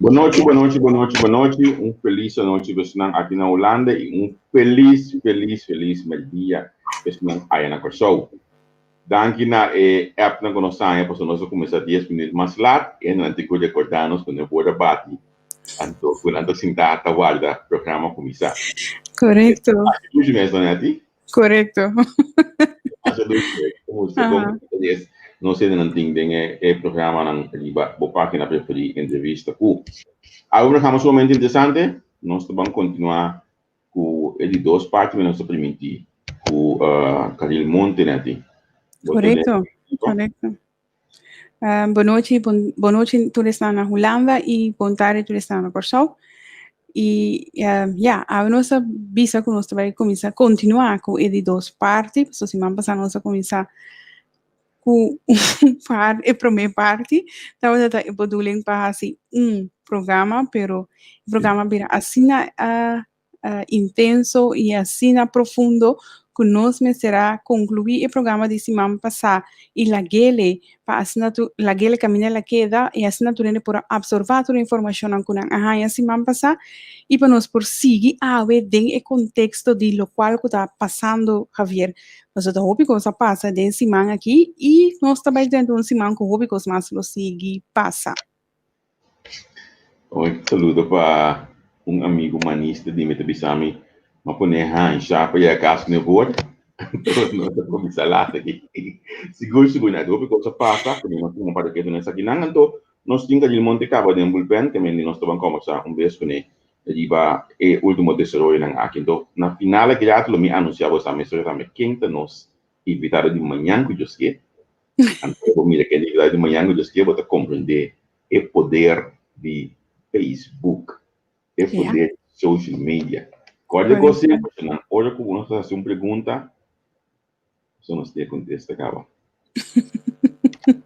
Bon nochi, bon nochi, bon nochi, bon nochi. Un felis anochi bosnan aki na Hulanda i un felis, felis, felis mèrdia bosnan aya na Kòrsou. Danki na e appnan ku nos haña pasobra nos a kuminsá dies minüt mas lat i nan tin ku rekordá nos ku no por a bati anto ku nan ta sintá ta warda programa kuminsá. Korekto. Así dushi mes, no Netty? Korekto. Así dushi. Komo komo nos hendenan tin den e programanan riba bo página preferí Entrevista Ku. Awe un programa sumamente interesante. Nos ta ban kontinuá ku e di dos parti mi nos ta primintí ku Karil Monte Netty. Korekto, korekto. Bon nochi, bon, bon nochi tur esnan na Hulanda i bon tardi tur esnan na Kòrsou. I ya, awe nos a bisa ku nos ta bai kuminsá kontinuá ku e di dos parti, pasobra siman pasá nos a kuminsá ku un par e promé parti, tabata ta e bedoeling pa hasi un programa, pero e programa a bira asina intenso i asina profundo ku nos mester a konkluí e programa di siman pasá i lag'ele pa asina tur lag'ele kaminda el a keda i asina tur hende por a apsorbá tur e informashonnan ku nan a haña siman pasá i pa nos por sigui awe den e konteksto di lokual ku ta pasando Javier. Pasobra ta hopi kos a pasa den siman aki i nos ta bai drenta un siman ku hopi kos mas lo sigui pasa. Un saludo pa un amigo manista di mi ta bisa mi m'a pone hansha pa yega cas cu voor no ta cuminsa laat aki. Sigur sigur na hopi cos a pasa cu mi no tuma para ketu na esakinan anto nos tin Kadil Monte caba den bullpen te mende nos ta ban combersa un bes cune riba e ultimo desaroyonan aki. Anto na final aki rato lo mi anuncia bo sa mesora tambe ken ta nos invitado di mañan cu Dios ke. Anto bo mira ken invitado di mañan cu Dios ke bo ta comprende e poder di Facebook, e poder di social media. Kòrda kos semper, nan ora ku nos ta hasi un pregunta, so nos tin e kontesta kaba.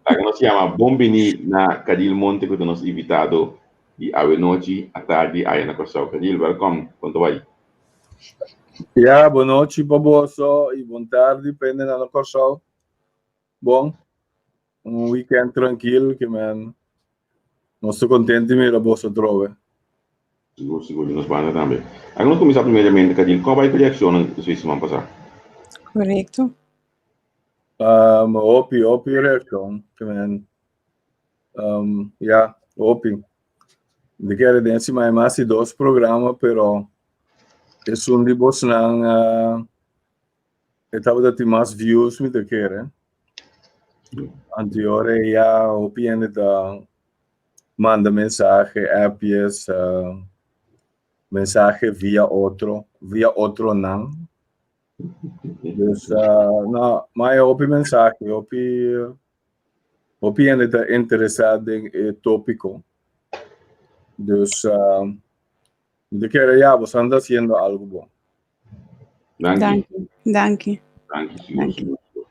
Laga nos yama bon bini na Kadil Monte ku ta nos invitado di awe nochi, atardi aya na Kòrsou. Kadil, wèlkòm, kon ta bai? Ya, bon nochi pa boso i bon tardi pa hendenan na Kòrsou. Bon, un weekend trankil ke men nos ta kontent di mira boso atrobe. Sigur, sigur, di nos banda tambe. Laga nos kuminsá primeramente, Kadil, kon a bai ku reakshonnan despues di siman pasá? Korekto. Um, hopi, hopi reakshon, ke men, um, ya, hopi. Mi kere den siman e mas di dos programa, pero esun di bosnan uh, E tabata tin mas views mi ta kere. Anterior e ya hopi hende ta manda mensahe, appjes, uh, mensahe via otro, via otronan. Dus, uh, no, maar e hopi mensahe, hopi, hopi hende ta interesá den e tópiko. Dus, uh, mi ta kere ya, boso anda haciendo algo bon. Danki. Danki. Danki. Danki, sigur, sigur, sigur.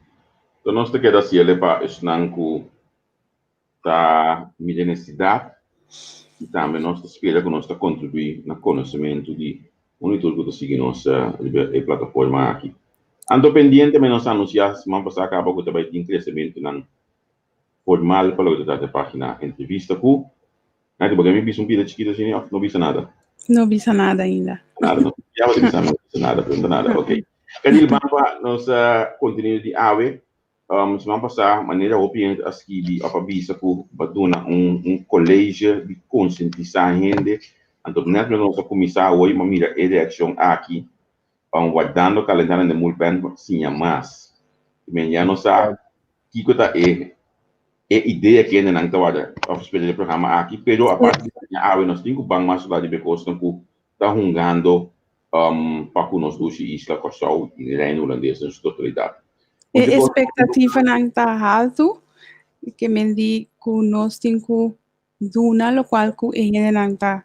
So nos ta keda hasiele pa esnan ku ta mira nesesidat i tambe nos ta spera ku nos ta kontribuí na konosementu di un i tur ku ta sigui nos riba e plataforma aki. Anto pendiente me nos a anunsiá siman pasá kaba ku ta bai tin kresementunan formal pa loke ta trata e página Entrevista ku Nati, bo ke mi bisa un pida chikito asina of no bisa nada? No bisa nada ainda. Nada, no ya bo bisa, no bisa nada, pregunta nada. Ok. Kadil, ban pa nos kontenido di awe. Siman pasá, manera hopi hende a skibi of a bisa ku bo a duna un un college di konsientisá hende. Anto nèt nos a kuminsá awor i bo a mira e reakshon aki. Wardando kalentando den mulpen pa siña mas. Men ya nos sa kiko ta e e idea ku hendenan ta warda òf spera di e programa aki, pero aparte di siña awe nos tin ku ban mas riba riba e kosnan ku ta hungando pa ku nos dushi isla Kòrsou i Reino Hulandes den su totalidat. E espektativanan ta haltu, ke men di ku nos tin ku duna lokual ku e hendenan ta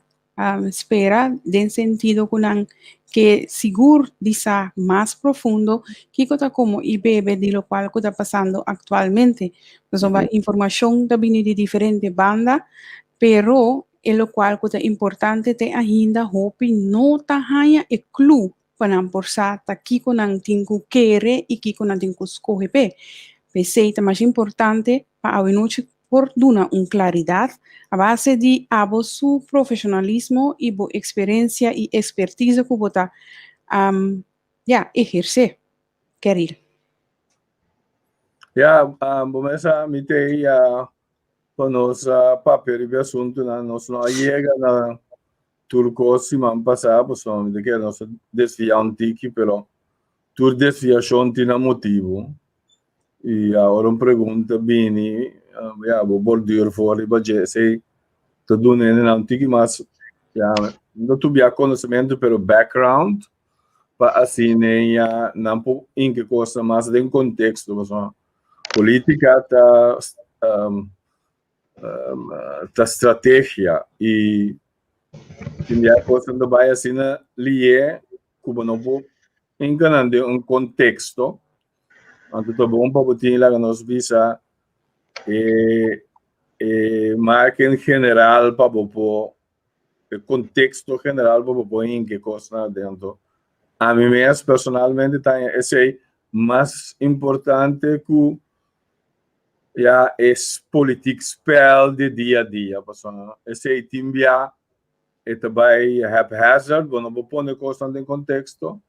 spera den sentido ku nan ke sigur di sa mas profundo kiko ta komo i bebe di lokual ku ta pasando aktualmente. Pasobra informashon ta bini di diferente banda, pero e lokual ku ta importante te ainda hopi no ta haña e klu pa nan por sa ta kiko nan tin ku kere i kiko nan tin ku skohe p'e. P'esei ta mas importante pa awenochi. por duna un klaridat a base di abo su profeshonalismo i bo eksperensia i ekspertise ku bo ta ya ehersé, Keril. Ya, bo mesa mi te ya pa nos papia riba e asuntunan. Nos no a yega na tur kos siman pasá, pasobra mi ta kere nos a desviá un tiki, pero tur desviashon tin nan motibu. I ora un pregunta bini, ya, bo borduur for riba dje, esei ta duna hendenan un tiki mas, ya, no tubia konosementu, pero background, pa asina ya nan por hinka kosnan mas den konteksto, pasobra politika ta ta strategia i tin bia kosnan ta bai asina lié ku bo no por hinka nan den un konteksto. Anto ta bon pa bo tin laga nos bisa e e marken general pa bo por e konteksto general pa bo por hinka e kosnan adentro. Ami mes personalmente ta haña esei mas importante ku ya e politiek spel di dia a dia pasobra esei tin bia e ta bai haphazard, bo no por pone kosnan den konteksto,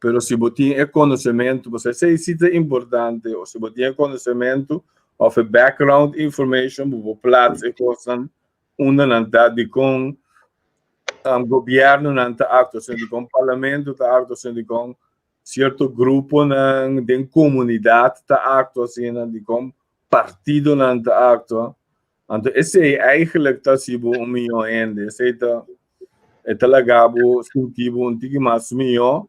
pero si bo tin e konosementu, pasobra esei si ta importante, o si bo tin e konosementu òf e background information bo por plats e kosnan unda nan ta, dikon gobièrnunan ta aktua asina, dikon parlamento ta aktua asina, dikon sierto gruponan den komunidat ta aktua asina, dikon partidonan ta aktua. Anto esei eigenlijk ta hasi bo un mihó hende, esei ta e ta laga bo sinti bo un tiki mas mihó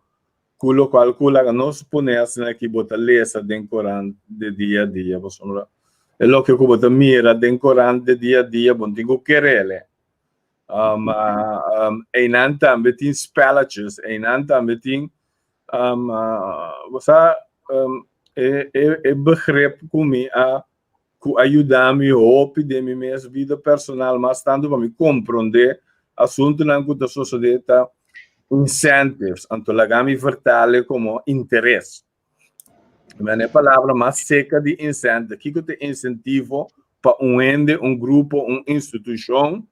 ku lokual ku laga nos pone asina ki bo ta lesa den korant de dia a dia, pasobra e loke ku bo ta mira den korant de dia a dia bo no tin ku kerele. Einan tambe tin spelletjes, einan tambe tin bo sa e begrip ku mi a ku a yuda mi hopi den mi mes bida personal, mas tantu pa mi komprondé asuntunan ku ta sosodé ta incentives, anto laga mi vertale komo interes. Men e palabra mas seka di incentive, kiko ta insentivo pa un hende, un grupo, un institushon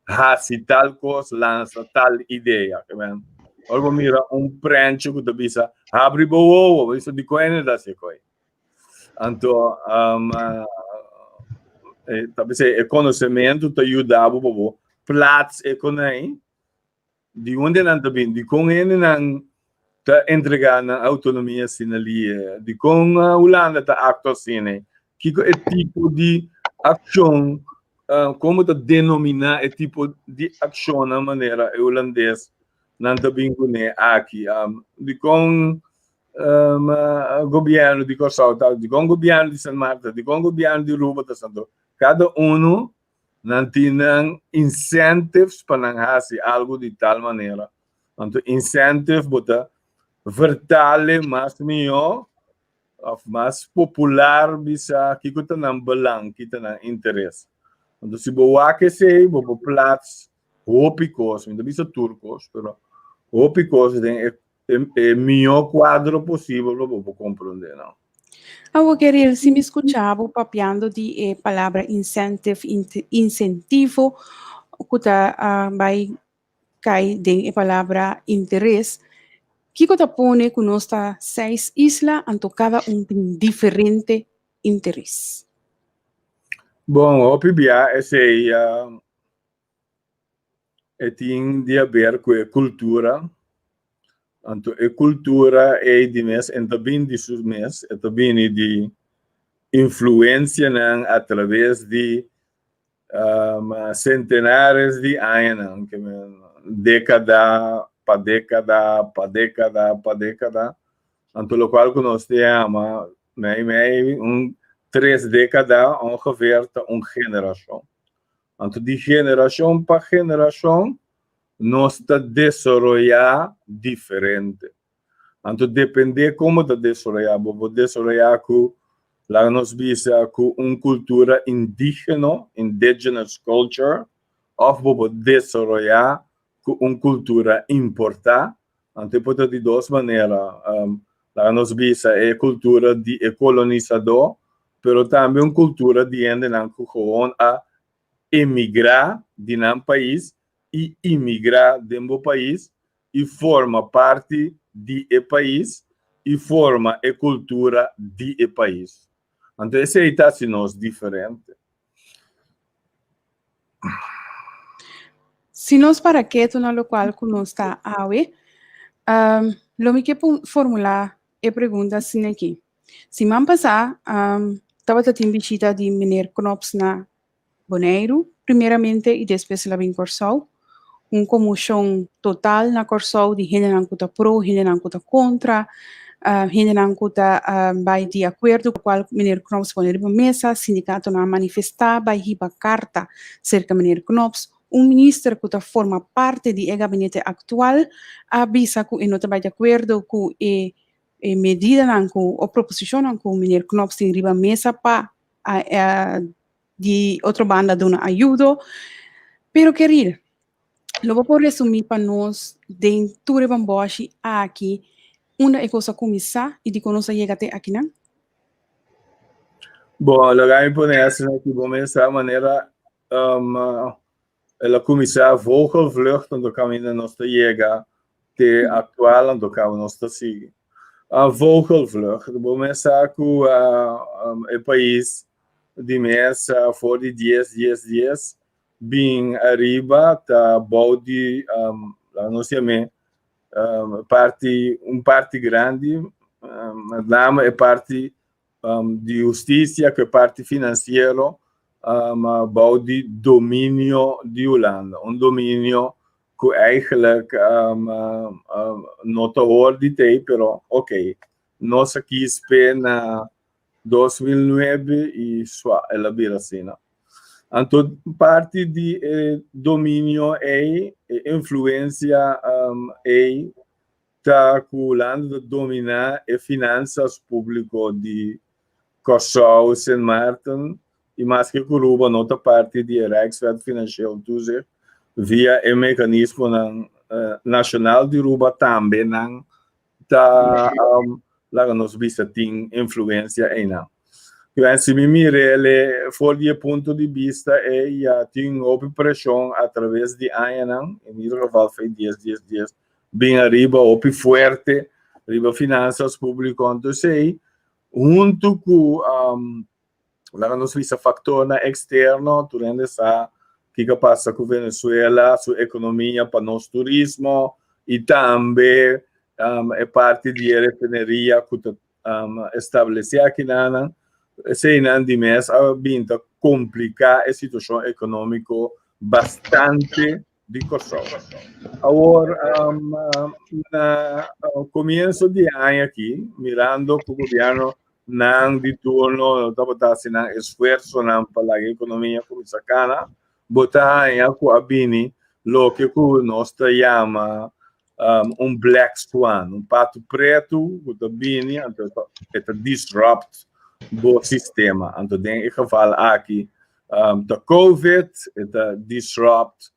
hasi tal kos, lansa tal idea. Men, ora bo mira un prentje ku ta bisa habri bo wowo, bo bisa dikon hende ta hasi e koi? Anto, um, ta bisa e konosementu ta yuda bo pa bo plaats e konai di unda nan ta bin, dikon hendenan ta entregá nan autonomia asina lié, dikon Hulanda ta aktua asina, kiko e tipo di akshon, kon bo ta denominá e tipo di akshonnan manera e hulandes nan ta bin kuné aki, dikon gobièrnu di Kòrsou ta, dikon gobièrnu di Sint Maarten, dikon gobièrnu di Aruba ta santo, kada unu Nan tin nan incentives pa nan hasi algo di tal manera. Anto incentive bo ta vertale mas mihó of mas popular bisa kiko ta nan belang, ki ta nan interes. Anto si bo wak esei bo por plats hopi kos, mi ta bisa tur kos, pero hopi kos den e e mihó kuadro posibel pa bo por komprondé nan. Awor Geril, si mi skucha bo papiando di e palabra incentive, insentivo, ku ta bai kai den e palabra interes, kiko ta pone ku nos ta seis isla anto kada un tin diferente interes? Bon, hopi bia esei E tin di haber ku e kultura, anto e kultura ei di mes en ta bini di su mes, e ta bini di influensianan atraves di sentenares di añanan, ke men dekada pa dekada pa dekada pa dekada, anto lokual ku nos ta yama mei mei un tres dekada ongeveer ta un generashon. Anto di generashon pa generashon nos ta desaroyá diferente. Anto dependé kon bo ta desaroyá, bo por desaroyá ku, laga nos bisa, ku un kultura indígeno, indigenous culture, òf bo por desaroyá ku un kultura importá. Anto e por ta di dos manera. Laga nos bisa e kultura di e kolonisadó. pero tambe un kultura di hendenan ku gewoon a emigrá di nan pais i imigrá den bo pais i forma parti di e pais i forma e kultura di e pais. Anto esei ta hasi nos diferente. Si nos para ketu na lokual ku nos ta awe, lo mi ke formulá e pregunta asina aki. Siman pasá tabata tin bishita di meneer Knops na Boneiru primeramente i despues el a bin Kòrsou. Un komoshon total na Kòrsou di hendenan ku ta pro, hendenan ku ta kontra, hendenan ku ta bai di akuerdo ku kual meneer Knops pone riba mesa, sindikatonan a manifestá, bai hiba karta serka meneer Knops. Un minister ku ta forma parti di e gabinete aktual a bisa ku e no ta bai di akuerdo ku e medidanan ku o proposishonnan ku meneer Knops tin riba mesa pa di otro banda duna ayudo. Pero Keril, lo bo por resumí pa nos den tur e bamboshi aki unda e kos a kuminsá i dikon nos a yega te akinan? Bon, laga mi pone asina aki bo mesa manera um, El a kuminsá vogelvlucht anto kaminda nos ta yega te aktual anto kaba nos ta sigui. Vogelvlucht, bo mes sa ku e pais di mes for di dies dies dies bin ariba ta bou di laga nos yam'é parti un parti grandi met name e parti di hustisia ku e parti finansiero bou di dominio di Hulanda. Un dominio ku eigenlijk no ta hor di tei, pero ok, nos a kis p'e na 2009 i sua el a bira asina. Anto parti di e dominio ei, e influensia ei ta ku Hulanda ta dominá e finansas públiko di Kòrsou, Sint Maarten i maske ku Aruba no ta parti di e Rijkswet Financieel Toezicht, via e mekanismonan nashonal di Aruba tambe nan ta laga nos bisa tin influensia einan. Kwen si mi mir'el for di e punto di bista ei ya tin hopi preshon atraves di añanan, in ieder geval fei dies dies dies bin ariba hopi fuerte riba finanzas publico anto esey hunto cu laga nos bisa factornan externo tur hende sa kico a pasa cu Venezuela su economia pa nos turismo y tambe e parti di e refineria cu ta establece akinanan eseynan di mes a bin ta complica e situacion economico bastante di Kòrsou. Awor, na komienso di e aña aki, mirando ku gobièrnu nan di turno no tabata hasi nan esfuersonan pa laga e ekonomia kuminsá kana, bo ta haña ku a bini loke ku nos ta yama un black swan, un patu pretu ku ta bini anto e ta disrupt bo sistema. Anto den e geval aki Ta covid, e ta disrupt,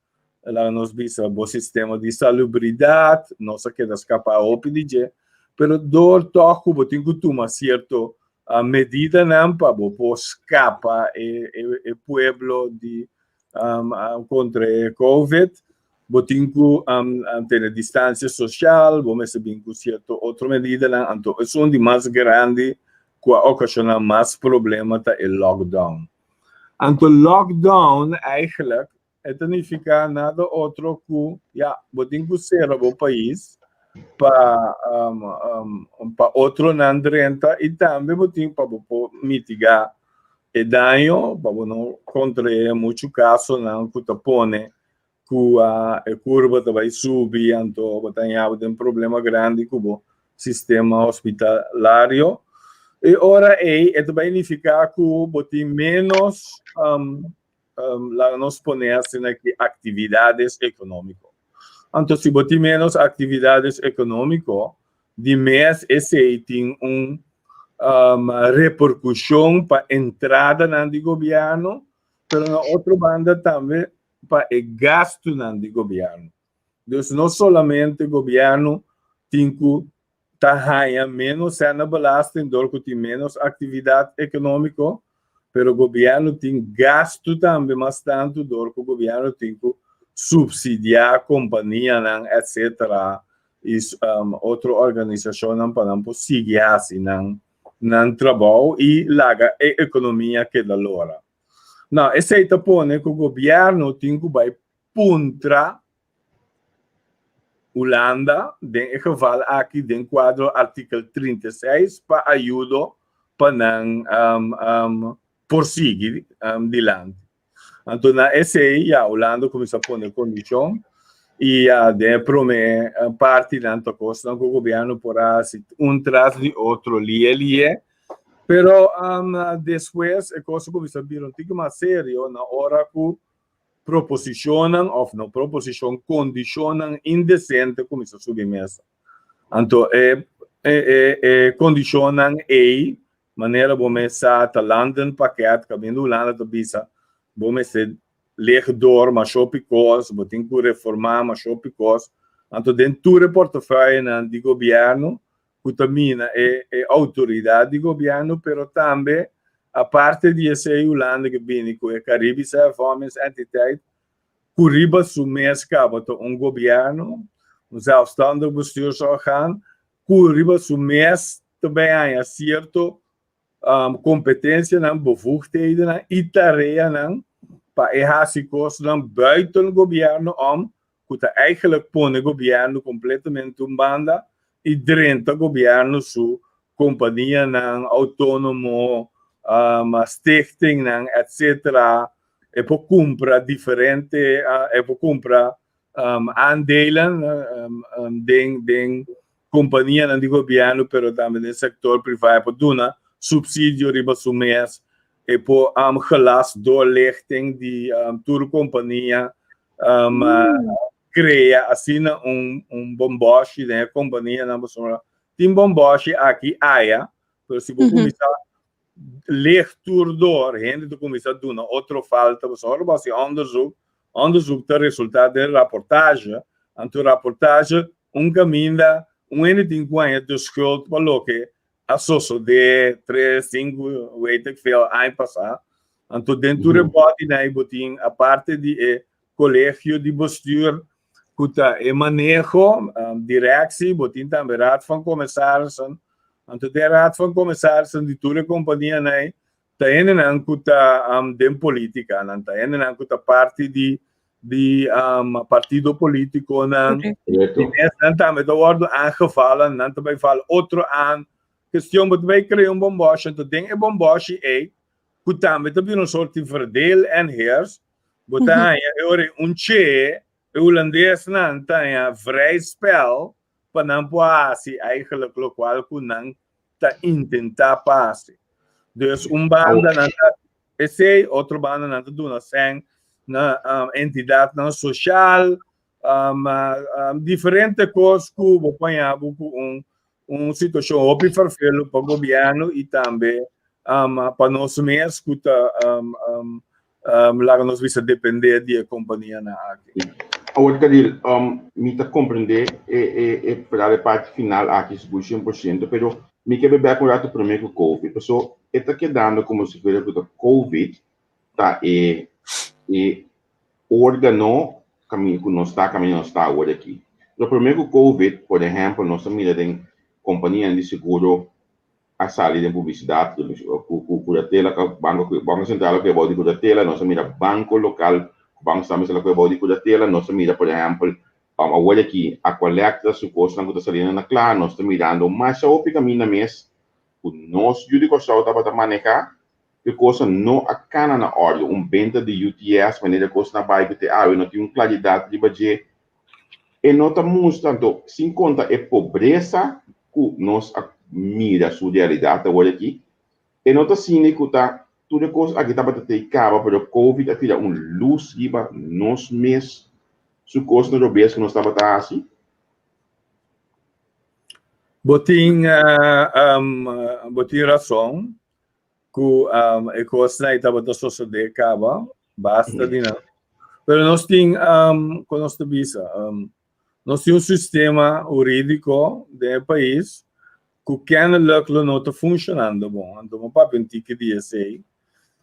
laga nos bisa, bo sistema di salubridat, nos a keda skapa hopi di dje, pero dor tòg ku bo tin ku tuma sierto medidanan pa bo por skapa e pueblo di kontra e covid, bo tin ku tene distansia sosial, bo mester bin ku sierto otro medidanan, anto esun di mas grandi ku a okashoná mas problema ta e lockdown. Anto lockdown eigenlijk e ta nifiká nada otro ku ya bo tin ku sera bo pais pa pa otronan drenta i tambe bo tin pa bo por mitigá e daño pa bo no kontraé muchu kasonan ku ta pone ku e kurba ta bai subi anto bo ta haña bo den problema grandi ku bo sistema hospitalario. E ora ei e ta bai nifiká ku bo tin ménos laga nos pone asina aki aktividades ekonómiko. Anto si bo tin ménos aktividades ekonómiko di mes esei tin un reperkushon pa entradanan di gobièrnu pero na otro banda tambe pa e gastunan di gobièrnu. Dus no solamente gobièrnu tin ku ta haña ménos sèn na belasting dor ku tin ménos aktividat ekonómiko, pero gobièrnu tin gastu tambe mas tantu dor ku gobièrnu tin ku supsidiá kompanianan etsetera i otro organisashonnan pa nan por sigui hasi nan nan trabou i laga e ekonomia keda lora. Nou, esei ta pone ku gobièrnu tin ku bai puntra Hulanda den e geval aki den kuadro artikel 36 pa ayudo pa nan por sigui dilanti. Anto na esei ya Hulanda kuminsá pone kondishon i ya den e promé partinan ta kosnan ku gobièrnu por a hasi un tras di otro lie lie. Pero despues e kos a kuminsá bira un tiki mas serio na ora ku proposishonnan òf no proposishon, kondishonnan indesente kuminsá subi mesa. Anto e e e kondishonnan ei, manera bo mes sa, ta landenpakket, kaminda Hulanda ta bisa bo mester leg dor masha hopi kos, bo tin ku reformá masha hopi kos. Anto den tur e portefeuillenan di gobièrnu ku ta mina e e outoridat di gobièrnu, pero tambe aparte di esei Hulanda ke bini ku e Caribische Hervormingsentiteit ku riba su mes kaba ta un gobièrnu, un zelfstandig bestuursorgaan, ku riba su mes ta bay haña sierto kompetensianan, bevoegdhedennan i tareanan pa e hasi kosnan buiten gobièrnu om ku ta eigenlijk pone gobièrnu kompletamente un banda i drenta gobièrnu su kompanianan outónomo, stichtingnan etcetera. E por kumpra diferente, e por kumpra aandelen den den kompanianan di gobièrnu pero tambe den sektor privá. E por duna supsidio riba su mes. E por gelas doorlichting di tur kompania krea asina un un bombòshi den e kompanianan pasobra tin bombòshi aki aya pero si bo kuminsá leg tur door hende ta kuminsá duna otro falta pasobra ora bo hasi onderzoek onderzoek ta resultá den raportage anto raportage un kaminda un hende tin ku haña de schuld pa loke a sosodé tres, sinku, weet ik veel aña pasá. Anto den tur e bòdinan ei bo tin aparte di e kolegio di bestuur ku ta e maneho, direksie, bo tin tambe raad van commissarissen. Anto den raad van commissarissen di tur e kompanianan ei ta hendenan ku ta den politika, nan ta hendenan ku ta parti di di partido politikonan. Correcto. Di mes nan tambe ta wòrdu aangevallen, nan ta bai val otro aan. Kestion bo ta bai krea un bombòshi, anto den e bombòshi ei, ku tambe ta bira un sort di verdeel en heers, bo ta haña e ora ei un che, e hulandesnan ta haña vrij spel pa nan por hasi eigenlijk lokual ku nan ta intentá pa hasi. Dus un banda nan ta esei, otro banda nan ta duna sèn na entidatnan sosial, diferente kos ku bo por haña bo ku un un situashon hopi ferfelu pa gobièrnu i tambe pa nos mes ku ta laga nos bisa dependé di e kompanianan aki. Awor Kadil, mi ta komprendé e e e foral e parti final aki sigur 100%, pero mi ke bebek un ratu promé ku Covid, paso e ta kedando komo si fuera ku ta Covid ta e e órgano kaminda ku nos ta kaminda nos ta awor aki. Pero promé ku Covid, por ehèmpel, nos ta mira den kompanianan di seguro a sali den publisidat ku ku kuratela ku banko ku banko sentral a kue bou di kuratela nos a mira banko lokal ku banko sentral mester a kue bou di kuratela nos a mira por ehèmpel awor aki Aqualectra su kosnan ku ta saliendo na kla nos ta mirando masha hopi kaminda mes ku nos yu di Kòrsou tabata manehá ku e kosnan no a kana na òrdu un benta di UTS manera e kosnan a bai ku te awe no tin un klaridat riba dje E no ta mustra anto, sin konta e pobresa ku nos a mira su realidat awor aki, e no ta asina ku ta tur e kos aki tabata tei kaba pero covid a tira un lus riba nos mes su kosnan robes ku nos tabata hasi? Bo tin bo tin rason ku e kosnan ei tabata sosodé kaba, basta di nan. Pero nos tin, kon nos ta bisa, nos tin un sistema hurídiko den e pais. Ku kennelijk lo no ta funshonando bon. Anto bo papia un tiki di esei.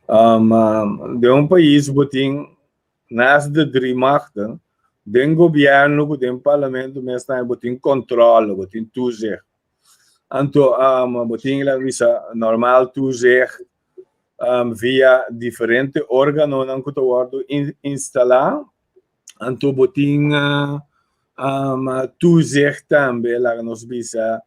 Den un pais bo tin naast de drie machten, den gobièrnu ku den parlamento mes tambe bo tin kòntròle, bo tin toezicht. Anto bo tin laga bisa normaal toezicht via diferente órganonan ku ta wòrdu instalá. Anto bo tin toezicht tambe, laga nos bisa,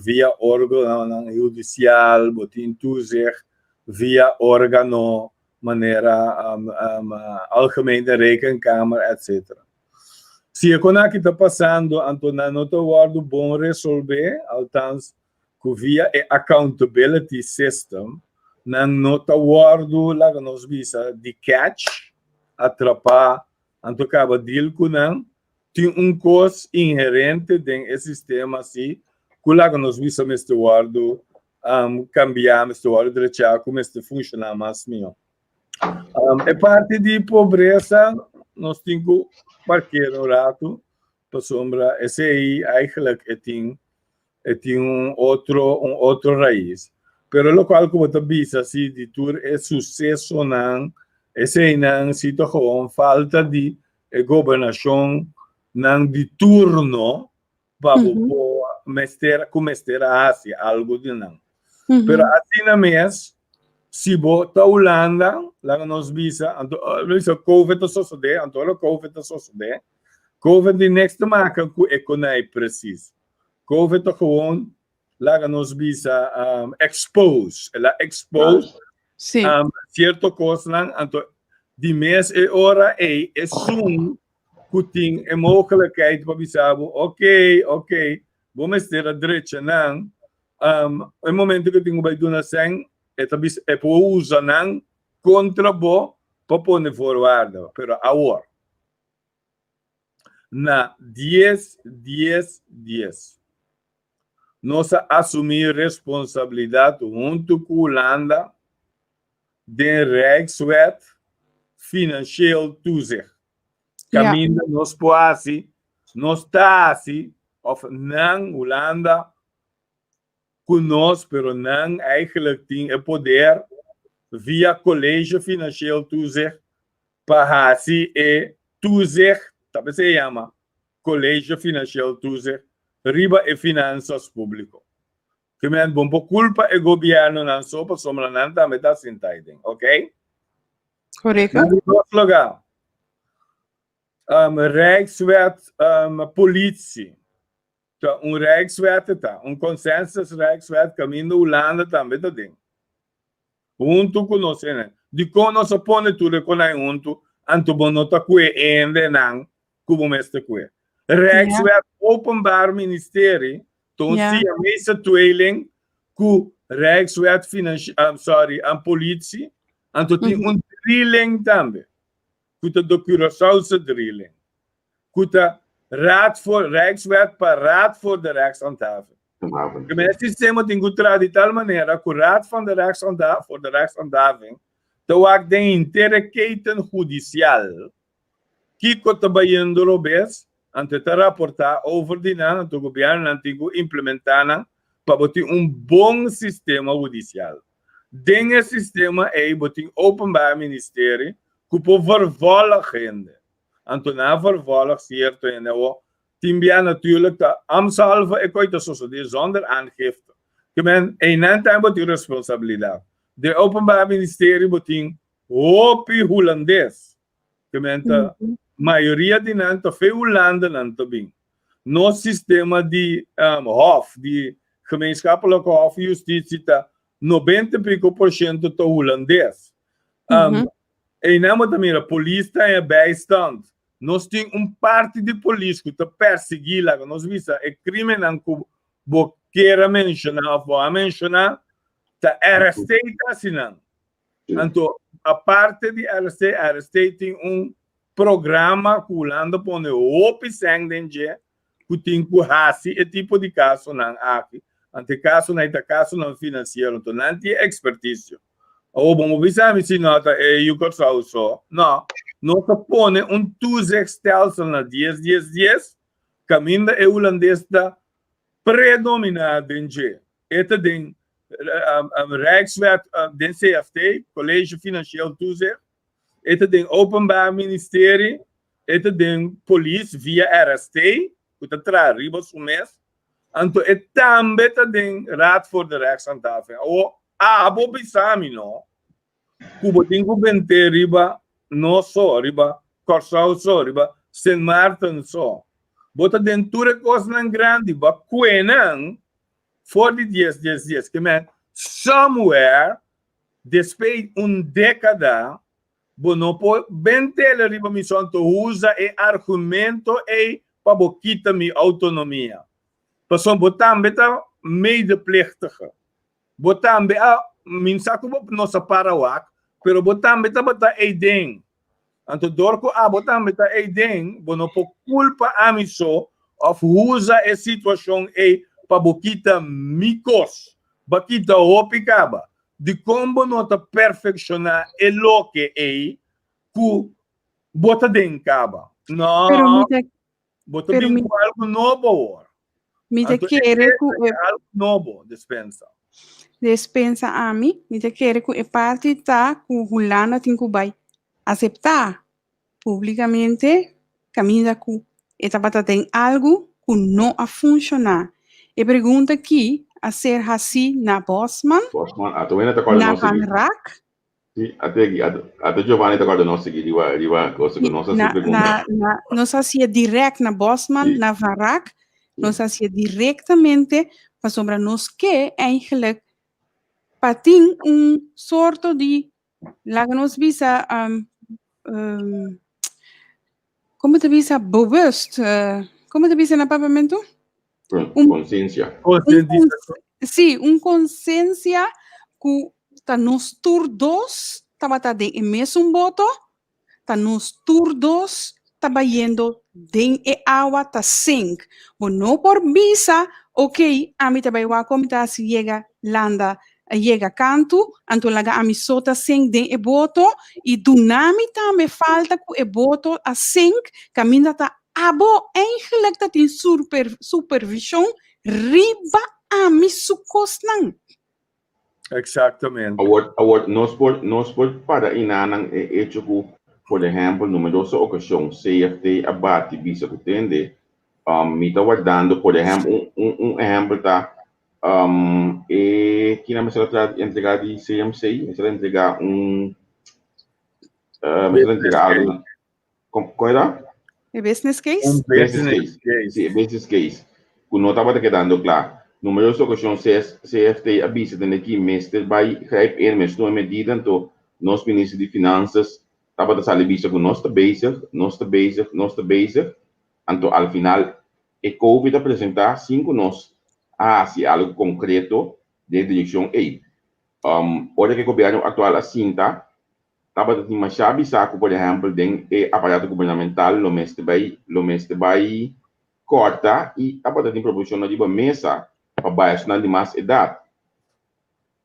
via órganonan hudisial, bo tin toezicht via órgano manera Algemene Rekenkamer, etcetera. Si e kon aki ta pasando, anto nan no ta wòrdu bon resolvé, althans ku via e accountability system nan no ta wòrdu, laga nos bisa, di catch, atrapá, anto kaba deal ku nan. Tin un kos inherente den e sistema si ku laga nos bisa mester wòrdu kambiá, mester wòrdu drechá, ku mester funshoná mas mihó. E parti di pobresa nos tin ku parkera un ratu pasobra esei eigenlijk e tin e tin un otro un otro rais. Pero lokual ku bo ta bisa si di tur e susesonan eseinan si ta gewoon falta di e gobernashon nan di turno pa bo por mester ku mester a hasi algu di nan. Pero asina mes si bo ta Hulanda laga nos bisa anto bisa covid ta sosode anto ora covid ta sosode covid tin niks te maka ku e konai presis. Covid ta gewoon laga nos bisa expose el a expose Sí. Cierto cosnan anto di mes e ora ei esun ku tin e mogelijkheid pa bisa bo ok ok bo mester a drecha nan e momento ku tin ku bai duna sèn e ta bisa e por usa nan kontra bo pa pone voorwaarden pero awor na dies dies dies. Nos a asumí responsabilidat huntu ku Hulanda den Rijkswet Financieel Toezicht. Kaminda nos por hasi, nos ta hasi òf nan, Hulanda, ku nos, pero nan eigenlijk tin e poder via College Financieel Toezicht pa hasi e toezicht, ta p'esei e yama College Financieel Toezicht, riba e finansas públiko. Ke men bon por kulpa e gobièrnunan so pasobra nan tambe ta sinta aiden, ok? Korekto. Na di dos lugá, Rijkswet Politie. Ta un Rijkswet e ta, un consensus Rijkswet kaminda Hulanda tambe ta den. Huntu ku nos hende. Dikon nos a pone tur e konai huntu anto bo no ta kue hendenan ku bo mester kue? Rijkswet Openbaar Ministerie ta un Siamese tweeling ku Rijkswet Financi sorry Politie anto tin un drieling tambe ku ta de Curaçaose drieling. ku ta Raad voor Rijkswet pa Raad voor de Rechtshandhaving. E sistema tin ku traha di tal manera ku Raad van de Rechtshandhaving voor de Rechtshandhaving ta wak den henter e keten hudisial kiko ta bayendo robes, anto e ta raportá over di nan, anto gobièrnunan tin ku implementá nan pa bo tin un bon sistema hudisial. Den e sistema ei bo tin Openbaar Ministerie ku por vervolg hende. Anto nan a vervolg cierto hende awor. Tin bia natuurlijk ta ambtshalve e koe ta sosode zonder aangifte. Ke men einan tambe bo tin responsabilidad. Den Openbaar Ministerie bo tin hopi Hulandes. Ke men ta mayoria di nan ta fe Hulanda nan ta bin. Nos sistema di hof, di Gemeenschappelijke Hof Justitie ta 90 y pico por ciento ta Hulandes. Einan bo ta mira polis ta haña bijstand. Nos tin un parti di polis ku ta persiguí laga nos bisa e krimennan ku bo kier a menshoná òf bo a menshoná ta RST ta hasi nan. Anto aparte di RST, RST tin un programa ku Hulanda pone hopi sèn den dje ku tin ku hasi e tipo di kasonan aki. Anto e kasonan ei ta kasonan finansiero, anto nan tin e ekspertisio. Awor bo no bisa mi si no ta e yu Kòrsou so. No, nos a pone un toezichtstelsel na dies dies dies kaminda e hulandes ta. predominá den dje. E ta den Rijkswet, den CFT, College Financieel Toezicht, e ta den Openbaar Ministerie, e ta den polis via RST, ku ta traha riba su mes, anto e tambe ta den Raad voor de Rechtshandhaving. Awor, abo bisa mi no, ku bo tin ku bent'é riba nos so, riba Kòrsou so, riba Sint Maarten so. Bo ta den tur e kosnan grandi, bo a kue nan for di dies dies dies. Ke men, somewhere, despei un dékada, bo no por bent'el riba mi so, anto usa e argumento ei pa bo kita mi outonomia. Pasobra bo tambe ta medeplichtige. Bo tambe a, mi sa ku bo no sa para wak, pero bo tambe tabata ei den. Anto dor ku abo tambe ta ei den, bo no por kulpa ami so òf usa e situashon ei pa bo kita mi kos. Bo a kita hopi kaba. Dikon bo no ta perfekshoná e loke ei ku bo ta den kaba? No, bo ta bin ku algu nobo awor. Mi ta kere ku e algu nobo, despensa. Despensa ami, mi ta kere ku e parti ta ku Hulanda tin ku bai aseptá públikamente kaminda ku e tabata den algu ku no a funshoná. E pregunta aki a ser hasí na Bosman, Bosman, a ta ta kòrda na nos Van Raak. Sí, ate aki, ate Giovanni ta kòrda nos sigui riba, riba cosa ku nos hasi pregunta. Na, na, nos hasié dirèkt na Bosman, na Van Raak, nos hasié direktamente pasobra nos ke eigenlijk pa tin un sorto di, laga nos bisa, um, komo ta bisa bewust, komo ta bisa na papiamentu? Konsiensia. Sí, un konsiensia ku ta nos tur dos tabata den e mesun boto, ta nos tur dos ta bayendo den e awa ta sink. Bo no por bisa, ok, ami ta bai wak kon mi ta hasi yega landa, yega kantu, anto laga ami so ta sink den e boto i duna mi tambe falta ku e boto a sink kaminda ta Abo eigenlijk ta tin supervision riba ami su kosnan. Exactamente. Awor, awor nos por, nos por para inanan e hecho ku, por ehempel, numeroso okashon CFT a bati bisa ku tende, um, mi ta wardando, por ehempel, un, un, un ehempel ta, um, e kina mester a tra entrega di CMC, mester a entrega un, uh, mester a entrega algo. Kon era? E business case? Un business case. Sí, e business case. Ku no tabata kedando kla. Numeroso okashon CFT a bisa den aki mester bai grijp in, mester tuma medida, anto nos minister di Finansas tabata sali bisa ku nos ta bezig, nos ta bezig, nos ta bezig, anto al final e covid a presenta sin ku nos a hasi algu konkreto den e direkshon ei. Ora ku e gobièrnu aktual a sinta, Tabata tin masha bisa ku, por ehèmpel, den e aparato gubernamental lo mester bai lo mester bai kòrta i tabata tin proposishonnan riba mesa pa bai esnan di mas edat.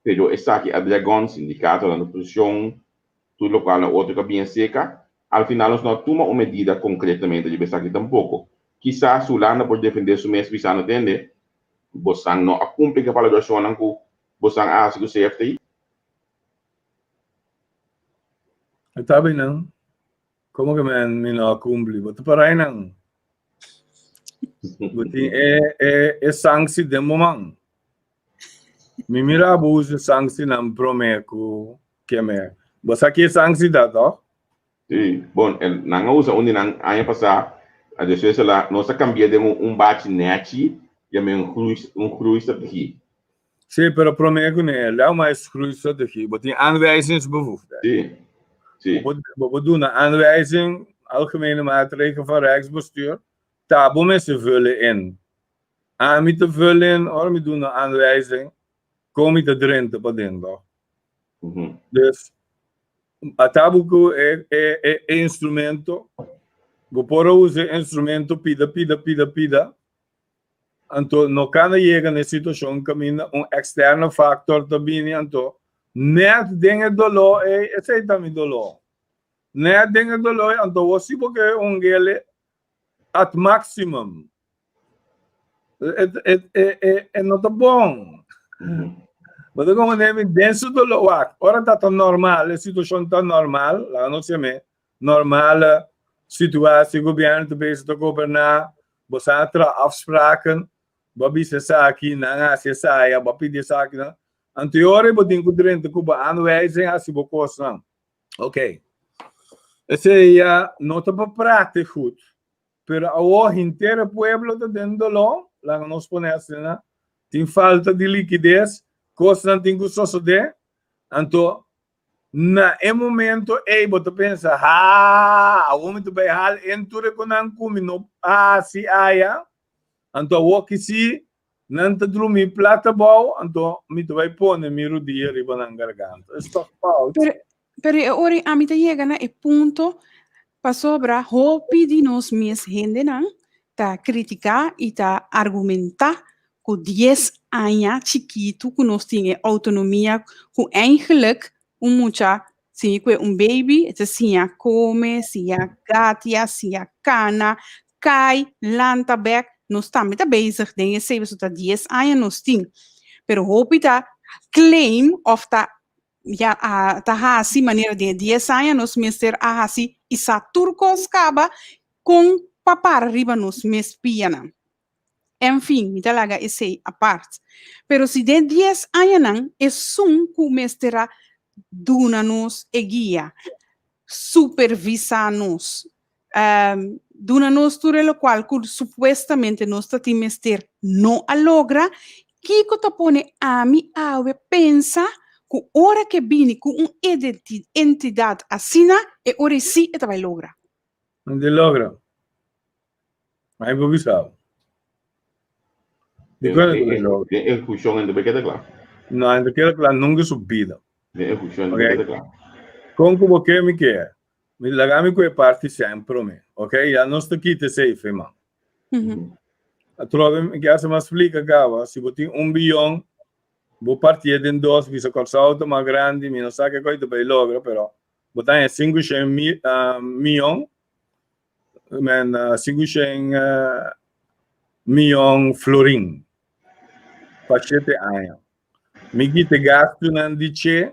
Pero esaki a dragon, sindikatonan ta preshon, tur lokual na otro kabia seka. Al final nos no a tuma un medida konkretamente riba esaki tampoko. Kisas Hulanda por defendé su mes bisando, Tende, bosan no a kumpli ku e palabrashonnan ku bosan a hasi ku CFT. E ta bin nan. Como que men mi no a cumpli? Bo ta parai nan. Bo tin e, e, e sanctie den bo man. Mi mira bo usa sanctie nan prome ku keme. Bo sa ki e sanctie ta, toch? Sí, bon, el, nan a usa un di nan aña pasá, a despues el a, nos a cambi'é den un, un bachi nechi, yam'é un groei, un groeistrategie. Sí, pero promé ku ne, leu mas groeistrategie, bo tin aanwijzingsbevoegdheid. Sí, sí. Bo, bo por duna aanwijzing, algemene maatregel van Rijksbestuur, ta bo mester vullen in. Ami ta vullen in, ora mi duna aanwijzing, kon mi ta drenta paden, toch? Dus, ata bo ku e, e, e, e instrumento, bo por a usa e instrumento pida, pida, pida, pida, anto no kana yega na e situashon kaminda un eksterno faktor ta bini, anto nèt den e doló ei, esei ta mi doló, nèt den e doló ei, anto bo si bo ke un gele at maximum. E no ta bon. Bo ta comprende mi? Den su doló, wak, ora ta ta normal, e situashon ta normal, laga nos yam'é normale situatie, gobièrnu ta bezig ta goberná, bo sa traha afspraken, bo a bisa esaki, nan a hasi esaya, bo a pidi esaki, nan. Anto e ora bo tin ku drenta ku bo aanwijzing hasi bo kosnan. Ok. Esei ya no ta pa prate goed, pero awor henter e pueblo ta den doló, laga nos pone asina, tin falta di likides, kosnan tin ku sosodé, anto na e momento ei bo ta pensa, haa, awor mi ta bai hal en tur e konan ku mi no hasi aya, anto awor ki si nan ta drumi plat abou, anto mi ta bai pone mi rudia riba nan garganta. Is toch fout? Pero e ora ami ta yega na e punto pasobra hopi di nos mes hendenan ta kritiká i ta argumentá ku 10 aña chikitu ku nos tin e outonomia ku eigenlijk un mucha siña ku un baby e ta siña kome, siña gatia, siña kana, kai, lanta bek, nos tambe ta bezig den esei pasobra ta 10 aña nos tin. Pero hopi ta claim òf ta ya a ta hasi manera den e 10 aña nos mester a hasi i sa tur kos kaba kon pa para riba nos mes pianan. En fin, mi ta laga esei apart. Pero si den 10 añanan esun ku mester a duna nos e guia, supervisá nos, duna nos tur e lokual ku supuestamente nos ta tin mester no a logra, kiko ta pone ami awe pensa ku ora ke bini ku un entidat asina, e ora ei sí e ta bai logra? No tin logra. Ai bo bisa bo. Dikon e ta logra? Den ehekushon e no ta keda kla. No, e no ta keda kla nunka su bida. Den ehekushon e no ta keda kla. Kon ku bo ke mi ke? Mi laga mi ku e parti sèn promé, ok? Ya nos ta kita esei fe man. Atrobe mi ke hasi mas splika kaba, si bo tin un biyon, bo partié den dos, bisa Kòrsou ta mas grandi, mi no sa ke kos ta bai logra, pero bo ta haña 500 miyon, men 500 miyon florin pa shete aña. Mi kita gastunan di che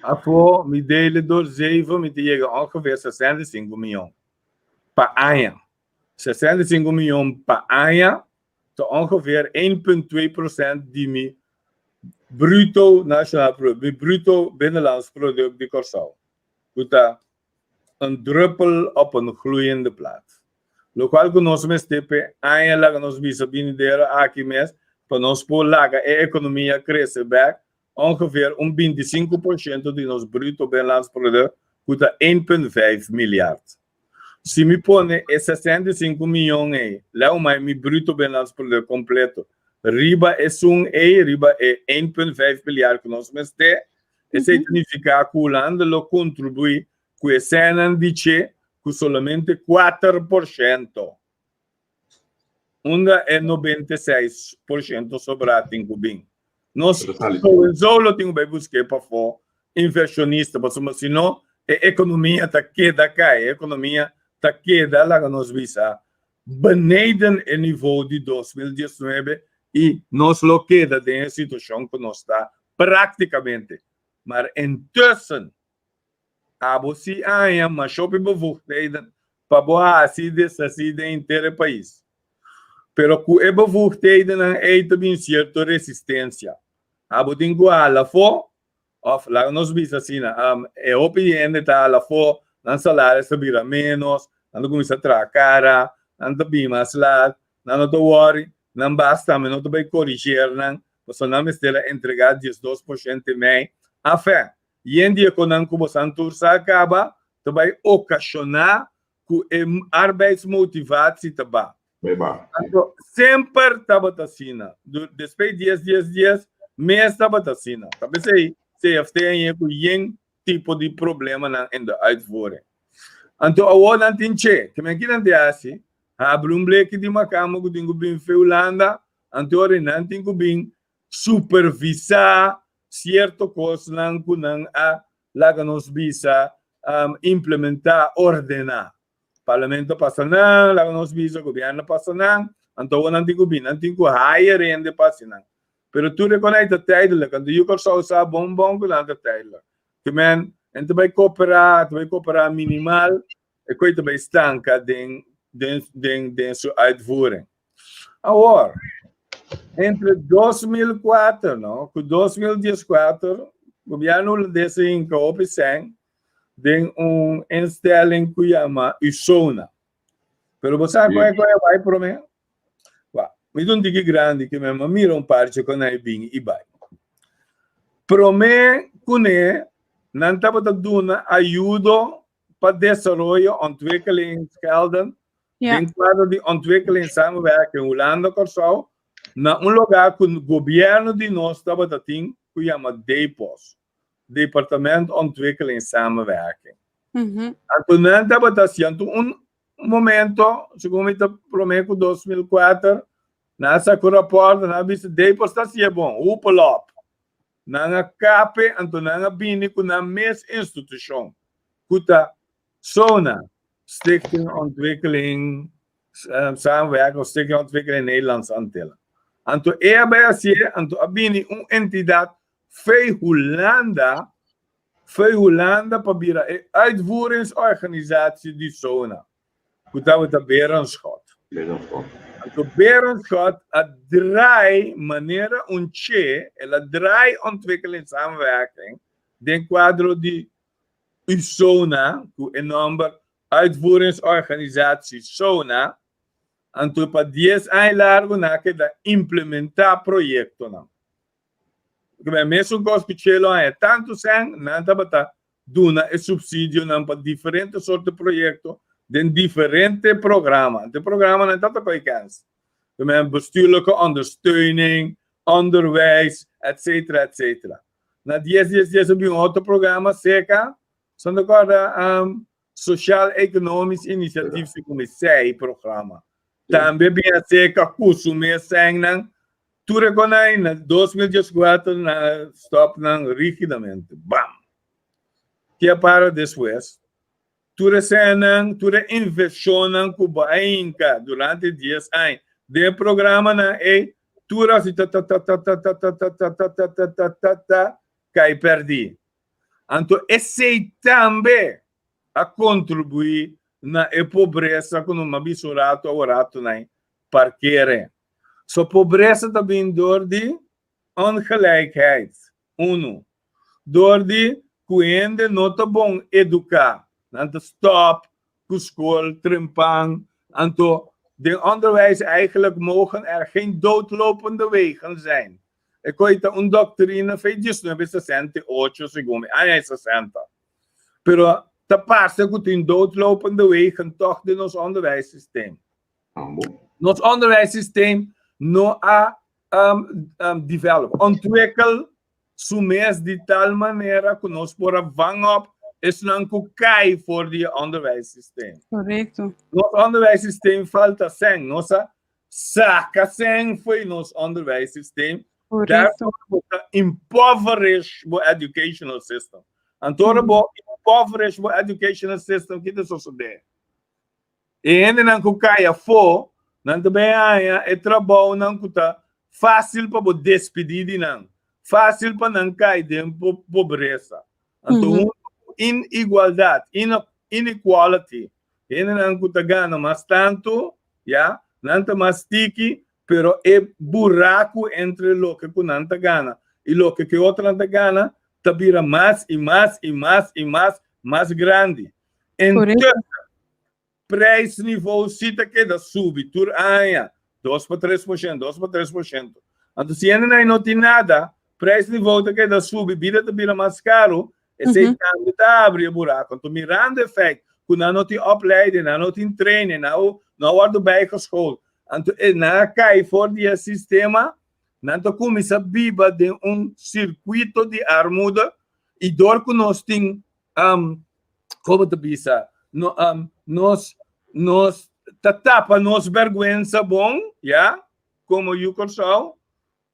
Afó mi dele dor zeven mi ta yega ongeveer 65 miyon pa aña. 65 miyon pa aña ta ongeveer 1.2% di mi bruto nationaal product, mi bruto binnenlands product di Kòrsou, ku ta un druppel op een gloeiende plaat. Lokual ku nos mester p'e aña laga nos bisa binidero aki mes pa nos por laga e ekonomia krese bèk ongeveer un 25% di nos bruto binnenlands product ku ta 1.5 miljard. Si mi pone e 65 miyon ei, leu mai mi bruto binnenlands product kompleto riba esun ei, riba e 1.5 miljard ku nos mester, esei ta nifiká ku Hulanda lo kontribuí ku e sènan di che ku solamente 4%. Unda e 96% sobrá tin ku bin? Nos sowieso lo tin ku bai busk'é pafó invershonista, pasobra si no e ekonomia ta keda kai, e ekonomia ta keda, laga nos bisa, beneden e nivou di 2019 i nos lo keda den e situashon ku nos ta praktikamente. Maar intussen Abo si aña masha hopi bevoegdheden pa bo hasi deshasí den henter e pais. Pero ku e bevoegdhedennan ei ta bin sierto resistensia. Abo tin ku hala afó, òf laga nos bisa asina, e hopi hende ta hala afó, nan salaris ta bira ménos, nan ta kuminsá traha kara, nan ta bin mas lat, nan no ta wòri, nan bas tambe no ta bai koriger nan, pasobra nan mester a entregá 12% e mei. Afè, Yen di e konan ku bosan tur sa kaba ta bai okashoná ku e arbeidsmotivatie ta ba. Bai ba. Anto semper tabata asina. Despues 10 10 10 mes tabata asina. Ta p'esei CFT a yega ku yen tipo di problemanan in de uitvoering. Anto awor nan tin che. Ke men ki nan tin hasi? Habri un bleki di makamba ku tin ku bin fe Hulanda, anto ora nan tin ku bin supervisá Cierto cosnan cu nan a laga nos bisa implementa, ordena. Parlamento a pasa nan, laga nos bisa, gobierno a pasa nan. Anto awor nan tin ku bin, nan tin ku hire hende pa hasi nan. Pero tur e konai ta tijdelijk, anto yu Kòrsou sa bon bon ku nan ta tijdelijk. Ke men, nan ta bai koperá, ta bai koperá minimal, e koi ta bai stanka den den den den su uitvoering. Awor, entre 2004 no, ku 2014, gobièrnu hulandes a hinka hopi sèn den un instelling ku yama USONA. Pero bo sa kon e kon e bai promé? Wa, mi ta un tiki grandi ke mi a mira un parche kon nan e bini i bai. Promé kuné nan tabata duna ayudo pa desaroyo ontwikkelingsgelden den kuadro di ontwikkelingssamenwerking Hulanda Kòrsou na un lugá ku gobièrnu di nos tabata tin ku yama DEPOS, Departement Ontwikkelingssamenwerking. Anto nan tabata hasi anto un momento, segun mi ta promé ku 2004, nan a saka un rapòrt, nan a bisa DEPOS ta hasié bon, hoepel op. Nan a kape anto nan a bini ku nan mes institushon ku ta SONA, Stichting Ontwikkeling Samenwerking of Stichting Ontwikkeling Nederlandse Antillen. Anto e a bai hasié, anto a bini un entidat fei Hulanda, fei Hulanda pa bira e uitvoeringsorganisatie di SONA. Ku tabata Berenschot. Anto Berenschot a draai manera un che, el a draai ontwikkelingssamenwerking den kuadro di USONA, ku e nòmber Uitvoeringsorganisatie SONA, anto pa dies aña largu nan a keda implementá proyektonan. Ku e mesun kos ku Chelo haña tantu sèn, nan tabata duna e supsidionan pa diferente sort di proyekto den diferente programa. Anto e programanan ta toka e kèns. Ku men bestuurlijke ondersteuning, onderwijs, etcetera, etcetera. Na dies dies dies a bin un otro programa seka, son ta kòrda Sociaal Economisch Initiatief segun e sei programa. Tambe bin a seka ku su mes sènnan Tur e konai na 2014 nan a stop nan rigidamente. Bam! Ke a para despues? Tur e sènnan, tur e invershonnan ku bo a hinka durante dies aña den e programanan ei, tur a hasi ta ta ta ta ta ta ta ta ta ta ta ta ta ta ta kai pèrdí. Anto esei tambe a kontribuí na e pobresa ku nos a bisa un ratu awor ratunan parkere. So pobresa ta bin dor di ongelijkheid, unu. Dor di ku hende no ta bon eduká, nan ta stòp ku skol trempan, anto den onderwijs eigenlijk mogen er geen doodlopende wegen zijn. E koi ta un doktrina fei 1968 segun mi, aña 60. Pero ta parse ku tin doodlopende wegen tòg den nos onderwijssysteem. Nos onderwijssysteem no a um, um, develop, ontwikkel su mes di tal manera ku nos por a vang op esnan ku kai for di e onderwijssysteem. Correcto. Nos onderwijssysteem falta sen. Nos a saka sen foi nos onderwijssysteem. Correcto. Daardoor bo ta impoverish bo educational system. Anto bo impoverish bo educational system, kita sosodé? E hendenan ku kai afó, nan ta bai haña e trabounan ku ta fásil pa bo despidí di nan, fásil pa nan kai den pobresa. Anto huntu ku inigualdat, inequality, hendenan ku ta gana mas tantu, ya, nan ta mas tiki, pero e buraku entre loke ku nan ta gana i loke ku e otronan ta gana ta bira mas i mas i mas i mas mas grandi. Entonces, prijsniveau si ta keda subi tur aña, 2 pa 3%, 2 pa 3%. Anto si hende no tin nada, prijsniveau ta keda subi, bida ta bira mas karu, esei tambe ta abri e buraku. Anto mirando e feit ku nan no tin opleiding, nan no tin training, nan no a wòrdu bijgeschoold, anto nan a kai for di e sistema, nan ta kuminsá biba den un sirkuito di armoede i dor ku nos tin um, como ta bisa, no, um, nos, nos ta tapa nos vergüenza bon, ya, como yu Kòrsou,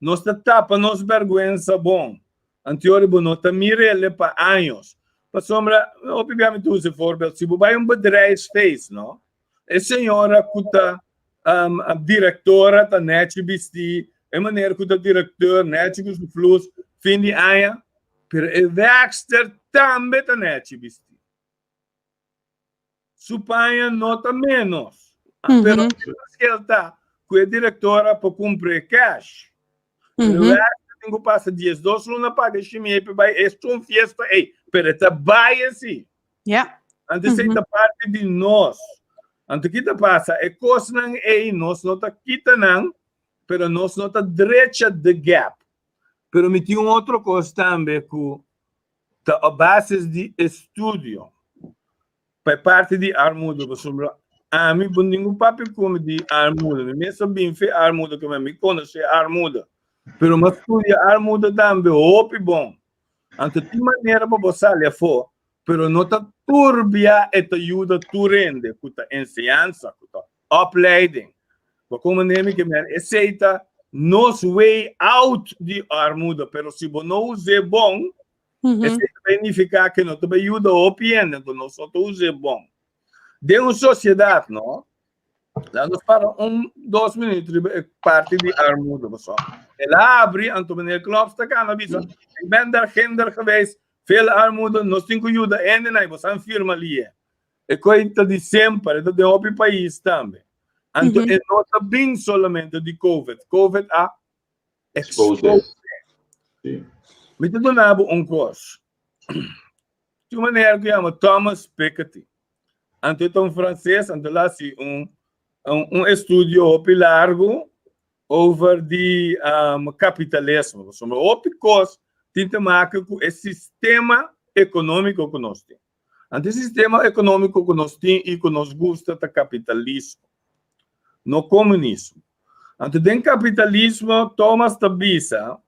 nos ta tapa nos vergüenza bon. Anteori bo no ta mirele pa años. Pasobra, hopi bia mi ta usa e voorbeeld, si bo bai un bedrijfsfeest, no, e señora ku ta. um, direktora ta nèchi bistí, e meneer ku ta direkteur nèchi ku su flus fin di aña, pero e wèkster tambe ta nèchi bistí. Su paña no ta ménos, pero e verschil ta ku e direktora por kumpr'é kèsh. Pero e wèkster tin ku pasa diesdos luna paga e shimié pa e bai esun fiesta ei, pero e ta bai así. Ja. Anto esei ta parti di nos. Anto ki ta pasa? E kosnan ei nos no ta kita nan, pero nos no ta drecha the gap. Pero mi tin un otro kos tambe ku ta a basis di estudio pa e parti di armudo, pasobra ami bo ningun papia ku mi di armudo, mi mes a bin fe armudo ke mi konosé armudo, pero mi a studia armudo tambe hopi bon. Anto tin manera pa bo sali afó, pero no ta tur bia e ta yuda tur hende ku ta enseñansa, ku ta opleiding. Bo komprendé mi ke men esei ta nos way out di armuda, pero si bo no us'é bon, esei ta bai nifiká ke no ta bai yuda hopi hende, anto nos no ta us'é bon. Den un sosiedat, no? Laat nos para un, dos minuut riba e parti di armoede, pasobra el a abri, anto meneer Knops ta kana bisa, ik ben daar ginder geweest, veel armoede, nos tin ku yuda hendenan, i boso a firma lie. E koi ta di semper, e ta den hopi pais tambe. Anto e no ta bin solamente di Covid, Covid a expose. Mi ta duna bo un kos. Tin un meneer ku yama Thomas Piketty. Anto e ta un franses, anto el a hasi un un estudio hopi largu over di kapitalismo. Pasobra hopi kos tin te make ku e sistema ekonómiko ku nos tin. Anto e sistema ekonómiko ku nos tin i ku nos gusta ta kapitalismo, no komunismo. Anto den kapitalismo Thomas ta bisa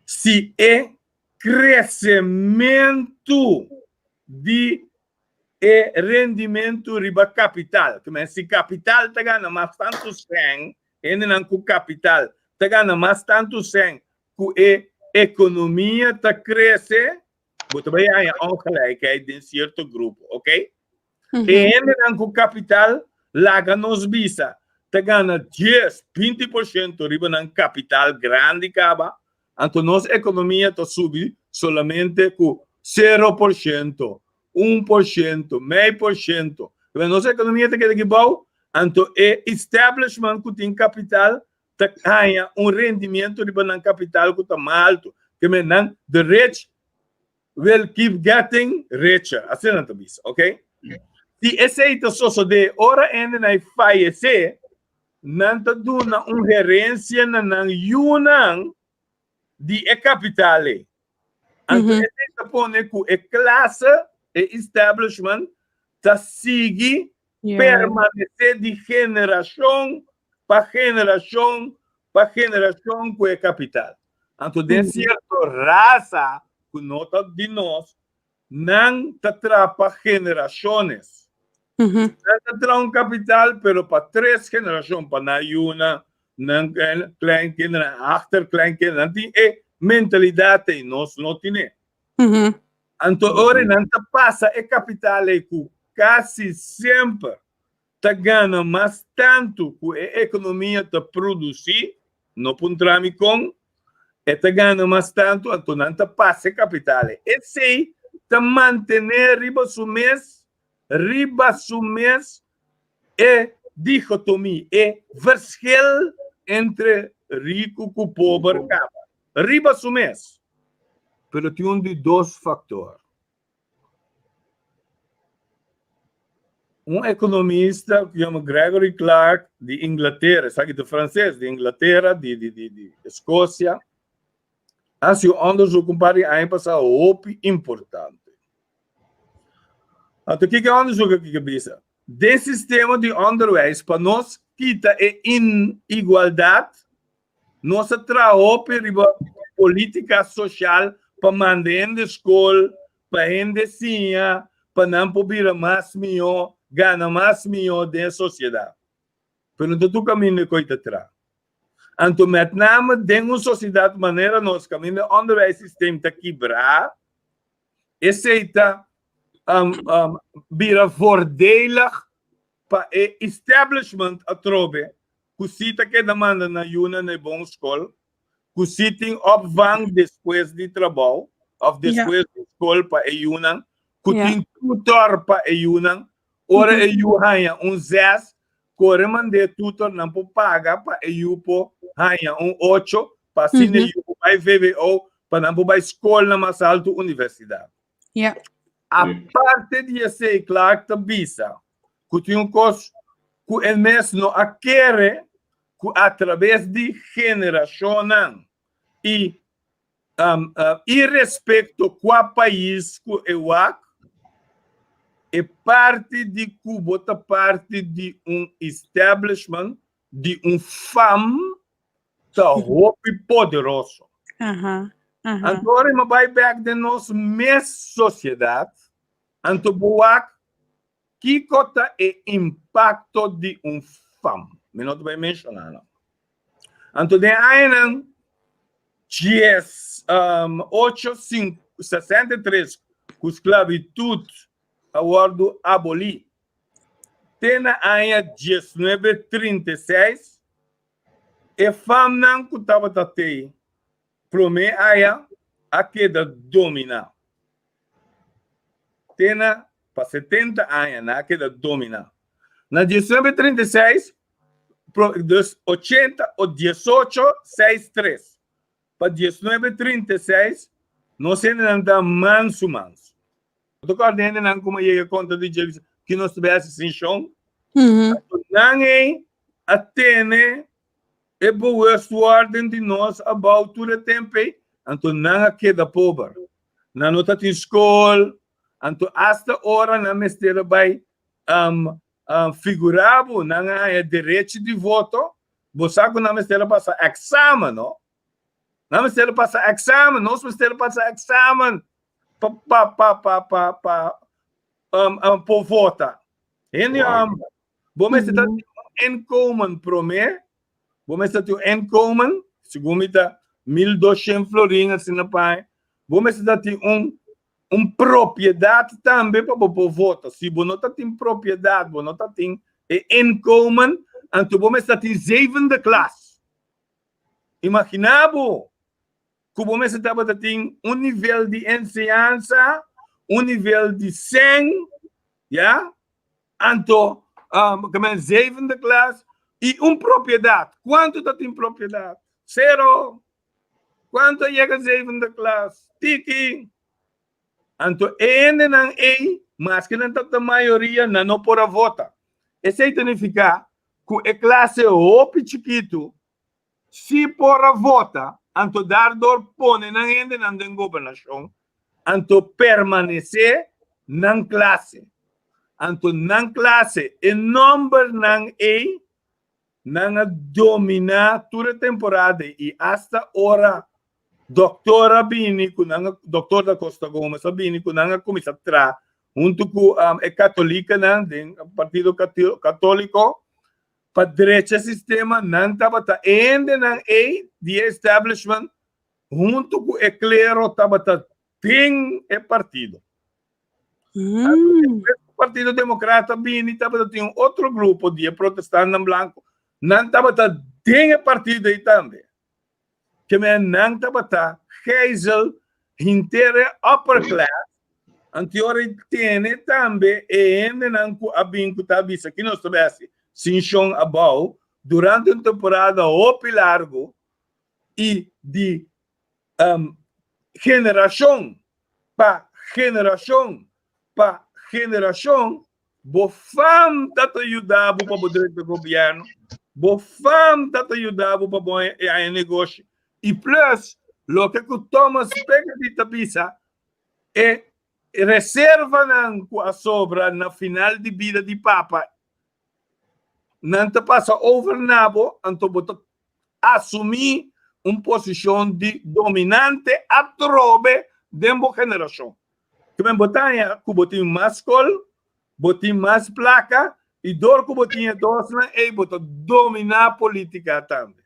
si e kresementu di e rendimentu riba kapital. Ke men si kapital ta gana mas tantu sèn, hendenan ku kapital ta gana mas tantu sèn ku e ekonomia ta krese, bo ta bai haña ongelijkheid den sierto grupo, ok? E hendenan ku kapital, laga nos bisa, ta gana dies, 20% riba nan kapital grandi kaba, anto nos ekonomia ta subi solamente ku 0%, 1%, mei por shento. Pero nos ekonomia ta keda aki bou, anto e establishment ku tin kapital ta haña un rendimiento riba nan kapital ku ta mas alto. Ke men nan, the rich will keep getting richer. Asina nan ta bisa, ok? Si esei ta sosodé ora hendenan fayesé, nan ta duna un herensia na nan yunan di e kapital ei. Anto esei ta pone ku e klase, e establishment, ta sigui permanesé di generashon pa generashon pa generashon ku e kapital. Anto den sierto rasa ku no ta di nos, nan ta traha pa generashones. Nan ta traha un kapital pero pa tres generashon, pa nan yunan, nan kleinkinderen, achterkleinkinderen. Nan tin e mentalidat ei, nos no tine. Anto ora nan ta pasa e kapital ei ku kasi semper ta gana mas tantu ku e ekonomia ta produsí, no puntra mi kon, e ta gana mas tantu, anto nan ta pasa e kapital ei. Esei ta mantené riba su mes, riba su mes e digotomia, e verschil entre riku ku pober kaba, riba su mes. Pero tin un di dos faktor. Un ekonomista ku yama Gregory Clark di Inglatera, esaki ta franses, di Inglatera, di di di di Eskosia, hasi un onderzoek un par di aña pasá hopi importante. Anto kiko e onderzoek aki ke bisa? Den sistema di onderwijs pa nos kita e inigualdat Nos a traha hopi riba polítika sosial pa manda hende skol, pa hende siña, pa nan por bira mas mihó, gana mas mihó den e sosiedat. Pero no ta tur kaminda ku ei ta traha. Anto met name den un sosiedat manera nos kaminda e onderwijssysteem ta kibrá, esei ta bira voordelig. pa e establishment atrobe ku si ta keda manda nan yunan na e bon skol, ku si tin opvang despues di trabou òf despues di skol pa e yunan, ku tin tutor pa e yunan. Ora e yu haña un zes, kore mand'é tutor nan por paga pa e yu por haña un ocho, pa asina e yu por bai vwo, pa nan por bai skolnan mas altu, universidat. Aparte di esei, Clark ta bisa ku tin un kos ku e mes no a kere ku atrabes di generashonnan i irespekto kua pais ku e wak, e parti di ku bo ta parti di un establishment, di un fam, ta hopi poderoso. Anto ora mi bai bek den nos mes sosiedat, anto bo wak Kiko ta e impakto di un fam? Mi no ta bai menshoná nan. Anto den añanan 1863 ku sklabitut a wòrdu abolí, te na aña 1936, e famnan ku tabata tei promé aya a keda dominá. Te na pa 70 aña nan a keda dominá. Na 1936, dus 80 o 18 6 3 pa 1936 nos hendenan ta mansu mansu. Bo ta kòrda hendenan kuma yega kontra di dje bisa ki nos ta bai hasi sin shon? Nan ei a tene E bewustwording di nos abou tur e tempu ei, anto nan a keda pober. Nan no ta tin skol, anto asta ora nan mester a bai figurá bo, nan a haña derechi di voto, bo sa ku nan mester a pasa eksamen, no? Nan mester a pasa eksamen, nos mester a pasa eksamen pa pa pa pa pa pa por vota. Hende hòmber. Bo mester ta tin un inkomen promé, bo mester tin un inkomen, segun mi ta 1200 florin asina pa aña. Bo mester ta tin un un propiedat tambe pa bo por vota. Si bo no ta tin propiedat, bo no ta tin e inkomen, anto bo mester ta tin zevende klas. Imagina bo ku bo mester tabata tin un nivel di enseñansa, un nivel di sèn, ya? Anto, um, ke men zevende klas i un propiedat. Kuantu ta tin propiedat? Sero. Kuantu a yega zevende klas? Tiki. Anto e hendenan ei, maske nan tabata mayoria, nan no por a vota. Esei ta nifiká ku e klase hopi chikitu Si por a vota, anto daardoor pone nan hendenan den gobernashon, anto permanesé nan klase. Anto nan klase, e nòmbernan ei, nan a dominá tur e temporada ei i asta ora dòktor a bini ku nan a, dòktor da Costa Gomez a bini ku nan a kuminsá traha huntu ku e katolikanan den partido katóliko, Pa drecha sistema nan tabata e hendenan ei di e establishment huntu ku e klero tabata den e partido. Despues ku Partido Demokrata bini tabata tin un otro grupo di e protestantnan blanku, nan tabata den e partido ei tambe. Ke men nan tabata gijzel henter e upper class, anteora i tene tambe e hendenan ku a bin ku ta bisa ki nos ta bai hasi sin shon abou durante un temporada hopi largu i di generashon pa generashon pa generashon. Bo fam ta ta yuda bo pa bo drenta gobièrnu, bo fam ta ta yuda bo pa bo haña negoshi. I plus, loke ku Thomas Piketty ta bisa, e reservanan ku a sobra na final di bida di papa, nan ta pasa over na bo, anto bo ta asumí un posishon di dominante atrobe den bo generashon. Kimen bo ta haña ku bo tin mas skol, bo tin mas plaka i dor ku bo tin e dosnan ei bo ta dominá polítika tambe.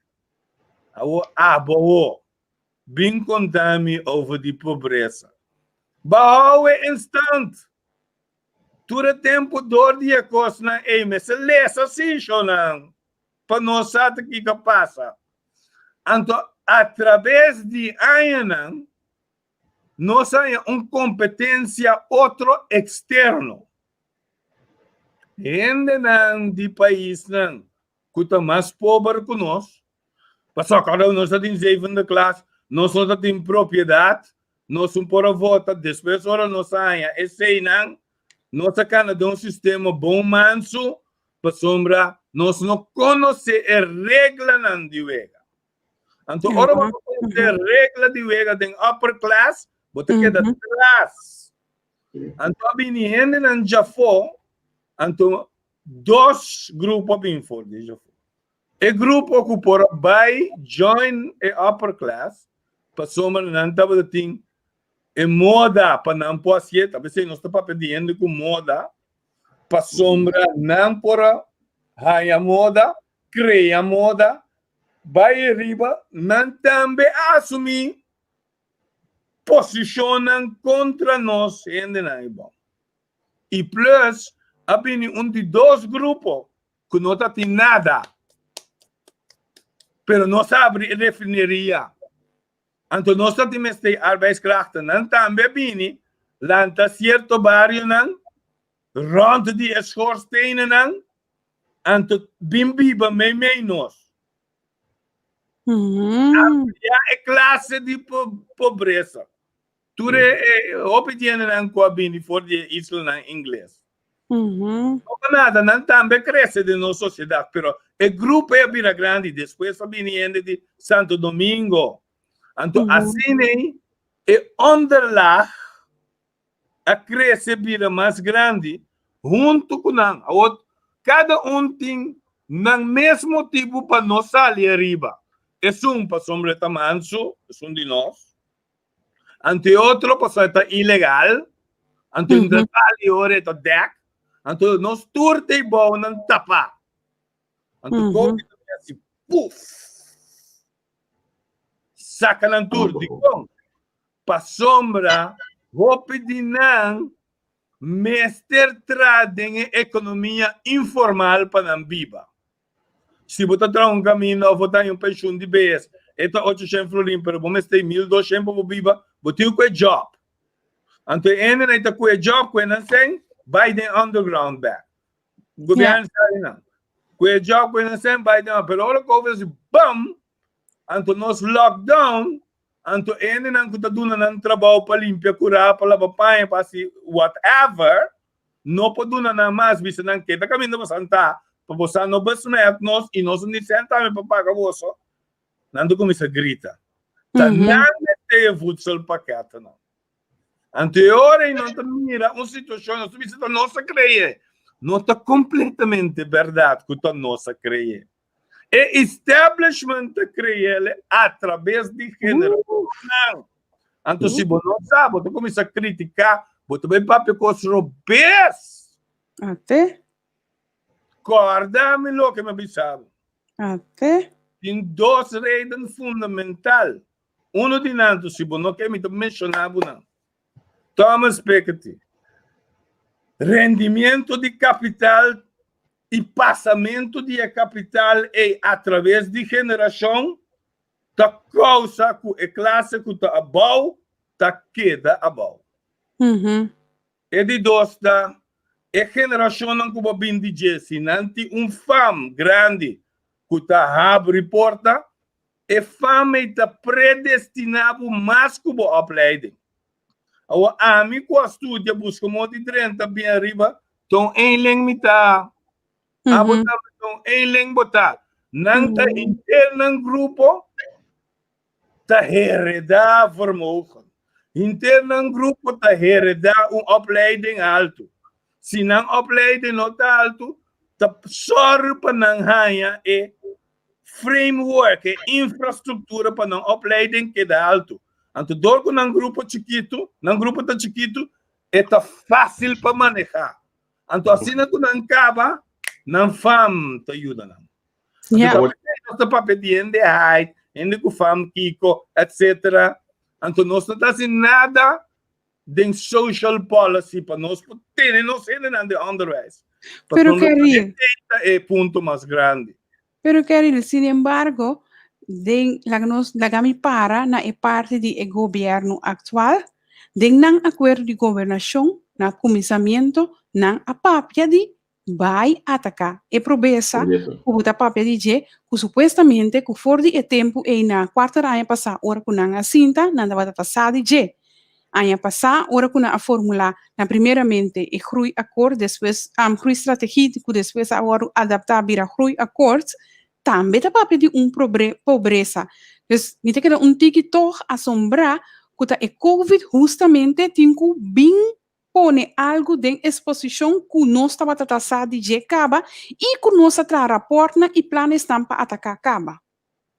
Awor abo awor bin konta mi over di pobresa. Bahou e instant! Tur e tempu dor di e kosnan ei mester lesa si shownan pa nos sa ta kiko a pasa. Anto atrabes di añanan nos a haña un kompetensia otro eksterno. Hendenan di paisnan ku ta mas pober ku nos, pasobra kada nos ta tin zevende klas, nos no ta tin propiedat, nos no por a vota, despues ora nos a haña eseinan, nos a kana den un sistema bon mansu, pasobra nos no konosé e reglanan di wega. Anto ora bo no konosé regla di wega den upper class, bo ta keda tras. Anto a bini hendenan djafó, anto dos grupo a bin for di djafó. E grupo ku por a bai join e upper class, pasobra nan tabata tin e moda pa nan por hasié, ta p'esei nos ta papia di hende ku moda, pasobra nan por a haña moda, krea moda, bai riba, nan tambe a asumí posishonnan kontra nos hendenan ei bon. I plus a bini un di dos grupo ku no ta tin nada, pero nos a abri e refineria. Anto nos ta tin mester arbeidskrachten. Nan tambe a bini lanta sierto barionan rònt di e schoorstenennan, anto bin biba meimei nos. Amplia e klase di pobresa. Tur e e hopi dienenan ku a bini for di e islanan ingles. No pa nada, nan tambe a krese den nos sosiedat, pero e grupo ei a bira grandi. Despues a bini hende di Santo Domingo. Anto asina ei e onderlaag a krese bira mas grandi huntu ku nan. Awor kada un tin nan mes motibu pa no sali ariba. Esun pasobra e ta mansu, esun di nos. Anto e otro pasobra e ta ilegal, anto mm -hmm. sali ora e ta dek, anto nos tur te bounan tapa. Anto mm -hmm. COVID ta así, puf! Saka nan tur, di kon? Pasobra hopi di nan mester tra den e ekonomia informal pa nan biba. Si bo ta traha un kaminda òf bo ta haña un penshun di bes, e ta ochoshen florin, pero bo mester 1200 pa bo biba, bo tin ku e djòp. Anto e hendenan ta ku e djòp ku e nan sèn, bai den underground bèk. Gobièrnu sa di nan. Ku e djòp ku e nan sèn, bai den, pero ora covid a hasi bam, anto nos lockdown, anto e hendenan ku ta duna nan trabou pa limpia kurá, pa laba paña, pa hasi whatever, No por duna nan mas, bisa nan, Keda kaminda boso ta, pa boso no besmet nos i nos no tin sèn tambe pa paga boso. Nan ta kuminsá grita. Ta nan mester e voedselpakketnan. Anto e ora ei nan ta mira un situashon, nos ta bisa ta nos a kree. No ta kompletamente bèrdat ku ta nos a kree. E establishment ta kreele atrabes di generashonnan. Anto si bo no sa, bo ta kuminsá kritiká, bo ta bai papia kos robes. Ate. Kòrda mi loke mi a bisa bo. Ate. Tin dos reden fundamental. Uno di nan, anto si bo no ke mi ta menshoná bo nan. Thomas Piketty, Rendimiento di kapital i pasamentu di e kapital ei atraves di generashon ta kousa ku e klase ku ta abou ta keda abou. E di dos ta, e generashonnan ku bo bin di dje, si nan tin un fam grandi ku ta habri porta, E fama ei ta predestiná bo mas ku bo opleiding. Awor ami ku a studia buska moda di drenta bien ariba, ta un eenling mi ta. Abo tambe ta un eenling bo ta. Nan ta henter nan grupo ta heredá vermogen. Henter nan grupo ta heredá un opleiding haltu. Si nan opleiding no ta haltu, ta sòru pa nan haña e framework, e infrastruktura pa nan opleiding keda altu. Anto dor ku nan grupo chikitu, nan grupo ta chikitu, e ta fásil pa manehá. Anto asina ku nan kaba, nan fam ta yuda nan. Ja. Anto nos ta papia di hende hait, hende ku fam kiko, etcetera. Anto nos no ta hasi nada. den social policy pa nos por tene nos hendenan den onderwijs. Pero Pasobra Keril, ta e punto mas grandi. Pero Keril, sin embargo, den laga nos laga mi para na e parti di e gobierno actual, den nan acuerdo di gobernacion na cuminsamiento nan a papia di bai ataca e probesa Pobresa. cu bo ta papia di dje, cu supuestamente cu for di e tempo ey na cuarter aña pasa ora cu nan a sinta, nan tabata ta sa di dje. Aña pasa ora cu nan a formula na primeramente e groeiakkoord, despues groeistrategie cu despues a wordo adapta bira groeiakkoord, tambe ta papia di un pobresa. Dus mi ta keda un tiki tog asombra cu ta e covid hustamente tin cu bin pone algo den esposicion cu nos tabata ta sa di dje caba y cu nos a traha raportnan y planesnan pa ataca caba.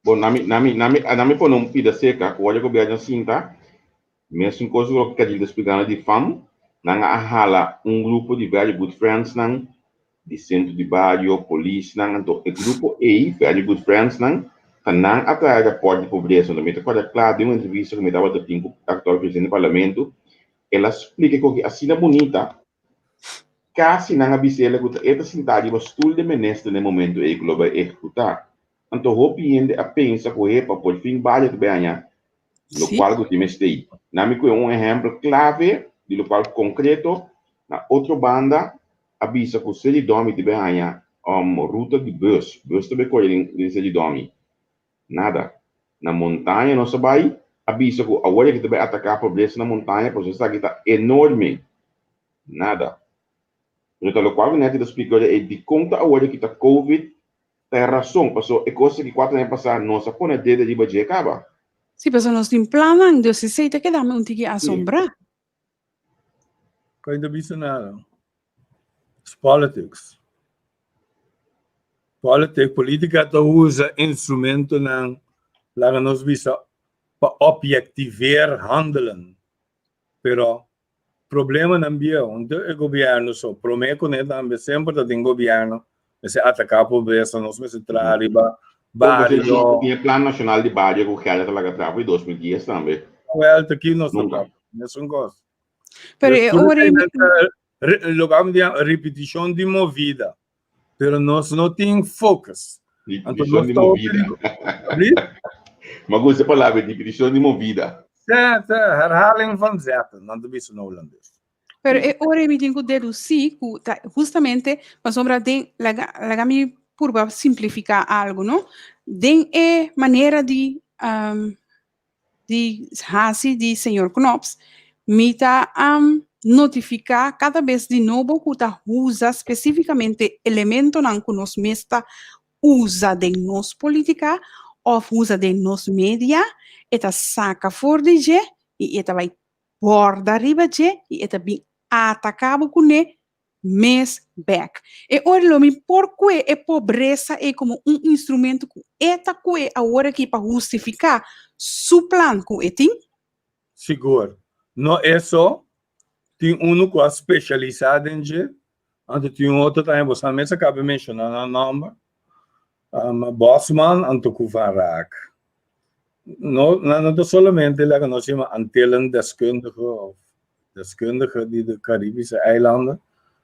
Bon, na mi pone un pida seca cu ora gobierno sinta, mesun cos cu loke Kadil ta explicando di FAM, nan a hala un grupo di very good friends nan, di centro di bario, polis nan, anto e grupo ey, very good friends nan, ta nan a traha rapport di pobreza. Anto mi ta corda cla den un entrevista cu mi tabata tin cu actual presidente di parlamento, el a splica cu asina bunita, casi nan a bisa el cu ta e ta sinta riba stoel di minister na e momento ey cu lo bay ehecuta. Anto hopi hende a pensa cu epa, por fin bario ta bay haña lo cual cu tin mester. Na mi cu un ehempel clave di lo cual concreto, na otro banda a bisa cu Seri Domi ta bay haña ruta di bus, bus ta bay core den Seri Domi. Nada. Na montaña nos a bay, a bisa cu awor aki ta bay ataca pobreza na montaña pasobra esaki ta enorme. Nada. Pero ta lo cual cu Netty ta splica ora ey dicon ta awor aki ta COVID ta e rason, paso e cos aki 4 aña pasa nos a pone dede riba dje caba. Si, paso nos tin plannan, dus esey ta keda mi un tiki asombra. Kan ta bisa nada. It's politics. Politics, politica ta usa instrumentonan, laga nos bisa, pa objectiveer handelen. Pero problemanan bieu, anto e gobierno so, prome cu ne tambe semper ta tin gobierno, mester ataca pobreza, nos mester traha riba bario. Tin e plan nacional di bario cu Gerrit ta laga traha for di 2010 tambe. Wel, ta ki nos ta Nunca. papia, mesun cos. Pero e ora e Lo que di repeticion di movida, pero nos no tin focus. Anto Repeticion nos di ta movida. Ma gusta e palabra repeticion di movida. Sí, herhaling van zetten, nan ta bisa na holandes. Pero e ora mi tin cu deduci cu ta justamente pasobra den laga mi purba simplifica algo, no? Den e manera di haci di señor Knops, mi ta notifica cada bes di nobo cu ta usa specificamente elementonan cu nos mes ta usa den nos politica of usa den nos media, e ta saca for di dje y e ta bay borda riba dje y e ta bin ataca bo cune mes bek. E ora lo mi por cue e pobreza e como un instrumento cu e ta cue awor aki pa justifica su plan cu e tin? Sigur. No eso, tin uno cu a specialisa den dje, anto tin un otro tambe, bo sa mes a caba menciona nan nomber, Bosman anto cu Van Raak. No, nan no ta solamente laga nos yama Antillen deskundige of deskundige di de Caribische eilanden,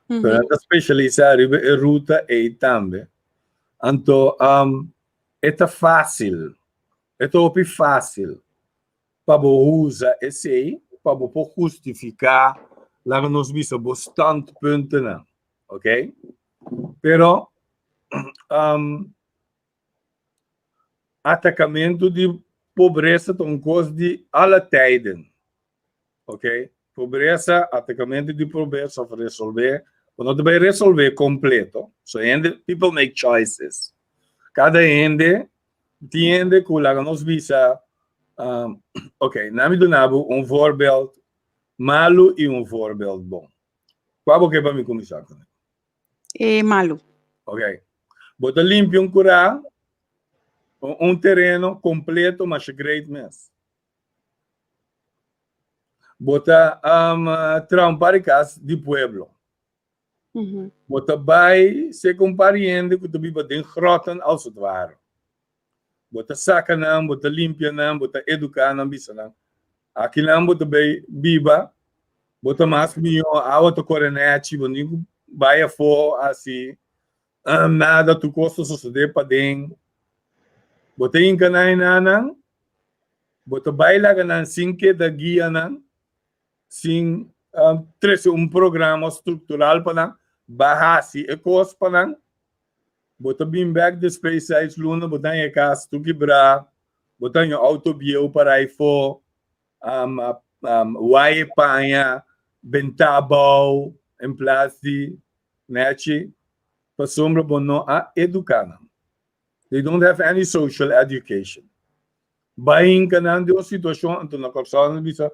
pero nan ta specialisa riba e ruta ei tambe. Anto, e ta facil, e ta hopi facil pa bo usa esei pa bo por justifica, laga nos bisa, bo standpuntennan, ok? Pero, atacamento di pobreza ta un cos di alle tijden, ok? Pobreza, atacamento di pobreza of resolve, bo no ta bay resolve completo, so hende, people make choices. Cada hende tin hende cu laga nos bisa, ok, na mi duna bo un voorbeeld malo y un voorbeeld bon. Cua bo ke pa mi cuminsa cu ne? E malo. Ok. Bo ta limpia un cura, un tereno completo, masha great mes. Bo ta traha un par di cas di pueblo. Bo ta bay seca un par di hende cu ta biba den grotten als het ware. Bo ta saca nan, bo ta limpia nan, bo ta educa nan, bisa nan. Aki nan bo ta bay biba. Bo ta mas mihó, awa ta kore nèchi, bo no tin ku bai afó hasi nada, tur kos ta sosodé paden. Bo ta hinka nan enanan, bo ta bai laga nan sin keda guia nan, sin trese un programa struktural pa nan, ba hasi e kos pa nan. Bo ta bin bèk despues seis luna, bo ta haña e kas tur kibrá, bo ta haña outo bieu pará afó. um, um, waye paña bentá abou in plaats di nechi, pasobra bo no a eduká nan. They don't have any social education. Bai hinka nan den un situashon, anto na Kòrsou nan bisa,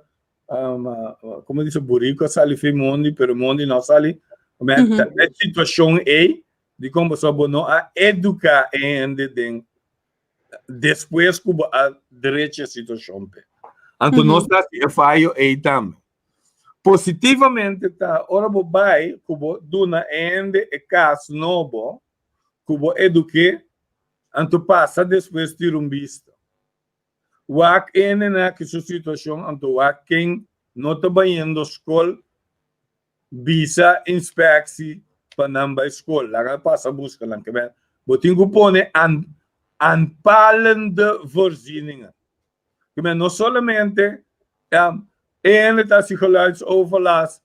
um, uh, komo bisa, buriku a sali fei mondi, pero mondi no a sali. Men, mm -hmm. E situashon ei, di kon pasobra bo no a eduká e hende den despues ku bo a drecha e situashon p'e. Anto nos ta hasi e fayo ei tambe. Positivamente ta ora bo bai ku bo duna e hende e kas nobo ku bo eduk'é, anto pasa despues tira un bista. Wak e hende na ki su situashon, anto wak ken no ta bayendo skol. Bisa inspectie pa nan bai skol. Laga pasa buska nan ke ben. Bo tin ku pone aan aanpalende voorzieningen. Ke men no solamente um, e hende ta hasi geluidsoverlast,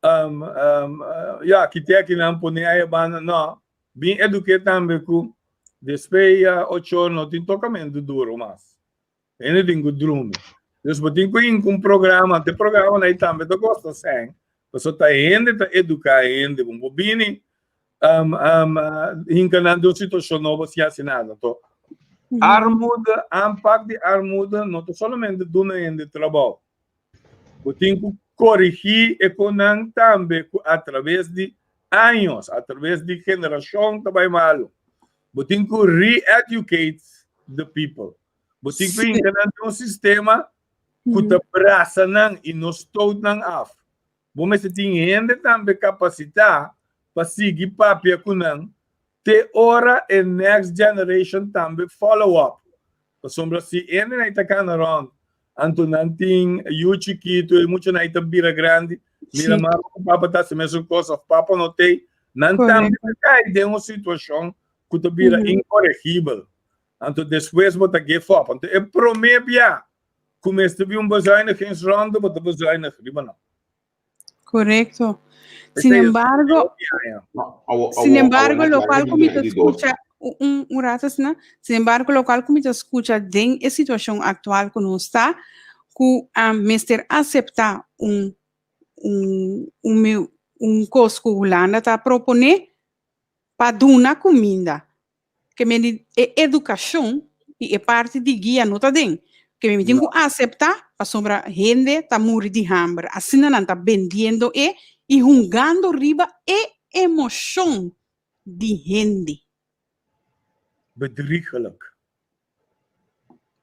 um, um, ya, kite aki nan pone aya banda, no. Bin eduke tambe ku despues ya ocho or no tin tokamentu duro mas. Hende tin ku drumi. Dus bo tin ku hinka un programa, te programa ei tambe ta kosta sèn. Pasobra ta hende ta eduká hende. Bo por bini um, um, hinka nan den un situashon nobo sin hasi nada. Anto, armoede, aanpak di armoede no ta solamente duna hende trabou. Bo tin ku korigí e konan tambe ku atraves di años, atraves di generashon ta bai malu. Bo tin ku re-educate the people. Bo tin ku hinka nan den un sistema ku ta brasa nan i no stoot nan af. Bo mester tin hende tambe kapasitá pa sigui papia ku nan te ora e next generation tambe follow up. Pasobra si hende nan ta kana rònt anto nan tin yu chikitu e muchanan ta bira grandi, mira mama ku papa ta hasi mesun kos òf papa no t'ei, nan tambe ta kai den un situashon ku ta bira inkoregibel. Anto despues bo ta give up. Anto e promé bia ku mester bin un bezuinigingsronde, bo ta bezuinig riba nan. Korekto. Sin embargo, sin embargo, lokual ku mi ta skucha un un rato asina, sin embargo, lokual ku mi ta skucha den e situashon aktual ku nos ta, ku mester aseptá un un un un kos ku Hulanda ta proponé pa duna kuminda. Ke men di e edukashon i e parti di guia no ta den. Ke men mi tin ku aseptá pasobra hende ta muri di hamber. Asina nan ta bendiendo e i hungando riba e emoshon di hende. Bedriegelijk.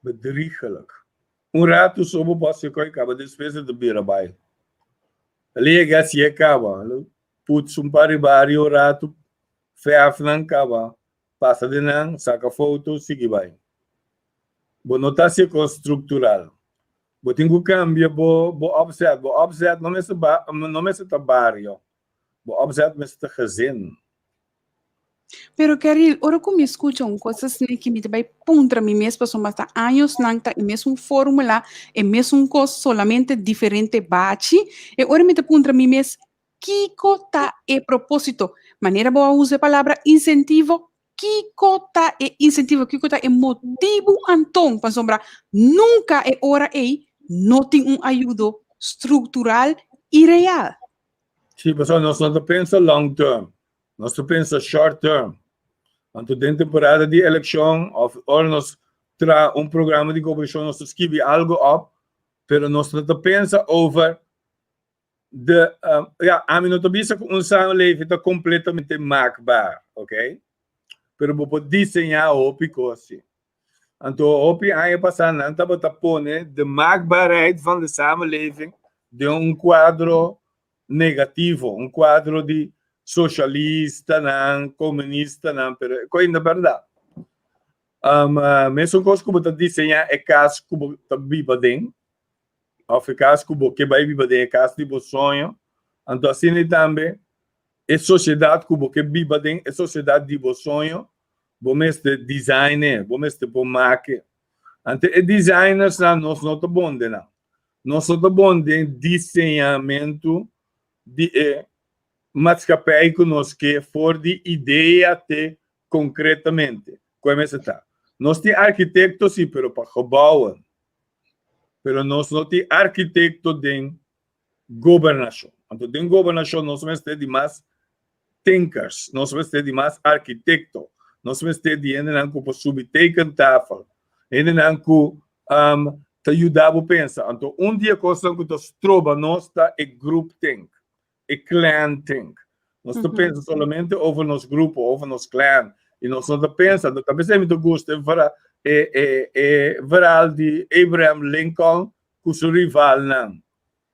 Bedriegelijk. Un ratu so bo por hasi koi kaba despues e ta bira bai. El a yega hasi e kaba. El a putsa un par di bario un ratu Verf nan kaba, pasa den nan, saka foto, sigui bai. Bo no ta hasi kos struktural. Bo tin ku kambia bo bo opzet. Bo opzet no mester ba no mester ta bario. Bo opzet mester ta gezin. Pero Keril, ora ku mi skucha un kos asina ki mi ta bai puntra mi mes pasobra ta añosnan ta e mesun formula, e mesun kos solamente diferente bachi, e ora mi ta puntra mi mes Kiko ta e propósito? Manera bo a usa e palabra insentivo, kiko ta e insentivo? Kiko ta e motibu anton? Pasobra nunka e ora ei no tin un ayudo struktural i real. Sí, pasobra nos no ta pensa long term, nos ta pensa short term. Anto den temporada di elekshon òf ora nos traha un programa di gobernashon nos ta skibi algu òp, pero nos no ta pensa over De, um, ja, ami no ta bisa ku un samenleving ta kompletamente maakbaar, ok? Pero bo por diseñá hopi kos sí. Anto hopi aña pasá nan tabata pone de maakbaarheid van de samenleving den un kuadro negativo, un kuadro di sosialistanan, komunistanan, pero e kos no bèrdat. Um, mesun kos ku bo ta diseñá e kas ku bo ta biba den. Òf e kas ku bo ke bai biba den e kas di bo soño. Anto asina tambe e sosiedat ku bo ke biba den, e sosiedat di bo soño, bo mester design e, bo mester por make. Anto e designersnan nos no ta bon den nan. Nos no ta bon den diseñamentu di e maatschappij ku nos ke for di idea te konkretamente. Ku e mester ta. Nos tin arkitekto si, pero pa gebouwen. Pero nos no tin arkitekto den gobernashon. Anto den gobernashon nos mester di mas thinkers, nos mester di mas arkitekto, nos mester di hendenan ku por subi tekentafel, hendenan ku ta yuda bo pensa. Anto un di e kosnan ku ta stroba nos ta e groupthink, e clan think. Nos ta pensa solamente over nos grupo, over nos clan, i nos no ta pensa. Anto ta p'esei mi ta gusta e verhaal di Abraham Lincoln ku su rivalnan.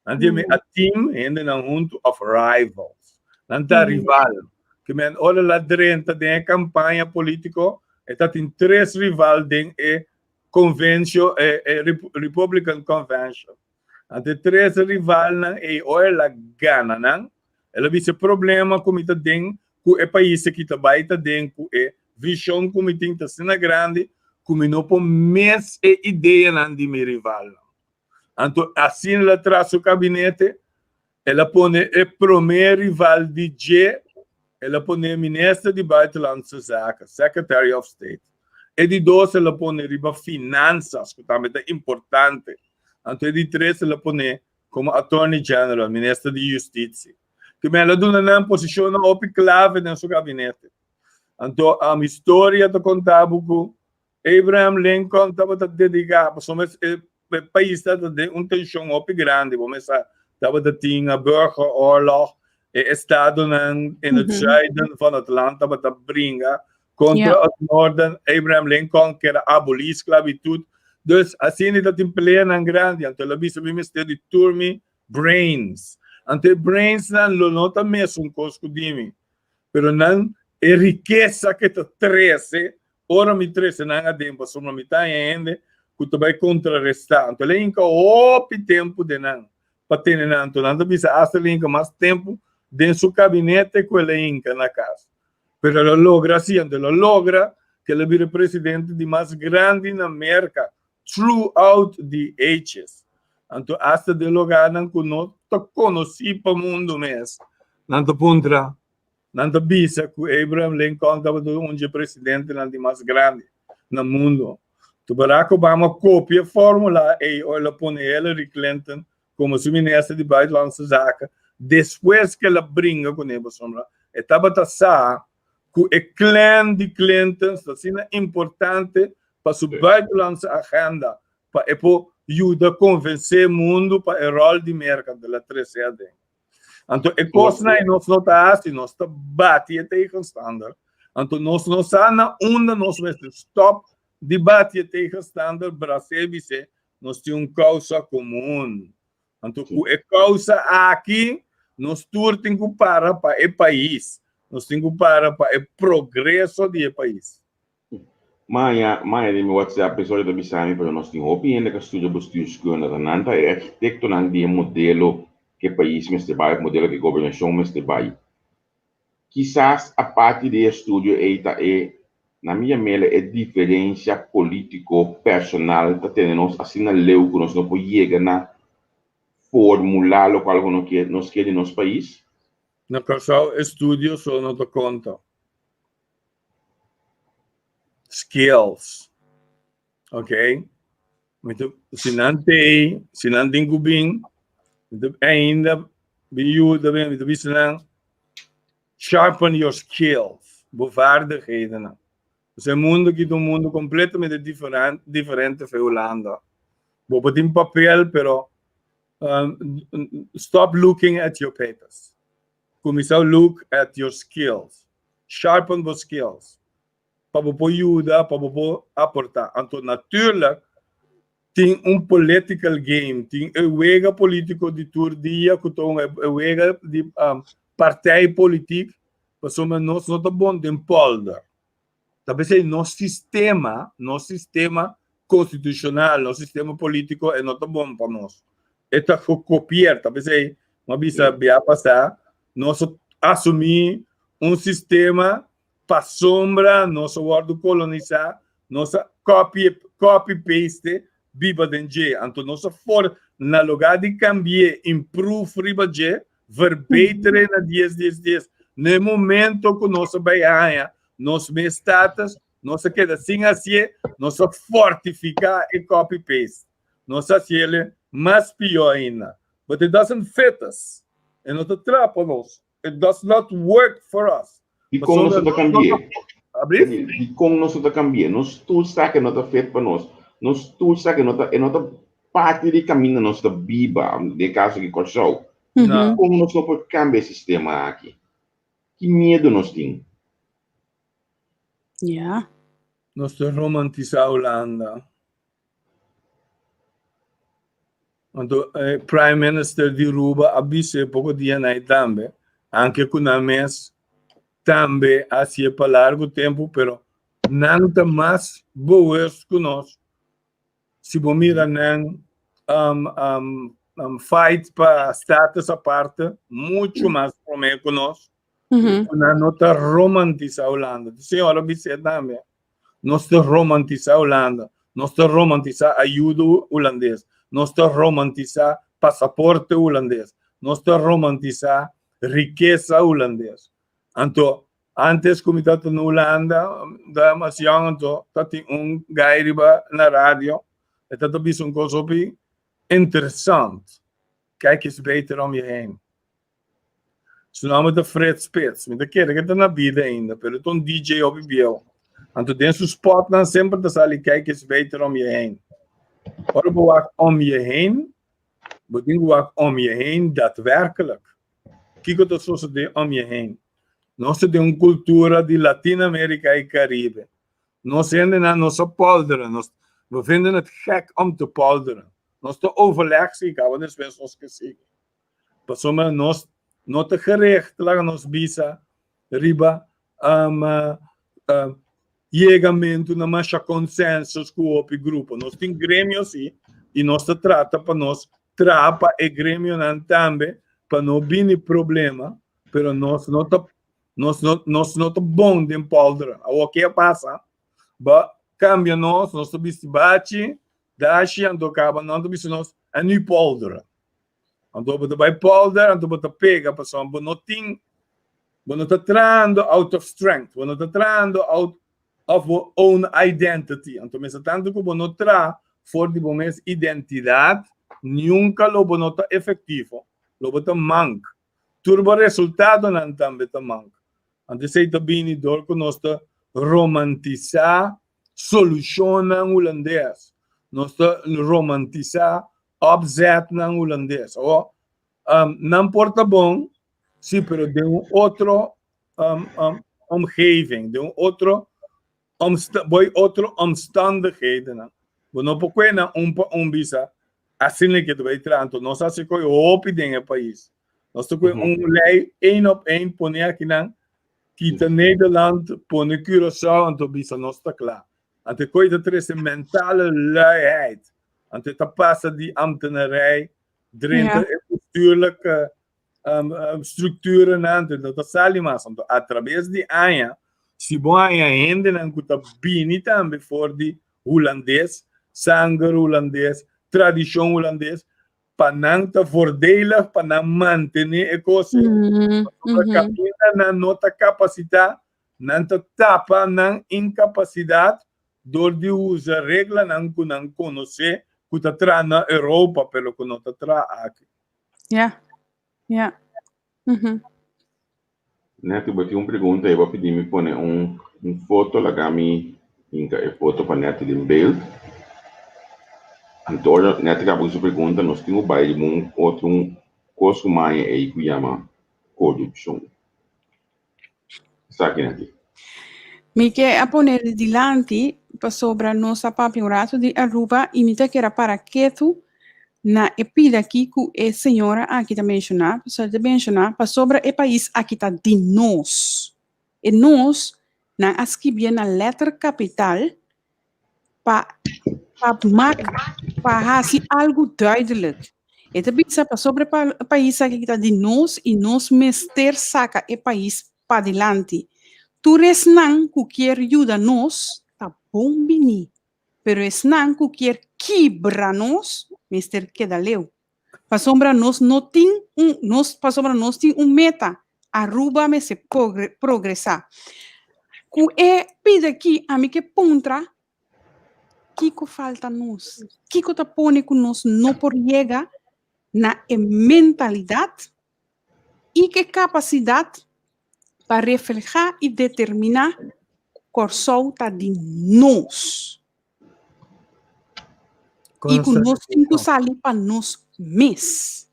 Nan tin a team, hendenan huntu, of rivals. Nan ta rival. Ke men ora el a drenta den e kampaña polítiko, e ta tin tres rival den e konvensio, e Republican Convention. Anto e tres rivalnan ei, ora el a gana nan, el a bisa e problema ku mi ta den ku e pais aki ta bai ta den ku e vishon ku mi tin ta asina grandi ku mi no por mes e ideanan di mi rivalnan. Anto asina el a traha su kabinete, el a pone e promé rival di dje, el a pone minister di Buitenlandse Zaken, Secretary of State. E di dos el a pone riba finansas, ku tambe ta importante. Anto e di tres el a pone komo Attorney General, minister di Justisia. Kimen el a duna nan posishonnan hopi klave den su gabinete. Anto historia ta konta bo ku Abraham Lincoln tabata dediká, pasobra e pais tabata den un tenshon hopi grandi, bo mester sa, tabata tin a burgeroorlog, e estadonan in het zuiden van het land tabata bringa kontra het noorden. Abraham Lincoln kier a abolí sklabitut, dus asina ta tin peleanan grandi, anto el a bisa mi mester di tur mi brains, anto e brainsnan lo no ta mesun kos ku di mi, pero nan e rikesa ke ta trese Ora mi trese nan aden pasobra mi ta haña hende ku ta bai kontrarestá. Anto el a hinka hopi tempu den nan pa tene nan. Anto nan ta bisa asta el a hinka mas tempu den su kabinete ku el a hinka na kas. Pero el a logra si. Anto el a logra ku el a bira presidente di mas grandi na Merka throughout the ages. Anto asta den lugarnan ku no ta konosí pa mundu mes, nan ta puntra, Nan ta bisa ku Abraham Lincoln tabata un dje presidentenan di mas grandi na mundu. Tu Barack Obama kopia e fórmula ei ora el a pone Hillary Clinton komo su minister di Buitenlandse Zaken despues ku el a bringa kuné pasobra e tabata sa ku e clan di Clintons ta asina importante pa su buitenlandse agenda pa e por yuda konvensé mundu pa e ròl di Merka el a trese aden. Anto e kosnan ei nos no ta hasi, nos ta bati e tegenstander. Anto nos no sa na unda nos mester stop di bati e tegenstander, bras'é bis'é nos tin un kousa komun. Anto ku e kousa aki nos tur tin ku para pa e pais, nos tin ku para pa e progreso di e pais. Maya, Maya den mi WhatsApp episode ta bisa mi pero nos tin hopi hende ka studia bestuurskunde ta nan ta e arkitektonan di e modelo ku e pais mester bai of modelo ku e gobernashon mester bai. Kisas aparte di e estudio ei ta e, na mi yam'el e diferensia politiko personal ta tene nos asina leu ku nos no por yega na formula lokual ku nos ke di nos pais. Na Kòrsou estudio so no ta konta. Skills. Ok. Mi ta, si nan tei, si nan tin ku bin, mi ta ainda bin yuda bin, mi ta bisa nan, sharpen your skills, bo vaardighedennan. Pasobra e mundu aki ta un mundu completamente diferente, diferente for Hulanda. Bo por tin papel, pero stop looking at your papers. Kuminsá look at your skills. Sharpen bo skills pa bo por yuda, pa bo por aportá. Anto natuurlijk tin un political game, tin e wega polítiko di tur dia ku ta un e wega di partijpolitiek, pasobra nos no ta bon den polder. Ta p'esei nos sistema, nos sistema konstitushonal, nos sistema polítiko e no ta bon pa nos. E ta gekopieerd. Ta p'esei mi a bisa bia pasá, nos a asumí un sistema pasobra nos a wòrdu kolonisá, nos a copy copy paste biba den dje. Anto nos a for na lugá di kambi'é, improve riba dje, verbeter'é na dies dies dies. Na e momento ku nos a bai haña nos mes status, nos a keda sin hasié, nos a fortifiká e copy paste. Nos a hasiel mas pió ainda. But it doesn't fit us. E no ta traha pa nos. It does not work for us. Dikon nos no ta kambi'é? Dikon nos no ta kambi'é? Nos tur sa ku e no ta fit pa nos. Nos tur sa ku e no ta e no ta parti di kaminda nos ta biba, den e kaso aki Kòrsou. Dikon nos no por kambia e sistema aki? Ki miedu nos tin? Ja. Nos ta romantisá Hulanda. Anto e Prime Minister di Aruba a bis'é poko dianan ei tambe, anke ku nan mes tambe a hasié pa largu tempu, pero nan ta mas bewust ku nos. Si bo mira nan fight pa status aparte muchu mas promé ku nos, ku nan no ta romantisá Hulanda. Di señor a bis'é tambe. Nos ta romantisá Hulanda, nos ta romantisá ayudo hulandes, nos ta romantisá pasaporte hulandes, nos ta romantisá rikesa hulandes. Anto, antes ku mi tabata na Hulanda, mi tabata mas yòn, anto tabatin un guy riba na radio, e tabata bisa un kos hopi interesant, Kijk eens beter om je heen. Su nomber ta Fred Spits. Mi ta kere ke ta na bida ainda, pero e ta un DJ hopi bieu. Anto den su spotnan semper ta sali Kijk eens beter om je heen. Ora bo wak om je heen, bo tin ku wak om je heen daadwerkelijk. Kiko ta sosodé om je heen? Nos ta den un kultura di Latinoamerika i Karibe. Nos hendenan no sa polderen. Nos, we vinden het gek om te polderen. Nos ta overleg si kaba despues nos ke sigui. Pasobra nos no ta gericht, laga nos bisa, riba yegamentu na masha consensus ku hopi grupo. Nos tin gremio si i nos ta trata pa nos traha pa e gremionan tambe pa no bini problema, pero nos no ta nos no nos no ta bon den polderen. Awor ke a pasa? Bo kambia nos, nos ta bisti bachi, dashi, anto kaba nan ta bisa nos en nu polderen. Anto bo ta bai polder, anto bo ta pega pasobra bo no tin, bo no ta trahando out of strength, bo no ta trahando out of bo own identity. Anto mester tantu ku bo no traha for di bo mes identidat, nunka lo bo no ta efektivo, lo bo ta mank. Tur bo resultadonan tambe ta mank. Anto esei ta bini dor ku nos ta romantisá solushonnan hulandes, nos ta romantisá opzetnan hulandes. Awor, um, nan por ta bon, sí, pero den un otro um, um, omgeving, den un otro omsta boy otro omstandighedennan. Bo no por kue nan un pa un bisa, asina ke ta bai traha. Anto nos hasi koi hopi den e pais. Nos ta kue un lei één op één pone akinan, kita Nederland, pone Curaçao, anto bisa nos ta kla. Anto e koi ta trese mentale luiheid. Anto e ta pasa di ambtenarij drenta e bestuurlijke structurennan, anto no ta sali mas. Anto atraves di aña, si bo haña hendenan ku ta bini tambe for di hulandes, sanger hulandes, tradishon hulandes, pa nan ta voordelig pa nan mantené e kos ei. Pasobra kaminda nan no ta kapasitá, nan ta tapa nan inkapasidat dor di usa reglanan ku nan konosé ku ta traha na Europa pero ku no ta traha aki. Ja, ja. Netty, bo tin un pregunta ei, bo a pidi mi pone un un foto, laga mi hinka e foto pa Netty den beeld. Anto ora Netty kaba ku su pregunta, nos tin ku bai riba un otro un kos ku maya ei ku yama korupshon. Esaki Netty. Mi ke a pone dilanti pasobra nos a papia un rato di Aruba y mi ta kera para ketu na e pida aki ku e señora aki ta menshoná, pasobra e ta menshoná pasobra e pais aki ta di nos. E nos, nan a skibié na lèter kapital pa pa mak pa hasi algu duidelijk. E ta bisa pasobra e pais aki ta di nos y nos mester saca e pais padilanti. Tur esnan cu kier yuda nos ta bon bini, pero esnan cu kier kibra nos mester keda leu. Pasobra nos no tin un nos pasobra nos tin un meta, Aruba mester progresa. Cu e pida aki ami ke puntra kiko falta nos? Kiko ta pone cu nos no por yega na e mentalidad y ke capacidad pa refleha y determina cu Corsou ta di nos? Y cu nos tin cu sali pa nos mes.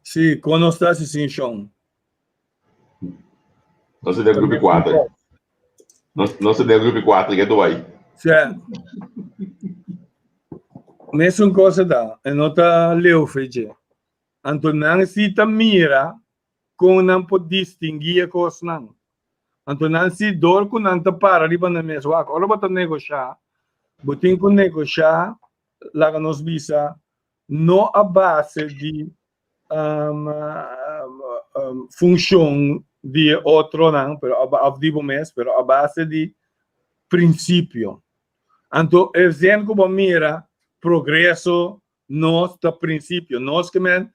Sí, kon nos ta hasi sin shon? Nos ta den grupo 4. Nos, nos ta den grupo 4, ke tu bai? Sí. Mesun cosa ta, e no ta leu feche. Anto nan si ta mira kon nan por distinguí e kosnan. Anto nan si dor ku nan ta para riba nan mes wak. Ora bo ta negoshá, bo tin ku negoshá, laga nos bisa, no a base di funshon di e otronan, pero òf di bo mes, pero a base di prinsipio. Anto e zin ku bo mira progreso nos ta prinsipio, nos ke men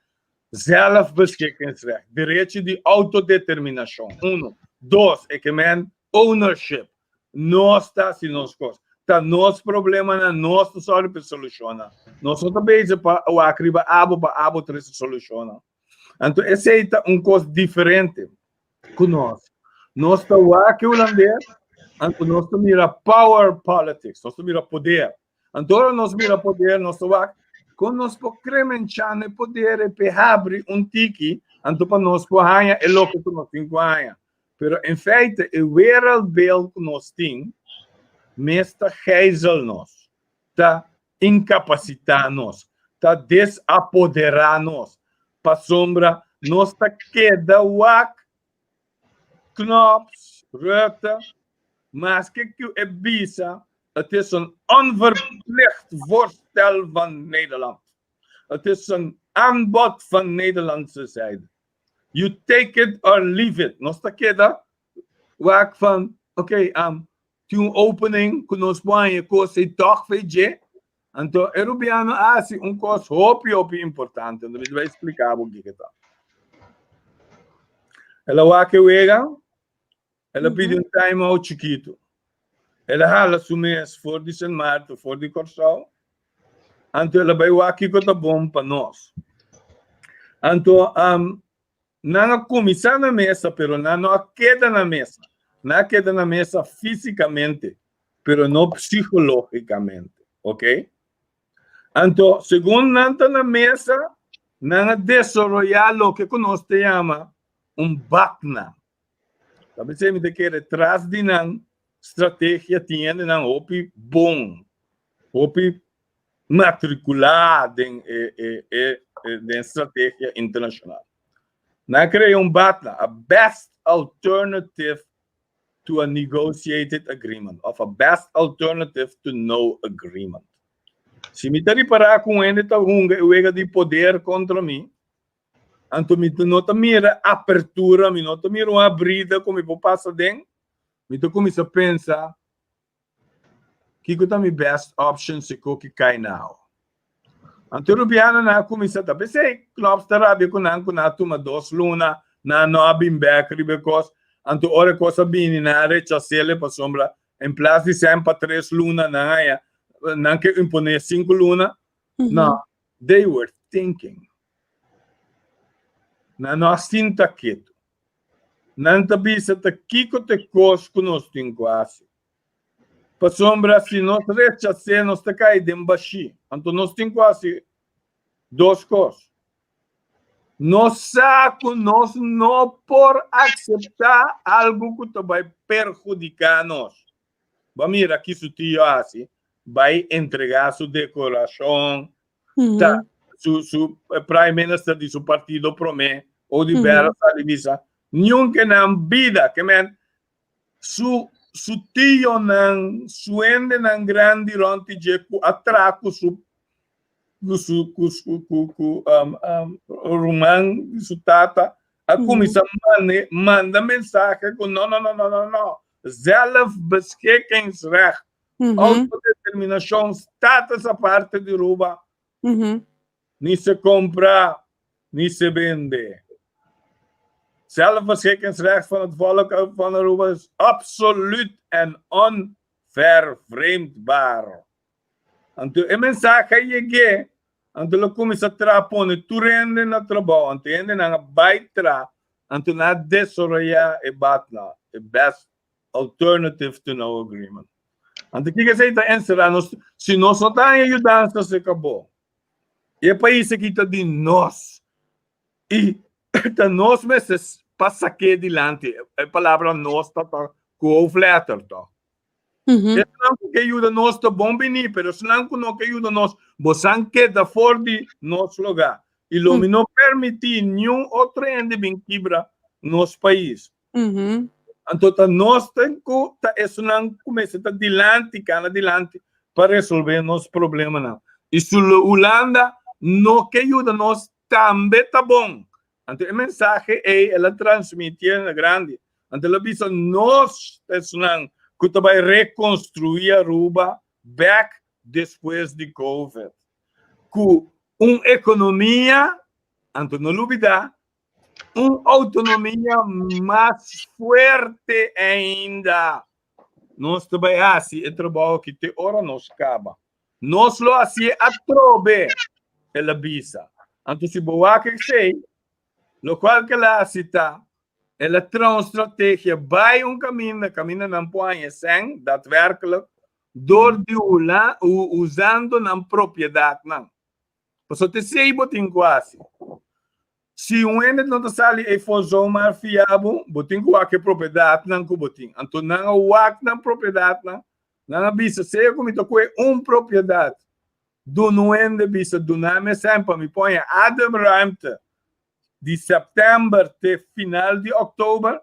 zelfbeschikkingsrecht, derecho di outodeterminashon, uno. Dos, e ke men ownership, Nos ta hasi nos kos. Ta nos problemanan, nos ta sòru pa e solushonnan. Nos no ta bezig pa wak riba abo pa abo trese solushonnan. Anto esei ta un kos diferente ku nos. Nos ta wak e hulandes, anto nos ta mira power politics, nos ta mira poder. Anto ora nos mira poder, nos ta wak kon nos por kremenchá na e poder e p'e habri un tiki, anto pa nos por haña e loke ku nos tin ku haña. Pero en feite e wereldbeeld ku nos tin mes ta gijzel nos, ta inkapasitá nos, ta desapoderá nos, pasobra nos ta keda wak Knops, Rutte, maske ku e bisa het is een onverplicht voorstel van Nederland. Het is een aanbod van Nederlandse zijde. You take it or leave it. Nos ta keda wak van, oké, um, tin un opening ku nos por haña kos ei tòg fe dje. Anto e rubiano a hasi un kos hopi hopi importante. Anto mi ta bai splika bo kiko ta. El a wak e wega, el a pidi un time out chikitu. El a hala su mes for di Sint Maarten, for di Kòrsou. Anto el a bai wak kiko ta bon pa nos. Anto um, nan a kuminsá na mesa, pero nan no a keda na mesa. Nan a keda na mesa físikamente, pero no psikológikamente. Ok? Anto, segun nan ta na mesa, nan a desaroyá loke ku nos ta yama un bakna. Ta p'esei mi ta kere tras di nan strategia tin hendenan hopi bon, hopi matrikulá den e e e den strategia internashonal. Nan a krea un batna, a best alternative to a negotiated agreement of a best alternative to no agreement. Si mi ta ripará ku un hende ta hunga e wega di poder kontra mi, Anto mi no ta mira apertura, mi no ta mira un abrida ku mi por pasa den. Mi ta kuminsá pensa, Kiko ta mi best option si koki kai nau? Anto e rubianonan a kuminsá ta p'esei Knops ta rabia ku nan ku nan a tuma dos luna, nan no a bin bèk riba e kos. Anto ora e kos a bini nan a rechas'el pasobra en plas di sèn pa tres luna nan haña nan ke imponé sinku luna. No, they were thinking. Nan no a sinta ketu. Nan ta bisa ta kiko ta e kos ku nos tin ku hasi. Pasobra si nos rechas'é nos ta kai den bashí. Anto nos tin ku hasi dos kos. Nos sa ku nos no por akseptá algu ku ta bai perhudiká nos. Bo a mira ki su tio a hasi, bai entregá su dekorashon, ta su su prime minister di su partido promé o di bera sali bisa niun ke nan bida ke men su su tionan su hendenan grandi rònt di dje ku a traha ku su. Ku su ku su ku ku um, um, ruman di su tata a kuminsá mande manda mensahe ku no no no no no no zelfbeschikkingsrecht autodeterminashon status aparte di Aruba ni se compra ni se bende. Zelfbeschikkingsrecht van het volk van Aruba is absoluut en onvervreemdbaar. Anto e mensahe a yeg'é, anto el a kuminsá traha pone tur hende na trabou, anto e hendenan a bai traha, anto nan a desaroyá e BATNA, e Best Alternative to No Agreement. Anto kiko esei ta enserá? Nos, si nos no ta haña yudansa serka bo, e pais aki ta di nos, i ta nos mester pa sak'é dilanti. E palabra nos ta ta ku hoofdletter, tòg? Esnan ku ke yuda nos ta bon bini, pero esnan ku no ke yuda nos, bosan keda for di nos lugá. I lo mi no permití niun otro hende bin kibra nos pais. Anto ta nos ten ku ta esnan ku mester ta dilanti, kana dilanti pa resolvé nos problemanan. I si Hulanda no ke yuda nos, tambe ta bon. Anto e mensahe ei el a transmitié na grandi. Anto el a bisa nos ta esnan ku ta bai rekonstruí Aruba bèk despues di Covid. Ku un ekonomia, anto no lubidá, un outonomia mas fuerte ainda. Nos ta bai hasi e trabou aki te ora nos kaba. Nos lo hasié atrobe, el a bisa. Anto si bo wak esei, lokual ku el a hasi ta, el a traha un strategia bai un kaminda, kaminda nan por haña sèn, daadwerkelijk, dor di usando nan propiedatnan. Pasobra ta esei bo tin ku hasi. Si un hende no ta sali eyfo zomaar fia bo, bo tin ku wak e propiedatnan ku bo tin. Anto nan a wak nan propiedatnan, nan a bisa, sea ku mi ta kohe un propiedat, duna un hende bisa, duna mi esei pa mi pon e ademruimte di sèptèmber te final di òktober,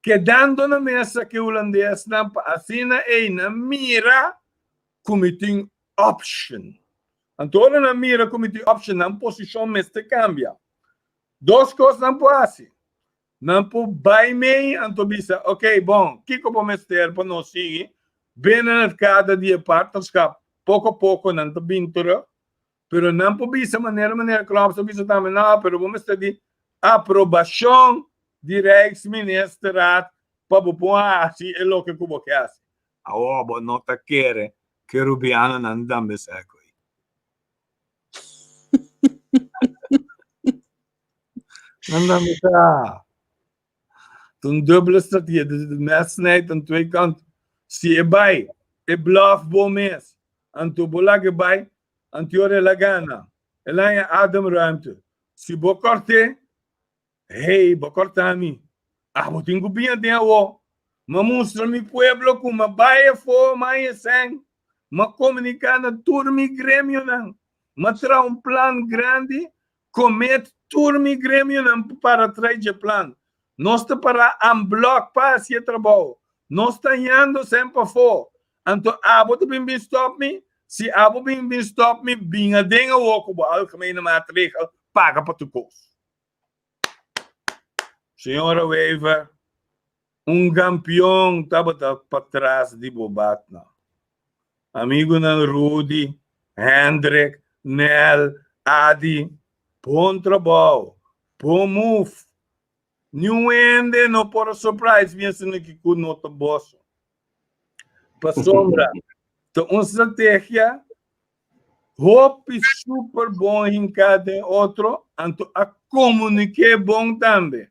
kedando na mesa ku e hulandesnan pa asina ei nan mira ku mi tin option. Anto ora nan mira ku mi tin option, nan posishon mester kambia. Dos kos nan por hasi. Nan por bai mei anto bisa, ok, bon, kiko bo mester pa nos sigui binnen het kader di e partnerschap? Poko poko nan ta bin terug. Pero nan por bisa manera meneer Knops a bisa tambe, no, pero bo mester di aprobashon di Rijksministerraad pa bo por hasi e loke ku bo ke hasi. Awor bo no ta kere ku e rubianonan tambe sa koe. Nan tambe sa. Ta un dubbele strategia, de mes snijdt aan twee kanten. Si e bai, e bluff bo mes, anto bo laga e bai, anto ora el a gana, el a haña ademruimte. Si bo kòrt'é, Hey, bo kòrta mi. Abo tin ku biña den awo. M'a mustra mi pueblo ku m'a bai afó, m'a haña sèn. M'a komuniká na tur mi gremionan. M'a traha un plan grandi, komet tur mi gremionan pa para trai dje plan. Nos ta pará en blòk pa hasi e trabou. Nos ta hañando sèn pafó. Anto abo ta bin bin stòp mi? Si abo bin bin stòp mi, biña den awo ku bo algemene maatregel paga pa tur kos. Señora Wever, un campeon tabata patras di bo batnan. Amigunan Rudy, Hendrik, Nel, Adi, bon trabou, bon move. Niun hende no por a surprise mi asina ki ku no ta boso. Pasobra ta un strategia Hopi super bon hinká den otro, anto a komuniké bon tambe.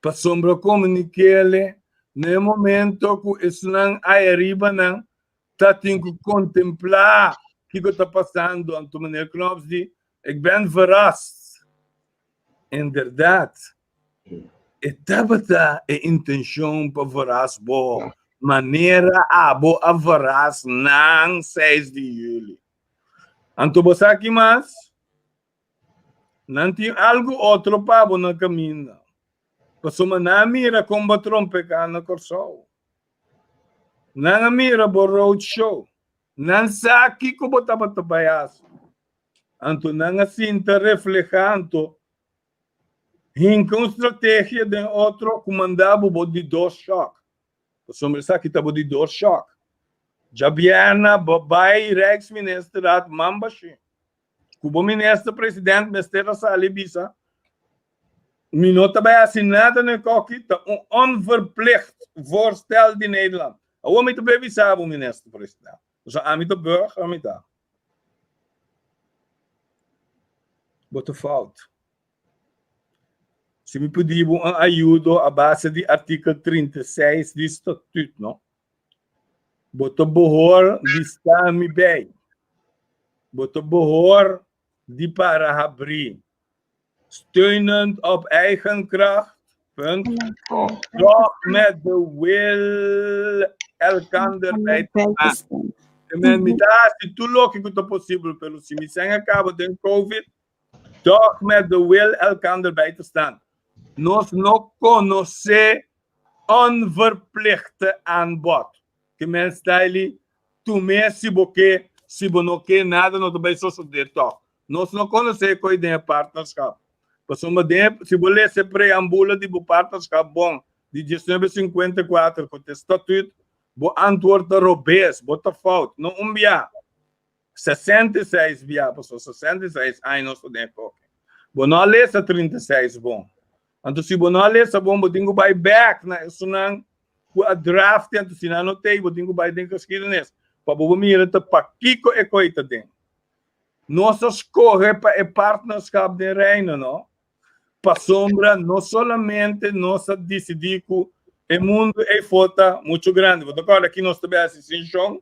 Pasobra komunikele na e momento ku esnan ai aribanan ta tin ku kontemplá kiko ta pasando. Anto meneer Knops di, Ik ben verrast. Inderdaad, e tabata e intenshon pa verras bo manera abo a verras nan 6 di juli. Anto bo sa ki mas? Nan tin algu otro pa bo na kaminda. Pasobra nan a mira kon bo a trompeká na Kòrsou. Nan a mira bo road show. Nan sa kiko bo tabata bai hasi. Anto nan a sinta reflehá anto hinka un strategia den otro ku manda bo bo di dos shòk. Pasobra esaki ta bo di dos shòk. Djabièrna bo bai Rijksministerraad man bashí. Ku bo minister president mester a sali bisa mi no ta bai hasi nada na e koki ta un onverplicht voorstel di Nederland. Awor mi ta bai bisa bo minister president. Pasobra ami ta burger mi ta. Bo ta fout. Si mi pidi bo un ayudo a base di artikel 36 di statuut no. Bo ta bohor di sta mi bij. Bo ta bohor di para habri. Steunend op eigen kracht, punt. Toch met de wil elkander bij te staan. Ke men mi ta hasi tur loke ku ta posibel, pero si mi sen a kaba den covid, toch met de wil elkander bij te staan. Nos no konosé onverplichte aanbod. Ke men Stylie, tum'é si bo ke, si bo no ke nada no ta bai sosodé tòg. Nos no konosé koi den e partnerschap. Pasobra den e, si bo lesa e preambula di bo partnerschap bon di 1954 ku ta e statuut, bo antwoord ta robes, bo ta fout. No un bia, 66 bia, pasobra 66 aña nos ta den e koki. Bo no a lesa 36 bon. Anto si bo no a lesa bon, bo tin ku bai bèk na esunnan ku a draft, anto si nan no t'ei, bo tin ku bai den geschiedenis pa bo mira ta pakiko e koi ta den. Nos a skohe pa e partnerschap den Reino, no? Pasobra no solamente nos a disidí ku e mundu ei for ta muchu grandi. Bo ta kòrda ki nos ta bai hasi sin shon?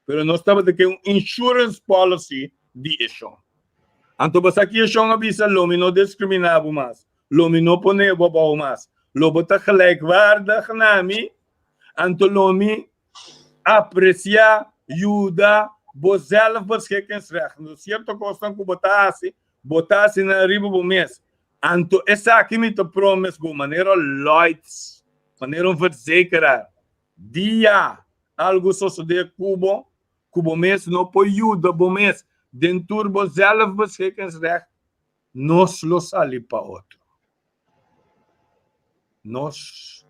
Pero nos tabata ke un insurance policy di e shon. Anto bo sa ki e shon a bisa? Lo mi no diskriminá bo mas. Lo mi no pone bo abou mas. Lo bo ta gelijkwaardig na mi. Anto lo mi Apresiá, yuda, bo zelfbeschikkingsrecht. Anto sierto kosnan ku bo ta hasi, bo ta hasi nan riba bo mes. Anto esaki mi ta promes bo, manera Lloyds, manera un verzekeraar, dia algu sosodé ku bo, ku bo mes no por yuda bo mes den tur bo zelfbeschikkingsrecht, nos lo sali pa otro. Nos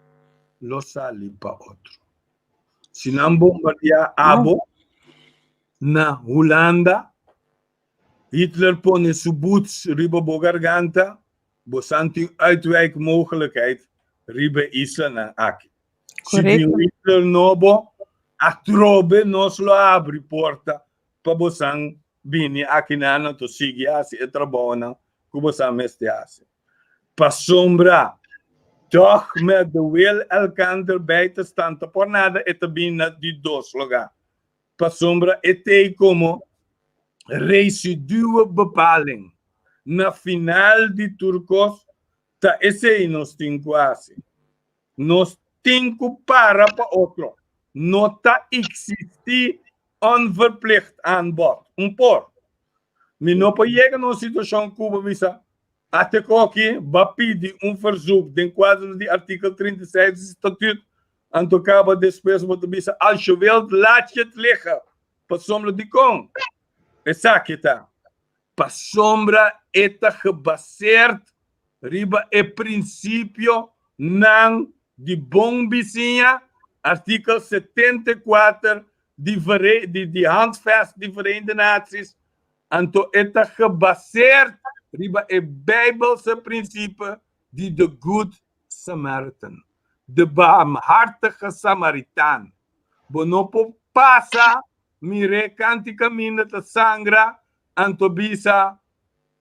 lo sali pa otro. Si nan bombardiá abo na Hulanda, Hitler pone su boots riba bo garganta, bo san tin uitwijkmogelijkheid riba e islanan aki. Si bin Hitler nobo, atrobe nos lo abri porta pa bo san bini akinan anto sigui hasi e trabounan ku bo sa mester hasi. Pasobra tòg met de wil elkander bij te staan ta por nada e ta bin na di dos lugá. Pasobra e t'ei komo residue bepaling. Na final di tur kos ta esei nos tin ku hasi. Nos tin ku para pa otro. No ta eksistí onverplicht aanbod. Un por. Mi no por yega na un situashon ku bo bisa, Ate koki ba pidi un verzoek den kuadro di artikel 36 di statuut, anto kaba despues bo ta bisa, als je wilt laat je het liggen. Pasobra dikon esaki ta? Pasobra e ta gebaseerd riba e prinsipio nan di bon bisiña, artikel 74 di di di Handvest di Verenigde Naties, anto e ta gebaseerd riba e Bijbelse principe di de Good Samaritan, de barmhartige Samaritaan. Bo no por pasa mir'é kanti kaminda ta sangra anto bisa,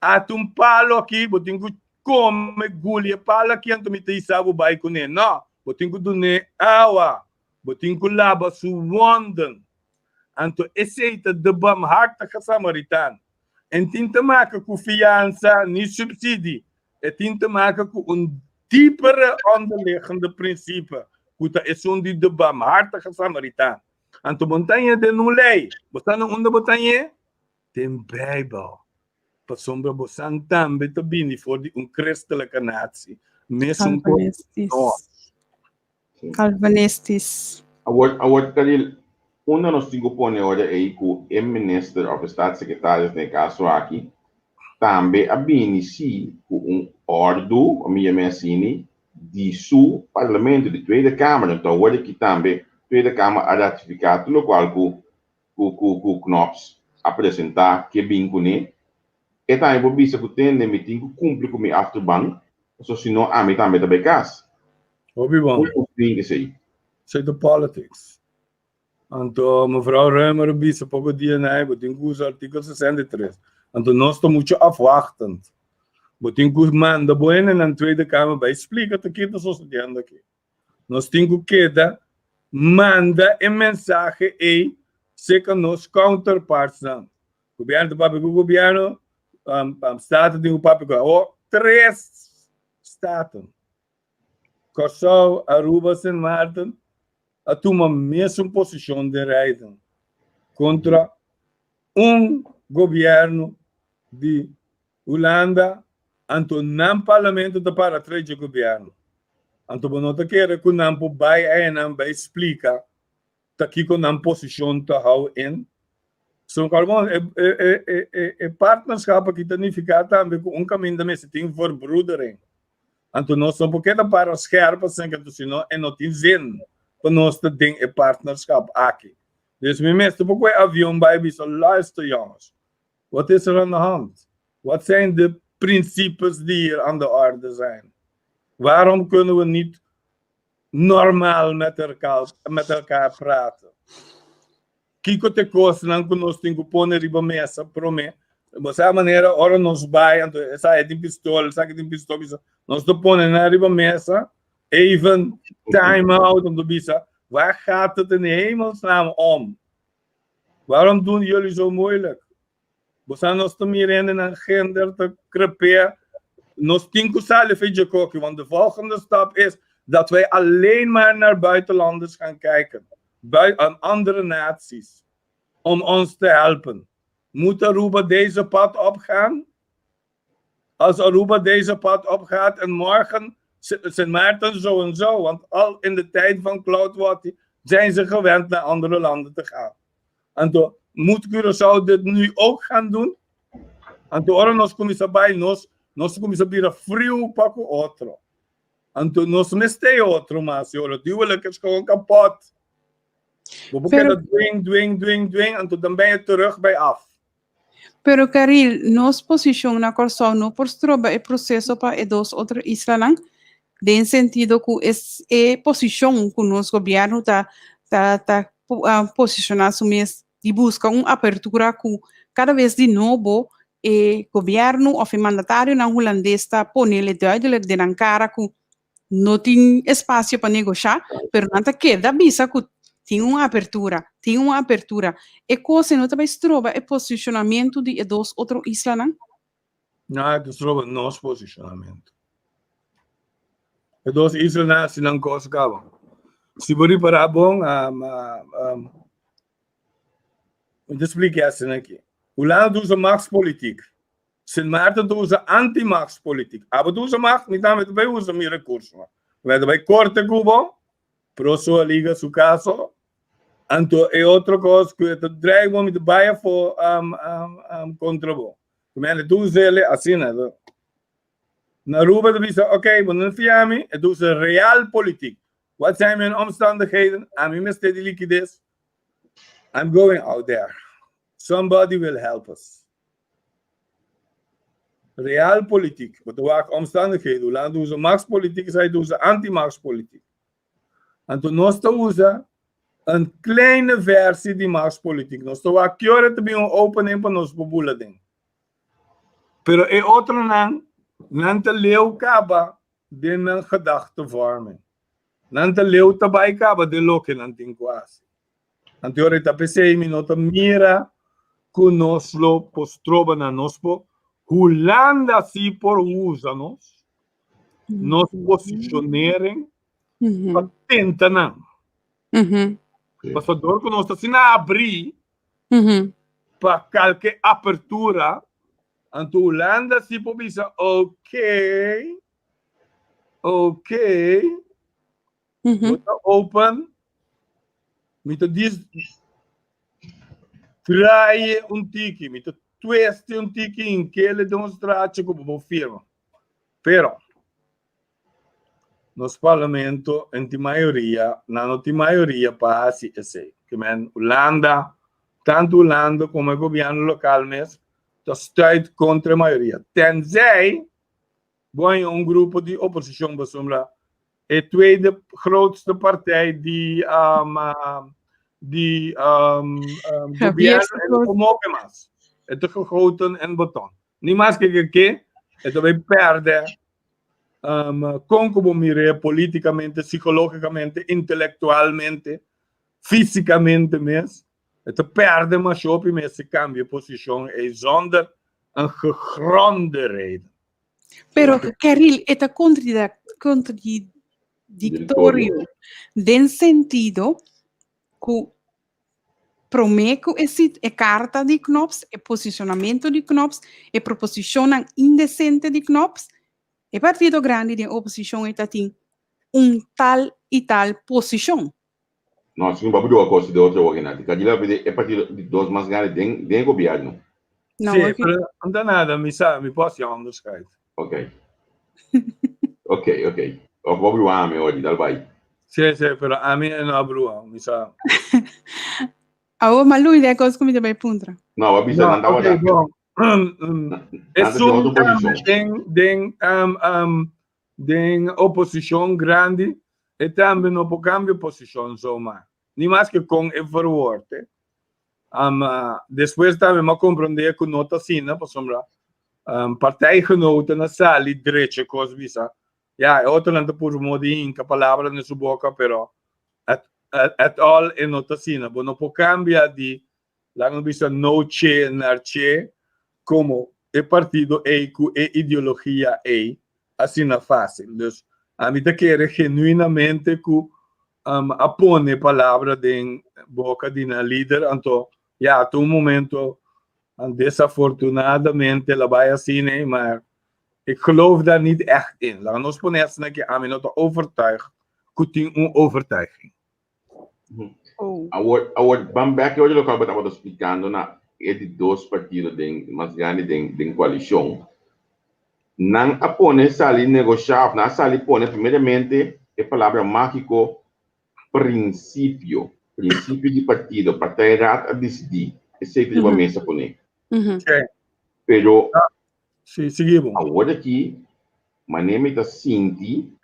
Ata un palo aki, bo tin ku kome guli e palo aki anto mi ta hisa bo bai kuné. No, bo tin ku dun'é awa, bo tin ku laba su wonden. Anto esei ta de barmhartige Samaritaan. En tin te maka ku fiansa ni subsidi, e tin te maka ku un diepere onderliggende principe, ku ta esun di de barmhartige Samaritaan. Anto bo no ta hañ'é den un lei. Bo sa na unda bo ta hañ'é? Den Bijbel. Pasobra bo san tambe ta bini for di un christelijke natie. Mesun kos ku nos. Calvinistis. Awor, awor Karil, unda nos tin ku pone ora ei ku e minister òf e staatssecretaris den e kaso aki? Tambe a bini sí ku un òrdu, mi yam'é asini, di su Parlamento, di Tweede Kamer. Anto awor aki tambe Tweede Kamer a ratifiká tur lokual ku ku ku ku Knops a presentá ke bin kuné. E tambe por bisa ku tende mi tin ku kumpli ku mi achterban, pasobra si no ami tambe ta bai kas. Hopi bon. Kon bo tin esei? Esei ta politics. Anto mevrouw Römer a bisa poko dia na bo tin ku usa artíkulo 63. Anto nos ta mucho afwachtend. Bo tin ku manda bo hendenan Tweede Kamer bai splika ta ki ta sosediendo aki. Nos tin ku keda manda e mensahe ei serka nos counterpartsnan. Gobièrnu ta papia ku gobièrnu, Staten tin ku papia ku awor tres Staten. Kòrsou, Aruba, Sint Maarten a tuma mesun posishon den Reiden kontra un gobièrnu di Hulanda, anto nan parlamento ta para tras dje gobièrnu. Anto bo no ta kere ku nan por bai ayanan bai splika ta kiko nan posishon ta hou in? So kalmon e e e e partnerschap aki ta nifiká tambe ku un kaminda mester tin verbroedering. Anto nos no por keda para scherp asin anto si no e no tin zin pa nos ta den e partnerschap aki. Dus mi mester por kohe avion bai bisa luister jongens, wat is er aan de hand? Wat zijn de principes die hier aan de orde zijn? Waarom kunnen we niet normaal met elkaar, met elkaar praten? Kiko te kosnan ku nos tin ku pone riba mesa promé? Bo sa manera ora nos bai, anto esaki tin pistol, esaki tin pistol, bisa, nos ta pone nan riba mesa, even time out, anto bisa, waar gaat het in hemelsnaam om? Waarom doen jullie zo moeilijk? Bo sa nos ta mira hendenan gender ta krepea. Nos tin ku sali for dje koki, want de volgende stap is dat wij alleen maar naar buitenlanders gaan kijken, bui andere naties, om ons te helpen. Moet Aruba deze pad opgaan? Als Aruba deze pad opgaat en morgen Sint Maarten zo en zo, want al in de tijd van Claude Watty zijn ze gewend naar andere landen te gaan. Anto, moet Curaçao dit nu ook gaan doen? Anto, ora nos kuminsá bai, nos, nos kuminsá bira friu pa ku otro. Anto, nos mester otro mas, ora het huwelijk is gewoon kapot. Bo por Pero, keda dwing, dwing, dwing, dwing, anto dan ben je terug bij af. Pero Caril, nos posishon na Kòrsou no por stroba e proseso pa e dos otro islanan, den sentido ku es e posishon ku nos gobièrnu ta ta ta posishoná su mes di buska un apertura ku kada bes di nobo e gobièrnu òf e mandatarionan hulandes ta ponele duidelijk den nan kara ku no tin espasio pa negoshá, pero nan ta keda bisa ku tin un apertura, tin un apertura. E kos ei no ta bai stroba e posishonamentu di e dos otro islanan? No, e ta stroba nos posishonamentu. E dos islanan hasi nan kos kaba. Si bo ripará bon, mi ta splika asina aki. Hulanda ta usa machtspolitiek. Sint Maarten ta usa anti-machtspolitiek. Abo ta usa macht, mi tambe ta bai usa mi rekursonan. Mi ta bai korte ku bo, pro su liga su kaso. Anto e otro kos ku e ta dreig bo, mi ta bai afó kontra bo. Ku mi ta usa asina. Na Aruba ta bisa, ok, bo no fia mi, e ta usa realpolitiek. Wat zijn mijn omstandigheden? Ami mester di likides. I'm going out there. Somebody will help us. Realpolitiek, bo ta wak omstandigheden. Hulanda usa machtspolitiek, esaki ta usa anti-machtspolitiek. Anto nos ta usa un kleine versie di machtspolitiek. Nos ta wak ki ora ta bin un opening pa nos por bula den. Pero e otronan, nan ta leu kaba den nan gedachtevorming. Nan ta leu ta bai kaba den loke nan tin ku hasi. Anto ora ta p'esei mi no ta mira ku nos lo por stroba nan. Nos por, Hulanda si por usa nos, nos positionering pa tenta nan. Pasobra dor ku nos ta asina abrí pa kalke apertura, anto Hulanda si por bisa, oké, oké, Bo ta open, mi ta dis draai un tiki, mi ta. twist un tiki inkele den un straatje ku bo por firma. Pero nos parlamento en tin mayoria, nan no tin mayoria pa hasi esei. Ke men Hulanda, tantu Hulanda komo e gobièrnu lokal mes ta stuit kontra e mayoria. Tenzij bo haña un grupo di oposishon pasobra e tweede grootste partij di di gobièrnu e no por move mas. E ta gegoten en beton. Ni maske ke ke, e ta bai pèrdè kon ku bo mir'é politikamente, psikológikamente, intelektualmente, físikamente mes. E ta pèrdè masha hopi mes si kambia e posishon ei zonder een gegronde reden. Pero Keril, e ta contradictorio den sentido ku promé ku e sit e karta di Knops, e posicionamento di Knops, e proposicionnan indecente di Knops, e partido grandi den oposicion e ta tin un tal y tal posicion. No, si no babu dua cosa de otro hoor Renate. Kadila pide e partido di dos mas grandi den den gobierno. No, Sí, ok. pero no ta nada, mi sa, mi por hasi onderscheid. Ok. Ok, ok. Of bo brua ami hoor, dal bai. Sí, sí, pero ami e no a brua, mi sa. Awor Malu idea kos ku mi ta bai puntra. No, bo bisa No, nan tabata. ok, bon. Nan ta tin Esun otro tambe posishon. den den den oposishon grandi e tambe no por kambia posishon zomaar. Ni maske kon e verwoord e. Despues tambe mi a komprondé ku no ta asina pasobra partijgenoten a sali drecha kos bisa. Ya, e otronan ta purba modo di hinka palabra den su boka pero at at all e no ta asina. Bo no por kambia di Laga nos bisa no che nar che como e partido ey cu e ideologia ey asina facil. Dus ami ta kere genuinamente cu a pone palabra den boca di nan lider anto ya ta un momento desafortunadamente la bay asina ey maar ik geloof daar niet echt in. Laga nos pone asina ki ami no ta overtuigd cu tin un overtuiging. Oh. Awor, awor ban bek e otro local bo tabata splikando na e di dos partido den mas grandi den den koalishon. Nan a pone sali negoshá of nan a sali pone primeramente e palabra mágiko prinsipio, prinsipio di partido, partijraad a disidí, esei ta riba mesa pone. Sí. Pero Sí, sigui bo. awor aki manera mi ta sinti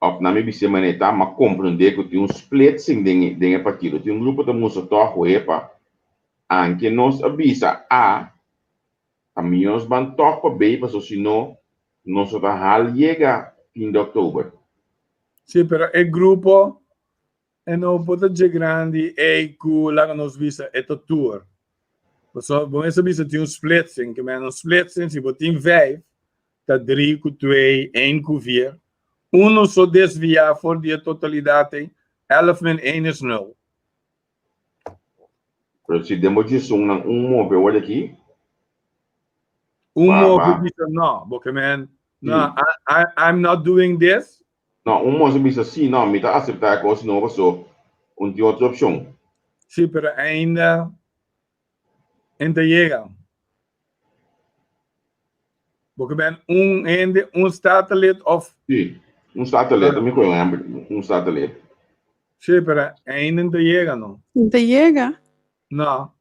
Of na mi bis'é manera ta, m'a komprondé ku tin un splitsing den e den e partido. Tin un grupo ta mustra tòg ku epa, anke nos a bisa A, ta mihó nos ban tòg pa B pasobra si no, nos no ta hal yega fin di òktober. Sí, pero e grupo E no por ta dje grandi ei ku laga nos bisa e ta tur. Pasobra bo mester bisa tin un splitsing, ke men un splitsing si bo tin vijf ta drie ku twee, een ku vier. Uno so desviá for di e totalidat ei, elf min een is nul. Pero si den bo djesun nan un move awor di aki. Un Ba, move ba. bisa no, bo ke men no, Sí. I I'm not doing this. No, un mos a bisa sí, no, mi ta aseptá e kos nobo paso un tin otro opshon. Sí, pero ainda en ta yega. Bo ke ben un hende, un statenlid of. Sí, un statenlid, mi koe un statenlid. Sí, pero ainda en ta yega, no. En ta yega. No.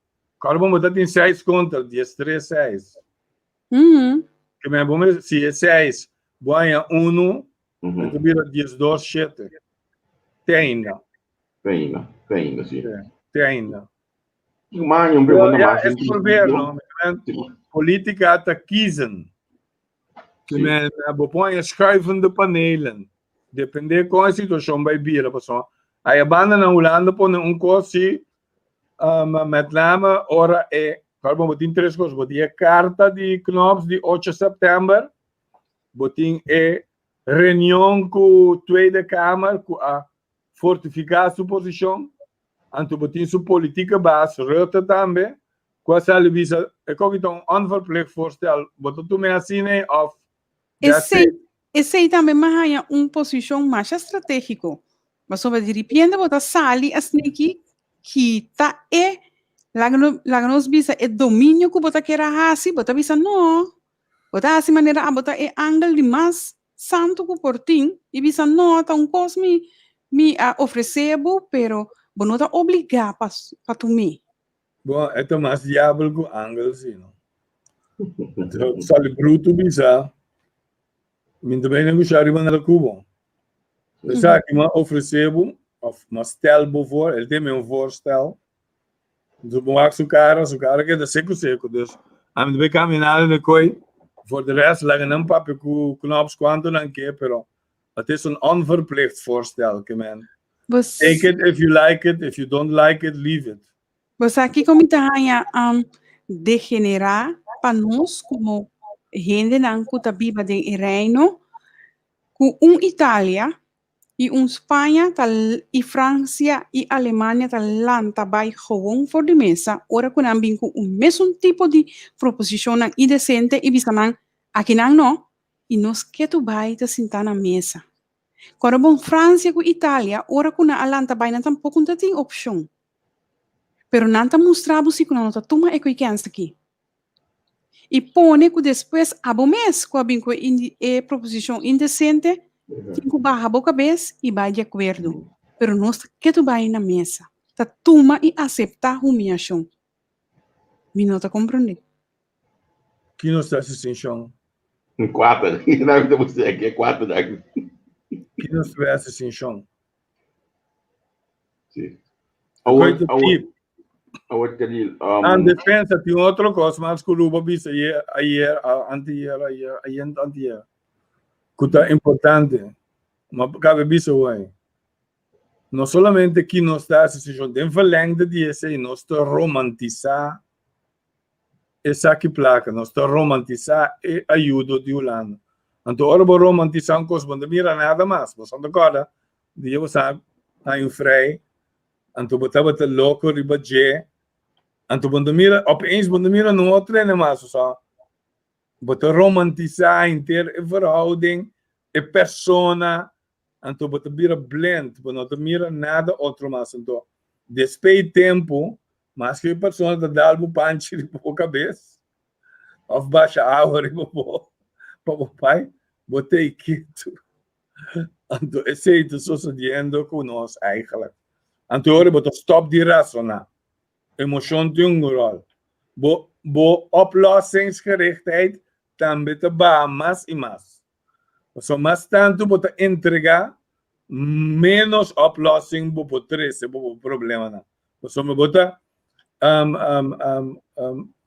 Kòrda bo ta tin seis kontra, dies tres seis. Ke men bo mes, si e seis, bo haña unu, e ta bira 12, shete. Te ainda. Te ainda, te ainda, si. Te ainda. Ma un pregunta Ja, mas. es por ver, no? Politica ta kiezen. Ke men bo por haña schuivende panelen. Depende kon e situashon bai bira, pasobra aya banda na Hulanda pone un kos si met name ora e Kòrda bo tin tres kos, bo tin e karta di Knops di 8 sèptèmber, bo tin e reunion ku Tweede Kamer ku a fortifiká su posishon, anto bo tin su politieke baas Rutte tambe ku a sali bisa e koki ta un onverplicht voorstel, bo ta tum'é asina òf that's Esei, it. esei tambe m'a haña un posishon masha stratégiko. Pasobra di ripiente bo ta sali asina aki, kita e, Laga no, laga nos bisa e dominio ku bo ta kier a hasi, bo ta bisa no. Bo ta hasi manera abo ta e angel di mas santu ku por tin i bisa no, ta un kos mi mi a ofresé bo, pero bo no ta obligá pa pa tum'é. Bon, e ta mas diabel ku angel si no. Sali brutu bisa, mi no ta bai negoshá riba nada ku bo. Esaki mi a ofresé bo, òf mi a stel bo voor, el tin mi un voorstel. Dus bo wak su kara, su kara keda seku seku. Dus ami ta bai kambia nada de koi. Voor de rest laga nan papia ku Knops kuantu nan ke, pero het is een onverplicht voorstel, ke men. Bos, Take it if you like it, if you don't like it, leave it. Bo sa kiko mi ta haña um, degenerá pa nos komo hendenan ku ta biba den e reino, ku un Italia i un Spaña ta i Fransia i Alemania ta lanta bai gewoon for di mesa ora ku nan bin ku un mesun tipo di proposishonnan indesente i bisa nan akinan no i nos ketu bai ta sintá na mesa. Kòrda bon Fransia ku Italia ora ku nan a lanta bai nan tampoko no ta tin opshon. Pero nan ta mustra bo si ku nan no ta tuma e koikens aki. I pone ku despues abo mes ku a bin ku e e proposishon indesente tin ku baha bo kabes i bai di akuerdo. Pero nos ta ketu bai na mesa, ta tuma i aseptá humiashon. Mi no ta komprondé. Ki nos ta hasi sin shon? Kuater. Nan ta busca aki e kuater aki. Ki nos ta hasi sin shon? Sí. Awor, awor, awor, Khalil. Um, defensa tin otro kos mas ku Ruba bisa ayer, ayer, antier, ayer, ayer, antier. Ku ta importante. Ma kabe bisa hoy. No solamente ki nos ta hasi seshon, den verlengde di esei nos ta romantisá esaki plaka, nos ta romantisá e ayudo di Hulanda. Anto ora bo romantisá un kos, bo no ta mira nada mas. Bo sa ta kòrda dia bo sa haña un frei, anto bo tabata loko riba dje, anto bo no ta mira, opeens bo no ta mira no otro hende mas, bo sa. Bo ta romantisá henter e verhouding, e persona, anto bo ta bira blind, bo no ta mira nada otro mas. Anto, despey tempu, maske e persona ta dal bo panchi riba bo kabes, of basha awa riba bo pa bo pai, bo ta ei ketu. Anto esei ta sosodiendo ku nos eigenlijk. Anto ora bo ta stop di rasoná. Emoshon tin un ròl. Bo bo oplossingsgerichtheid tambe ta baha mas i mas. Pasobra mas tantu bo ta entregá, ménos oplossing bo por trese pa bo problemanan. Pasobra bo ta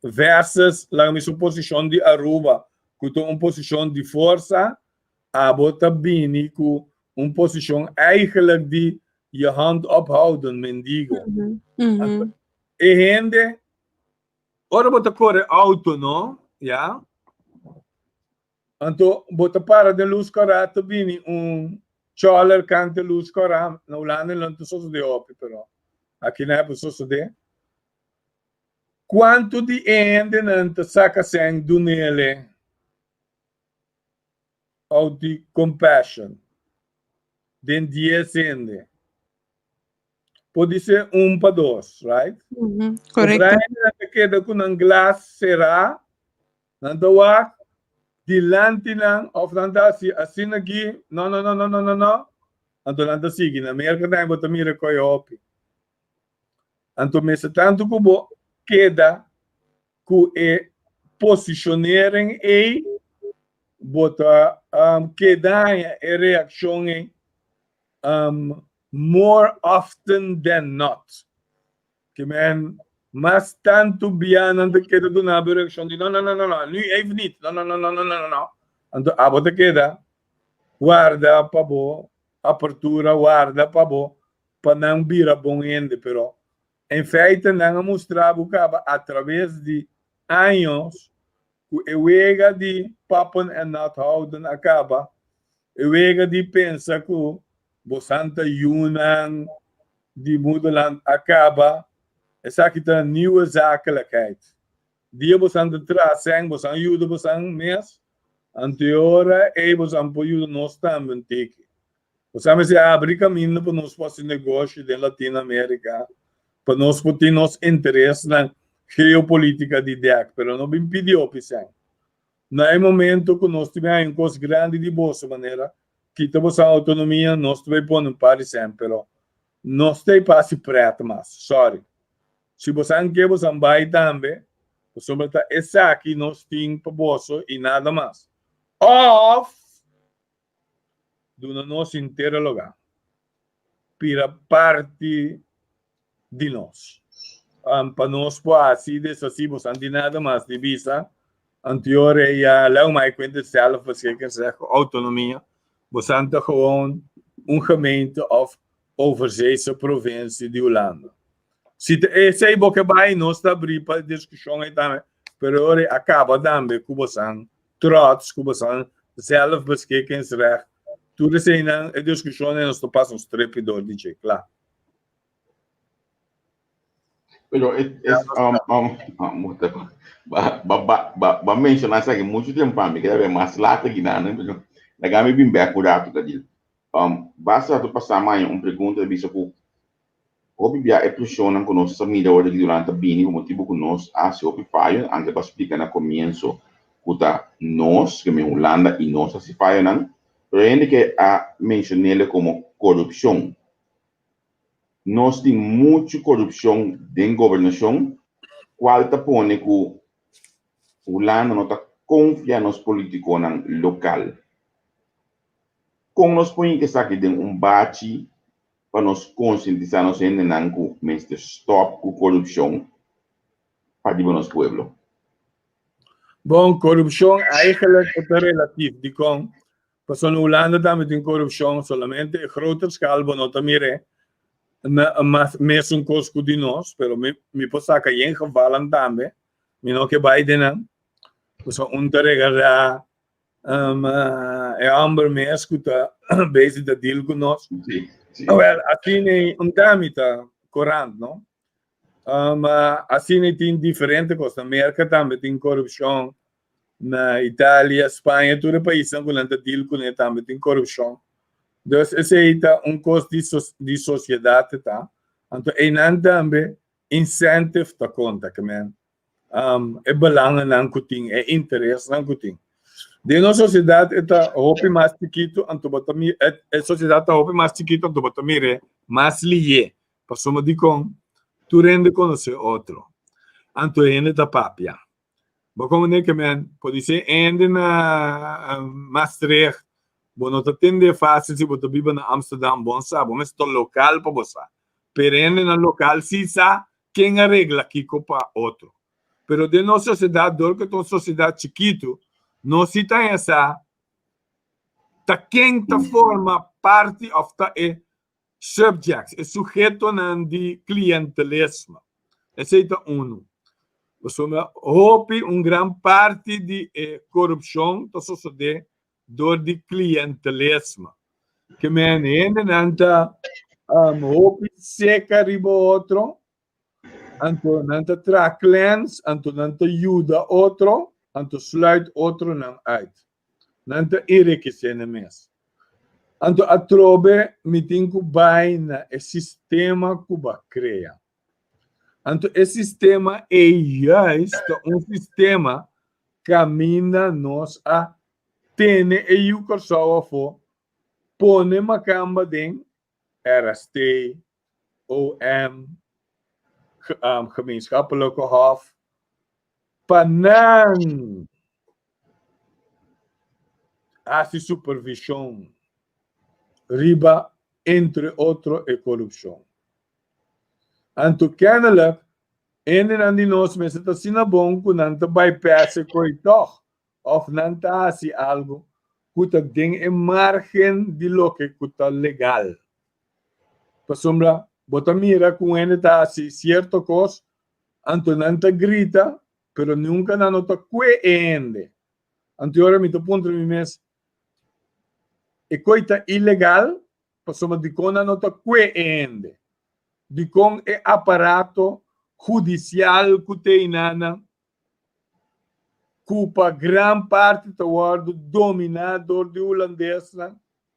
versus laga mi su posishon di Aruba ku ta un posishon di forsa, abo ta bini ku un posishon eigenlijk di je hand ophouden, mendigo. E hende, ora bo ta kore outo no, ya, Anto bo ta para den lus kòrá ta bini un chòler kanta lus kòrá. Na Hulanda no ta sosodé hopi pero aki nan por sosodé. Kuantu di e hendenan ta saka sèn dunele out di compassion den dies hende? Podisé un pa dos, right? Korekto. Obra hendenan ta keda ku nan glas será. Nan ta wak dilanti nan of nan ta hasi asina aki, no, no, no, no, no, no, no, anto nan ta sigui. Na Merka tambe bo ta mira koe hopi. Anto mester tantu ku bo keda ku e positionering ei, bo ta keda haña e reakshon ei more often than not. Ke men mas tantu bia nan ta keda duna bo reakshon di no no no no no nu even niet no no no no no no no anto abo ta keda warda pa bo apertura warda pa bo pa nan bira bon hende pero en feite nan a mustra bo kaba atraves di años ku e wega di pappen en nat houden a kaba e wega di pensa ku bo santa yunan di moederland a kaba, esaki ta nieuwe zakelijkheid. Dia bosan ta traha sèn, bosan yuda bosan mes, anto e ora ei bosan por yuda nos tambe un tiki. Bosan mester habri kaminda pa nos por hasi negoshi den Latinoamerika. Pa nos por tin nos interesnan geopolítica di dek, pero no bin pidi hopi sèn. Na e momento ku nos ta bin haña un kos grandi di boso manera kita boso autonomia, nos ta bai pone un par di sèn, pero nos ta ei pa hasi prèt mas, sorry. Si bosan ke bosan bai tambe, pasobra ta esaki nos tin pa boso i nada mas. Òf duna nos henter e lugá, bira parti di nos. Pa nos por hasi deshasí bosan tin nada mas di bisa. Anto rei a leu mai kuenta zelf beschikkingsrecht, autonomia. Bosan ta gewoon un gemeente òf overzeese provincie di Hulanda. Si ta esei bo ke bai, nos ta abrí pa diskushon ei tambe, pero ora a kaba tambe ku bosan trots, ku bosan zelfbeschikkingsrecht, tur eseinan e diskushon ei nos ta pasa un strepi dor di dje, kla. Pero es, es um, um, um, ba, ba, ba, ba, ba menciona esaki mucho tiempo pa mi, keda be mas laat aki nan, pero laga mi bin bek un rato, Kadil. Um, basta rato pasá maña un pregunta bisa ku hopi bia e preshonnan ku nos ta mira ora di durante ta bini pa motibu ku nos a hasi hopi fayo, antes pa splika na komienso ku ta nos, ke men Hulanda i nos hasi fayonan, pero hende ke a menshon'ele komo korupshon. Nos tin muchu korupshon den gobernashon, kual ta pone ku Hulanda no ta konfia nos politikonan lokal. Kon nos por hinka esaki den un bachi pa nos konsientisá nos hendenan ku mester stòp ku korupshon pa riba nos pueblo? Bon, korupshon eigenlijk e ta relatief. Dikon? Pasobra na Hulanda tambe tin korupshon, solamente e groter schaal bo no ta mir'é na mas mesun kos ku di nos, pero mi mi por saka yen gevallen tambe, mi no ke bai den nan. Pasobra un ta regará E homber mes ku ta bezig ta deal ku nos. Sí, sí. Wel, asina un dami ta korant, no? Asina tin diferente kos. Na Merka tambe tin korupshon. Na Italia, Spaña, tur e paisnan ku nan ta deal kuné tambe tin korupshon. Dus esei ta un kos di di sosiedat ta. Anto einan tambe incentive ta konta, ke men. E belangennan ku tin, e interesnan ku tin. Den nos sosiedat e ta hopi mas chikitu, anto bo ta mira, e sosiedat ta hopi mas chikitu, anto bo ta mir'é mas lihé. Pasobra dikon? Tur hende konosé otro, anto e hende ta papia. Bo komprendé ke men? Podisé hende na Maastricht bo no ta tendé fásil si bo ta biba na Amsterdam, bon sa, bo mester ta lokal pa bo sa. Pero hendenan lokal si sa Ken a regla kiko pa otro? Pero den nos sosiedat, dor ku ta un sosiedat chikitu, nos si ta haña sa ta ken ta forma parti òf ta e subjects, e sujetonan di klientelismo. Esei ta unu. Pasobra hopi, un gran parti di e korupshon ta sosodé dor di klientelismo. Ke men hendenan ta hopi seka riba otro, anto nan ta traha clans, anto nan ta yuda otro, anto sluit otronan uit. Nan ta enrikesé nan mes. Anto atrobe mi tin ku bai na e sistema ku bo a krea. Anto e sistema ei juist ta un sistema kaminda nos a tene e yu Kòrsou afó, pone makamba den RST, OM, Gemeenschappelijke Hof, pa nan hasi supervishon riba entre otro e korupshon. Anto kennelijk hendenan di nos mester ta asina bon ku nan ta bypass e koi tòg òf nan ta hasi algu ku ta den e margen di loke ku ta legal. Pasobra bo ta mira ku un hende ta hasi sierto kos, anto nan ta grita, pero nunka nan no ta kue e hende. Anto ora mi ta puntra mi mes, e koi ta ilegal? Pasobra dikon nan no ta kue e hende? Dikon e aparato hudisial ku ta einanan ku pa gran parti ta wòrdu dominá dor di hulandesnan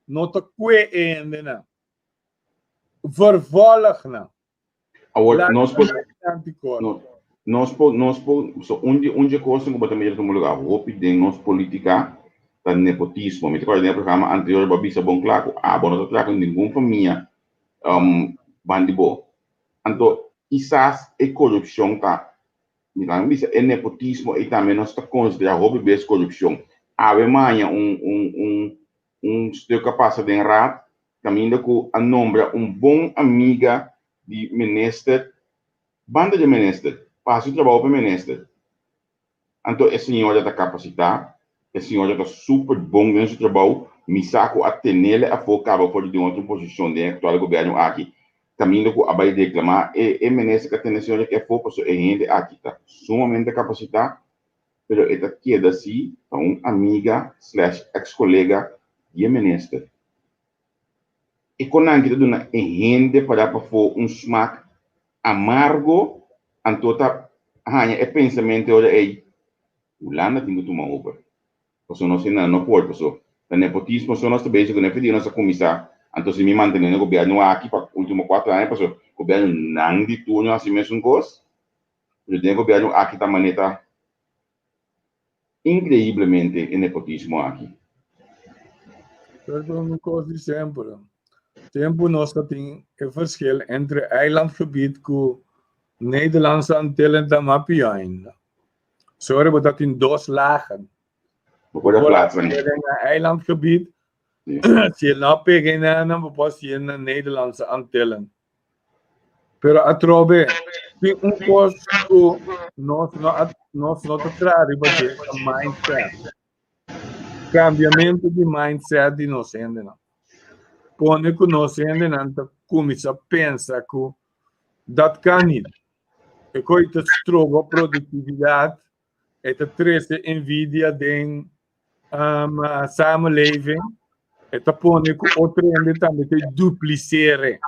no ta kue e hendenan? Vervolg nan. Awor, nos por, no, nos por, nos por, so un di, un di kos ku bo ta mira tuma lugar hopi den nos politika ta nepotismo. Mi ta kòrda den e programa anterior bo a bisa bon kla ku abo no ta traha ku ningun famia um, ban di bo. Anto, kisas e korupshon ta, mi ta bisa e nepotismo ei tambe nos ta konsiderá hopi bes korupshon. Awe maña un, un, un, un stuk a pasa den raad kaminda ku a nombra un bon amiga di minister banda di minister pa hasi trabou pa minister. Anto e señora ta kapasitá, e señora ta super bon den su trabou, mi sa ku a tenele afó kaba for di un otro posishon den e aktual gobièrnu aki, kaminda ku a bai reklamá e e minister ku a tene e señora aki afó pasobra e hende aki ta sumamente kapasitá, pero e ta keda si ta un amiga slash ex kolega di e minister. E konan ki ta duna e hende pará pafó un smak amargo, anto ta haña e pensamentu e ora ei, Hulanda tin ku tuma over, pasobra nos hende no por, pasobra ta nepotismo so nos ta bezig ku nefe dia nos a kuminsá, anto si mi mantené na gobièrnu aki pa último kuater aña, pasobra gobièrnu nan di turno hasi mesun kos, pero den e gobièrnu aki ta manera Increiblemente e nepotismo aki. Pero un kos di semper. Tempu nos ta tin e verschil entre eilandgebied ku Nederlandse Antillen ta mas pió ainda. Sorry, bo ta tin dos lagen. Bo por a plaatsen. Na eilandgebied, si e no pega e nan, bo por hasié na Nederlandse Antillen. Pero atrobe, tin un kos ku nos no a, nos no ta traha riba dje, ta mindset. Kambiamentu di mindset di nos hendenan. Pone ku nos hendenan ta kuminsá pensa ku dat kan nit. E koi ta stroba produktividat, e ta trese envidia den um, samenleving, e ta pone ku otro hende tambe ta duplicere.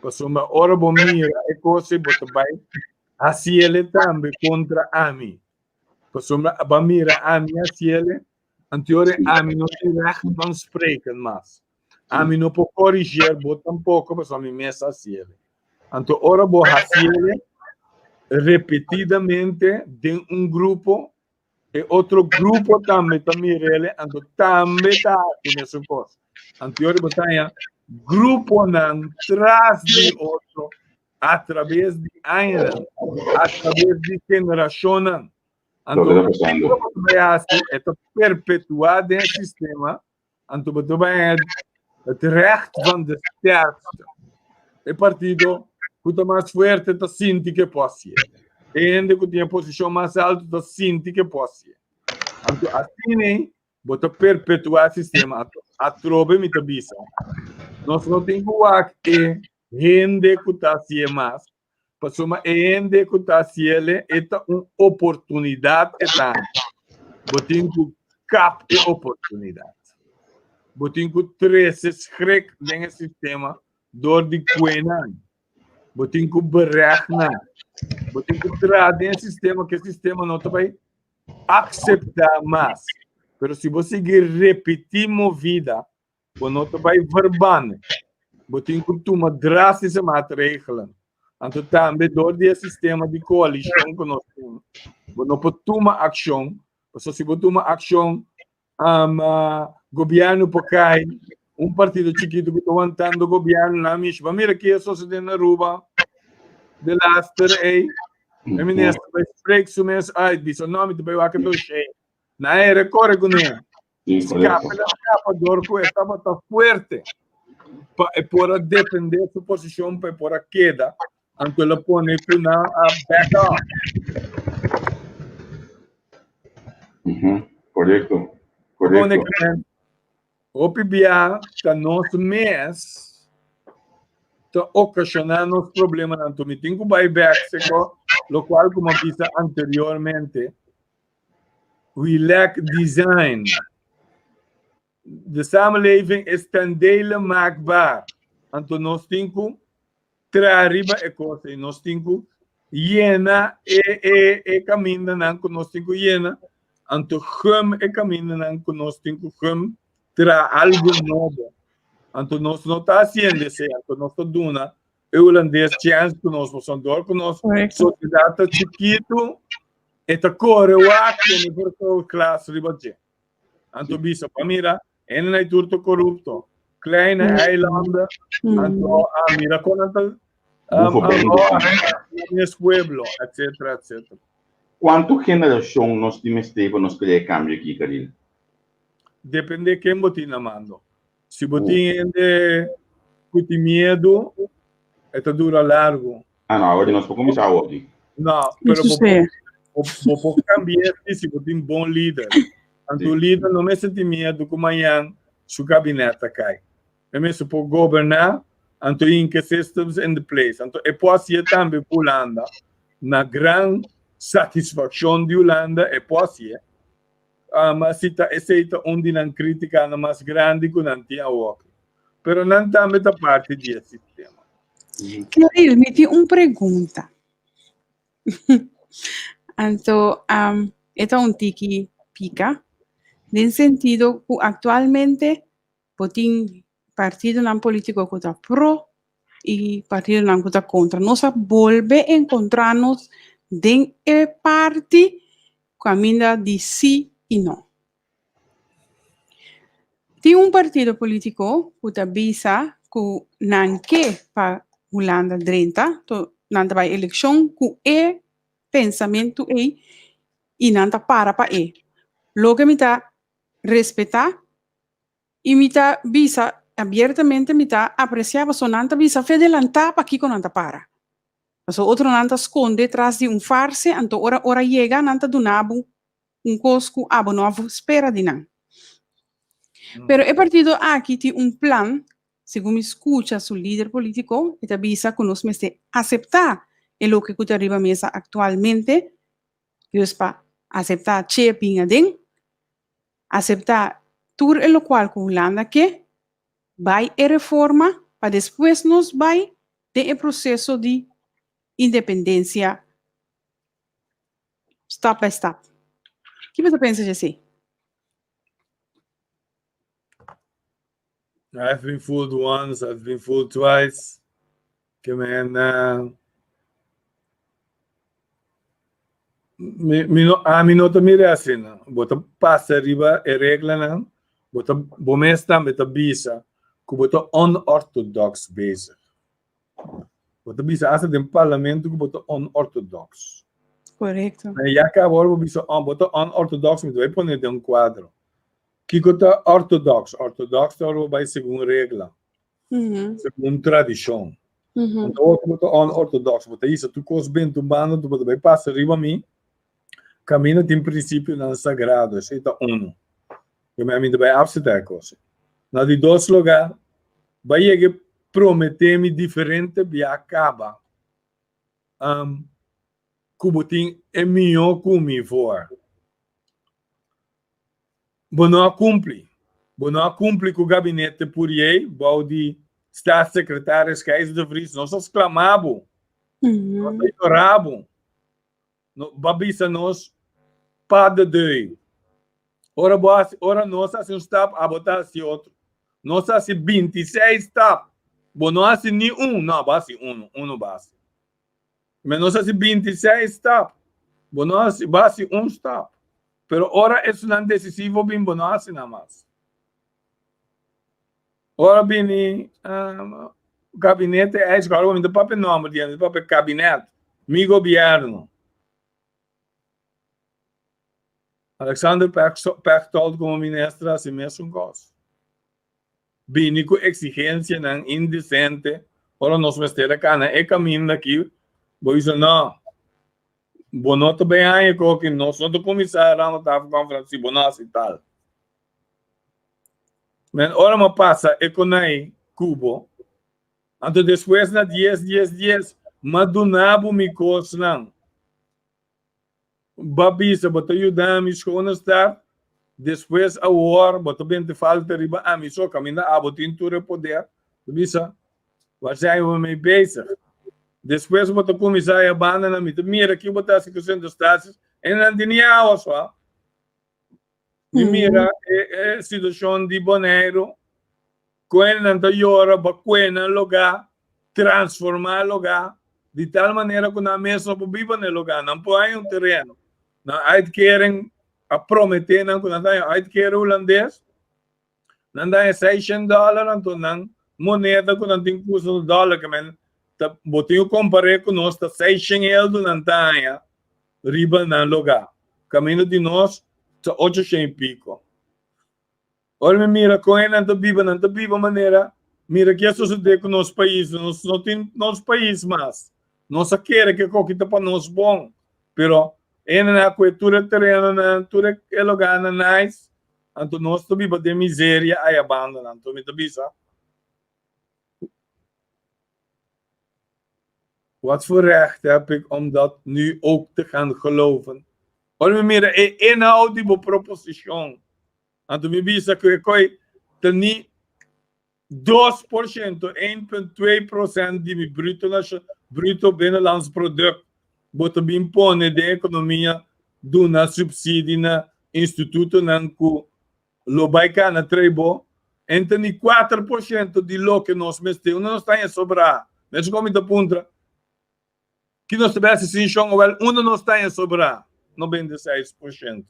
Pasobra ora bo mira e kos bo ta bai hasiele tambe kontra ami. Pasobra bo mira ami hasiele, anteore ami no tin recht van spreken mas. Ami no por corrigeer bo tampoco, pasobra mi mes hasiele. Anto ora bo hasiele repetidamente den un grupo, E otro grupo tambe ta mirele, anto tambe ta hasi mesun kos. Anto yori bo ta haña gruponan tras di otro a traves di añanan, a traves di generashonnan. Anto Loke ta pasando. kiko bo ta bai hasi? E ta perpetuá den e sistema, anto bo ta bai haña het recht van de sterkste. E partido ku ta mas fuerte ta sinti ke por hasié. E hende ku tin e posishon mas altu ta sinti ke por hasié. Anto asina bo ta perpetuá e sistema. Anto atrobe mi ta bisa, nos no tin ku wak e hende ku ta hasié mas, pasobra e hende ku ta hasié e ta un oportunidat e ta. Bo tin ku kap e oportunidat. Bo tin ku trese schrik den e sistema dor di kue nan. Bo tin ku bereg nan. Bo tin ku traha den e sistema ku e sistema no ta bai akseptá mas. Pero si bo sigui repetí movida, bo no ta bai verbane. Bo tin ku tuma drastische maatregelen. Anto tambe dor di e sistema di koalishon ku nos tin, bo no por tuma akshon, pasobra si bo tuma akshon, um, gobièrnu por kai, un partido chikitu ku ta wantando gobièrnu nan mishi. Bo mira ki a sosodé na Aruba de laster ei. E minister bai spreek su mes uit, bisa no, mi ta bai wak e dossier. Nan a rekore kuné. Escape la escapa door cu e tabata fuerte pa e por a defende su posicion, pa e por a keda. Anto el a pone cu nan a back off. Correcto, correcto. Hopi bia ta nos mes ta ocasiona nos problemanan. Anto mi tin cu bay bek, seko, locual cu mi a bisa anteriormente. We lack design. De samenleving is ten dele maakbaar. Anto nos tin ku traha riba e kos ei. Nos tin ku yena e, e, e kamindanan ku nos tin ku yena. Anto gum e kamindanan ku nos tin ku gum traha algu nobo. Anto nos no ta hasiendo esei. Anto nos ta duna. E hulandes chèns ku nos pasobra dor ku nos sosiedat ta chikitu e ta kore wak den e vergrootglas riba dje. Anto bisa pa mira hende tur ta korupto. Kleine eilanden anto a mira kon nan ta mes pueblo etcetera etcetera. Kuantu generashon nos tin mester pa nos krea e kambio aki, Karina? Depende ken bo tin na mando. Si bo tin hende ku tin miedu, e ta dura largu. Ah, no, awor nos por kuminsá awor aki. No, pero bo por, bo por kambia si si bo tin bon lider. Anto lider no mester tin miedu ku mañan su kabinet ta kai. E mester por goberná, anto hinka systems in the place. Anto e por hasié tambe ku Hulanda. Na gran satisfakshon di Hulanda e por hasié. Ma si ta esei ta un di nan kritikanan mas grandi ku nan tin awoki. Pero nan tambe ta parti di e sistema. Keril, mi tin un pregunta. Anto, e ta un tiki pika, den sentido ku aktualmente bo tin partidonan polítiko ku ta pro i partidonan ku ta kontra. Nos a bolbe enkontrá nos den e parti kaminda di sí i no. Tin un partido polítiko ku ta bisa ku nan ke pa Hulanda drenta, to nan ta bai elekshon ku e pensamentu ei i nan ta para pa e. Loke mi ta respetá i mi ta bisa abiertamente mi ta apresiá pasobra nan ta bisa fe delantá pakiko nan ta para. Pasobra otronan ta skonde tras di un farse, anto ora ora yega nan ta duna bo un kos ku abo no a spera di nan. Pero e partido aki tin un plan, segun mi skucha su lider polítiko, e ta bisa ku nos mester aseptá e loke ku ta riba mesa aktualmente, dus pa aseptá Che bin aden, aseptá tur e lokual ku Hulanda ke, bai e reforma pa despues nos bai den e proseso di independensia stap by stap. Ki bo ta pensa dje esei? I've been fooled once, I've been fooled twice. Ke men mi mi no ami no ta mira asina. Bo ta pasa riba e reglanan, bo ta bo mes tambe ta bisa ku bo ta unorthodox bezig. Bo ta bisa hasta den parlamento ku bo ta unorthodox. Korekto. Ya kaba ora bo bisa bo ta unorthodox mi ta bai pone den un kuadro. Kiko ta orthodox? Orthodox ta ora bo bai segun regla. Segun tradishon. Anto ora ku bo ta unorthodox, bo ta hisa tur kos benta un banda, anto bo ta bai pasa riba mi. Kaminda tin prinsipionan sagrado, esei ta unu. Yo mi ta bai apseptá e kos. Na di dos lugá, bai yega prometé mi diferente bia kaba ku bo tin e mihó ku mi for. Bo no a kumpli. Bo no a kumpli ku gabinete Pourier bou di Staatssecretaris Gijs de Vries. Nos a sklama bo. Nos a yora bo. No, bo a bisa nos pas de deux. Ora bo hasi, ora nos hasi un stap, abo ta hasi otro. Nos hasi 26 stap. Bo no hasi ni un. No, bo hasi uno. Uno bo hasi. Me nos hasi 26 stap. Bo no hasi, bo hasi un stap. Pero ora esunnan decisivo bin, bo no hasi nan mas. Ora bini um, gabinete eis, ora mi ta papia nomber di, mi ta papia kabinet, mi gobierno. Alexander Pechtold como minister hasi mesun kos. Bini ku eksigensianan indesente ora nos mester a kana e kaminda aki, bo bisa no, bo no ta bay haña koki, nos no ta kuminsá Randa Tafel Conference si bo no hasi tal. Men ora mi a pasa e konai ku bo, anto despues na dies dies dies mi a duna bo mi kosnan. Bo a bisa bo ta yuda mi schone start, despues awor bo ta benti falta riba ami so kaminda abo tin tur e poder. Bo bisa, Waar zijn we mee bezig? Despues bo ta kuminsá e banda na mi ta mira ki bo ta hasi ku Sint Eustatius e nan tin ni awa so. Mi mira e e situashon di Boneiru, ku nan ta yora, bo kue nan lugá. transformá e lugá di tal manera ku nan mes no por biba na e lugá, nan por haña un tereno. Nan uitkering a prometé nan ku nan ta haña uitkering hulandes, nan ta haña seishent dòler, anto nan moneda ku nan tin ku usa ta dòler, ke men ta bo tin ku kompar'é ku nos ta seishent eldo nan ta haña riba nan lugá, kaminda di nos ta ochoshent i piko. Ora mi mira kon e nan ta biba, nan ta biba manera, mira ke a sosodé ku nos pais, nos no tin nos pais mas. Nos a kere ke koki ta pa nos bon, pero e nan a kue tur e terenonan, tur e logarnan nice, anto nos ta biba den miseria aya bandanan. Anto mi ta bisa, Wat voor recht heb ik om dat nu ook te gaan geloven? Ora mi mira e inhoud di bo proposishon, anto mi bisa ku e koi ta ni 2%, 1.2% di mi bruto nashon, bruto binnenlands product bo ta bin pone den ekonomia duna supsidi na institutonan ku lo bai kana trei bo, enta ni 4% di loke nos mester, unda nos ta haña sobrá? Mesku ku mi ta puntra, ki nos ta besi sin shon? Awel, unda nos ta haña sobrá 96%?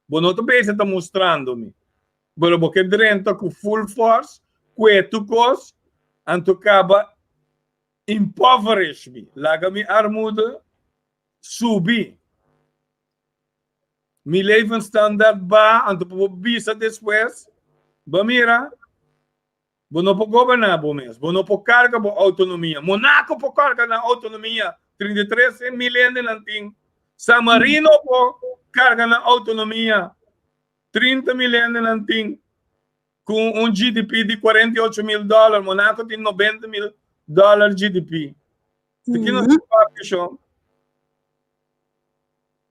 Bo no ta besi ta mustrando mi, pero bo ke drenta ku full force, kue tur kos, anto kaba impoverish mi, laga mi armoede subi. Mi levensstandaard ba, anto pa bo bisa despues, bo mira, bo no por goberná bo mes, bo no por karga bo outonomia. Monaco por karga nan outonomia, 33 mil hende nan tin. San Marino por karga nan outonomia, 30 mil hende nan tin. Ku un GDP di 48 mil dòler, Monaco tin 90 mil dòler GDP. Di ki nos ta papia, shon?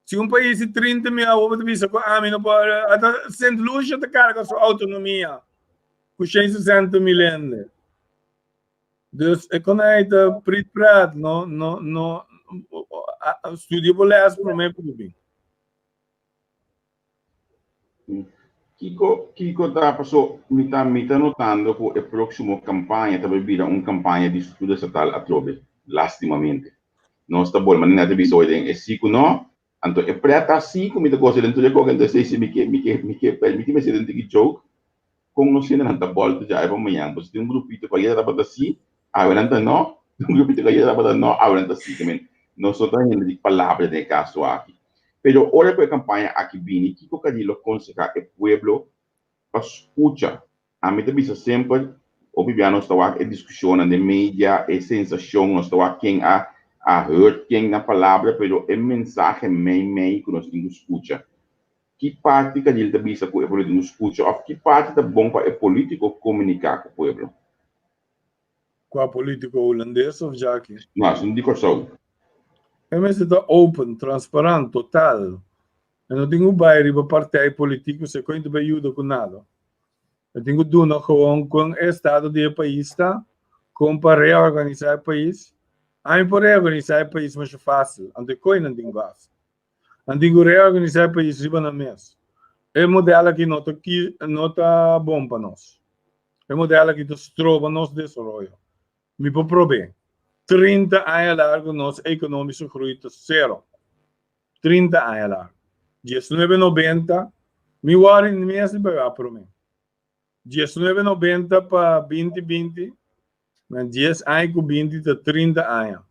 Si un pais di 30 mil awo bo ta bisa ku ami no por ata Sint Lucia ta karga su outonomia ku 160 mil hende. Dus e konai ta prit prat no no no studia bo les prome ku bo bin. Kiko kiko ta paso mi ta mi ta notando ku e próksimo kampaña ta bai bira un kampaña di struktura estatal atrobe, lastimamente. Nos ta bolbe manera ta bisa hoy den e si ku no, anto e prèt ta si ku mi ta gosa den tur e koke, anto esei si mi ke mi ke mi ke permiti mi hasi den tiki joke kon nos hendenan ta bòlta djawe pa mañan, pasobra tin un grupito ku ayera tabata si, awe nan ta no, tin un grupito ku ayera tabata no, awe nan ta si. Ke men nos no ta hende di palabra den e kaso aki. Pero ora ku e kampaña aki bini, kiko Carrillo konsehá e pueblo pa skucha? Ami ta bisa semper, hopi bia nos ta wak e diskushonnan den media, e sensashon, nos ta wak ken a a hurt ken na palabra, pero e mensahe mei mei ku nos tin ku skucha. Ki parti Carrillo ta bisa ku e pueblo tin ku skucha òf ki parti ta bon pa e polítiko komuniká ku pueblo? Kua polítiko hulandes òf djaki? No, esun di Kòrsou. E mester ta open, transparant, total. E no tin ku bai riba partij politiko si e koin ta bai yuda ku nada. E tin ku duna gewoon kon e estado di e pais ta, kon pa reorganisá e pais. Ami por reorganisá e pais masha fásil, anto e koinan tin ku hasi. Nan tin ku reorganisá e pais riba nan mes. E model aki no ta no ta bon pa nos. E model aki ta stroba nos desaroyo. Mi por prob'é. 30 aña largu nos ekonomische groei ta sero. 30 aña largu. 1990, mi wòrdu mi mes di pagá promé. 1990 pa 2020, na 10 aña ku 20 ta 30 aña.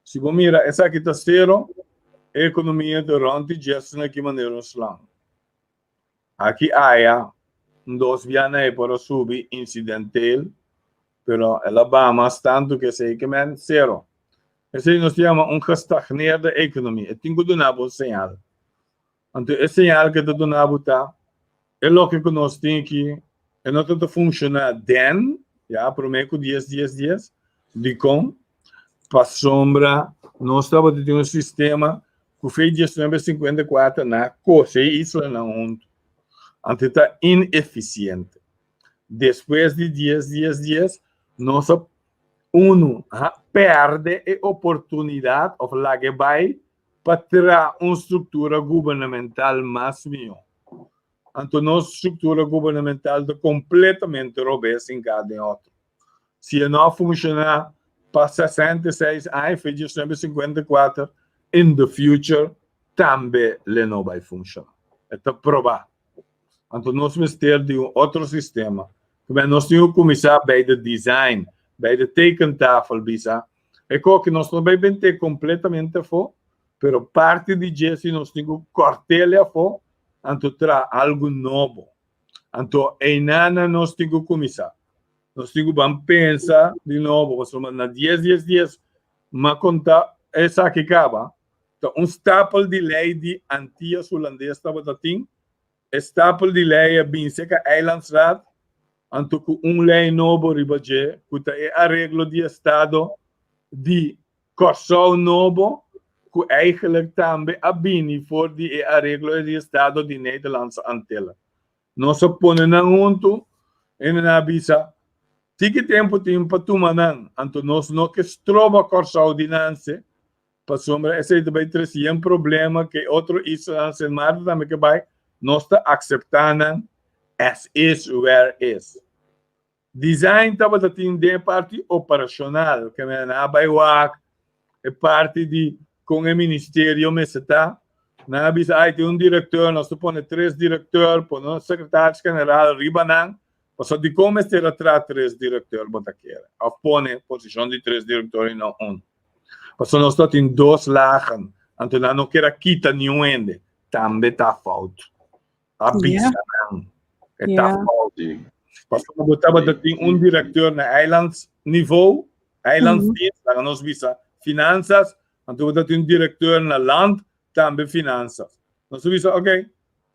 Si bo mira esaki ta sero, e ekonomia ta rònt di djes na ki manera un slang. Aki aya, un dos biaha e por a subi insidentel, pero el a baha mas tantu ku esei ke men sero. Esei nos ta yama un gestagneerde ekonomia. E tin ku duna bo un señal. Anto e señal ke ta duna bo ta e loke ku nos tin aki e no ta ta funshoná den, ya, promé ku dies dies dies. Dikon? Pasobra nos tabata tin un sistema ku fe 1954 na kose e islanan huntu. Anto e ta inefisiente. Despues di dies dies dies nos a unu a pèrdè e oportunidat òf lag'e bai pa traha un struktura gubernamental mas mihó. Anto nos struktura gubernamental ta kompletamente robes hinká den otro. Si e no a funshoná Pa 66 aña, for di 1954, in the future, tambe lo no bai funshoná. E ta probá. Anto nos mester di un otro sistema. Ku nos tin ku kuminsá bij de design, bij de tekentafel bisa. E kos ku nos no bai bent'é kompletamente afó, pero parti di dje si nos tin ku kòrt'é afó, anto traha algu nobo. Anto einan nos tin ku kuminsá. Nos tin ku ban pensa di nobo, pasobra na 10 10 10 m'a konta esaki kaba, ta un stapel di lei di Antias Hulandes tabata tin, e stapel di lei a bin serka Eilandsraad, anto ku un lei nobo riba dje, ku ta e areglo di estado di Kòrsou nobo, ku eigenlijk tambe a bini for di e areglo di estado di Nederlandse Antillen. Nos a pone nan huntu i nan a bisa, Tiki tempu tin pa tuma nan, anto nos no ke stroba Kòrsou di nanse, pasobra esei ta bai trese yen problema ku e otro islanan Sint Maarten tambe ke bai, nos ta akseptá nan as is where is. Design tabata tin den e parti operashonal, ke nan a bai wak e parti di kon e ministerio mester ta. Nan a bisa, ai tin un direktor, nos ta pone tres direktor, pone un sekretaris general riba nan, pasobra dikon mester a traha tres direktor bo ta kere? Òf pone posishon di tres direktor i no un? Pasobra nos ta tin dos lagen, anto nan no kier a kita niun hende, tambe ta fout. A bisa nan, e ta fout. Pasobra bo tabata tin un direktor na eilandsniveau, eilandsdienst, laga nos bisa finansas, anto bo ta tin un direktor na land, tambe finansas. Nos a bisa, ok,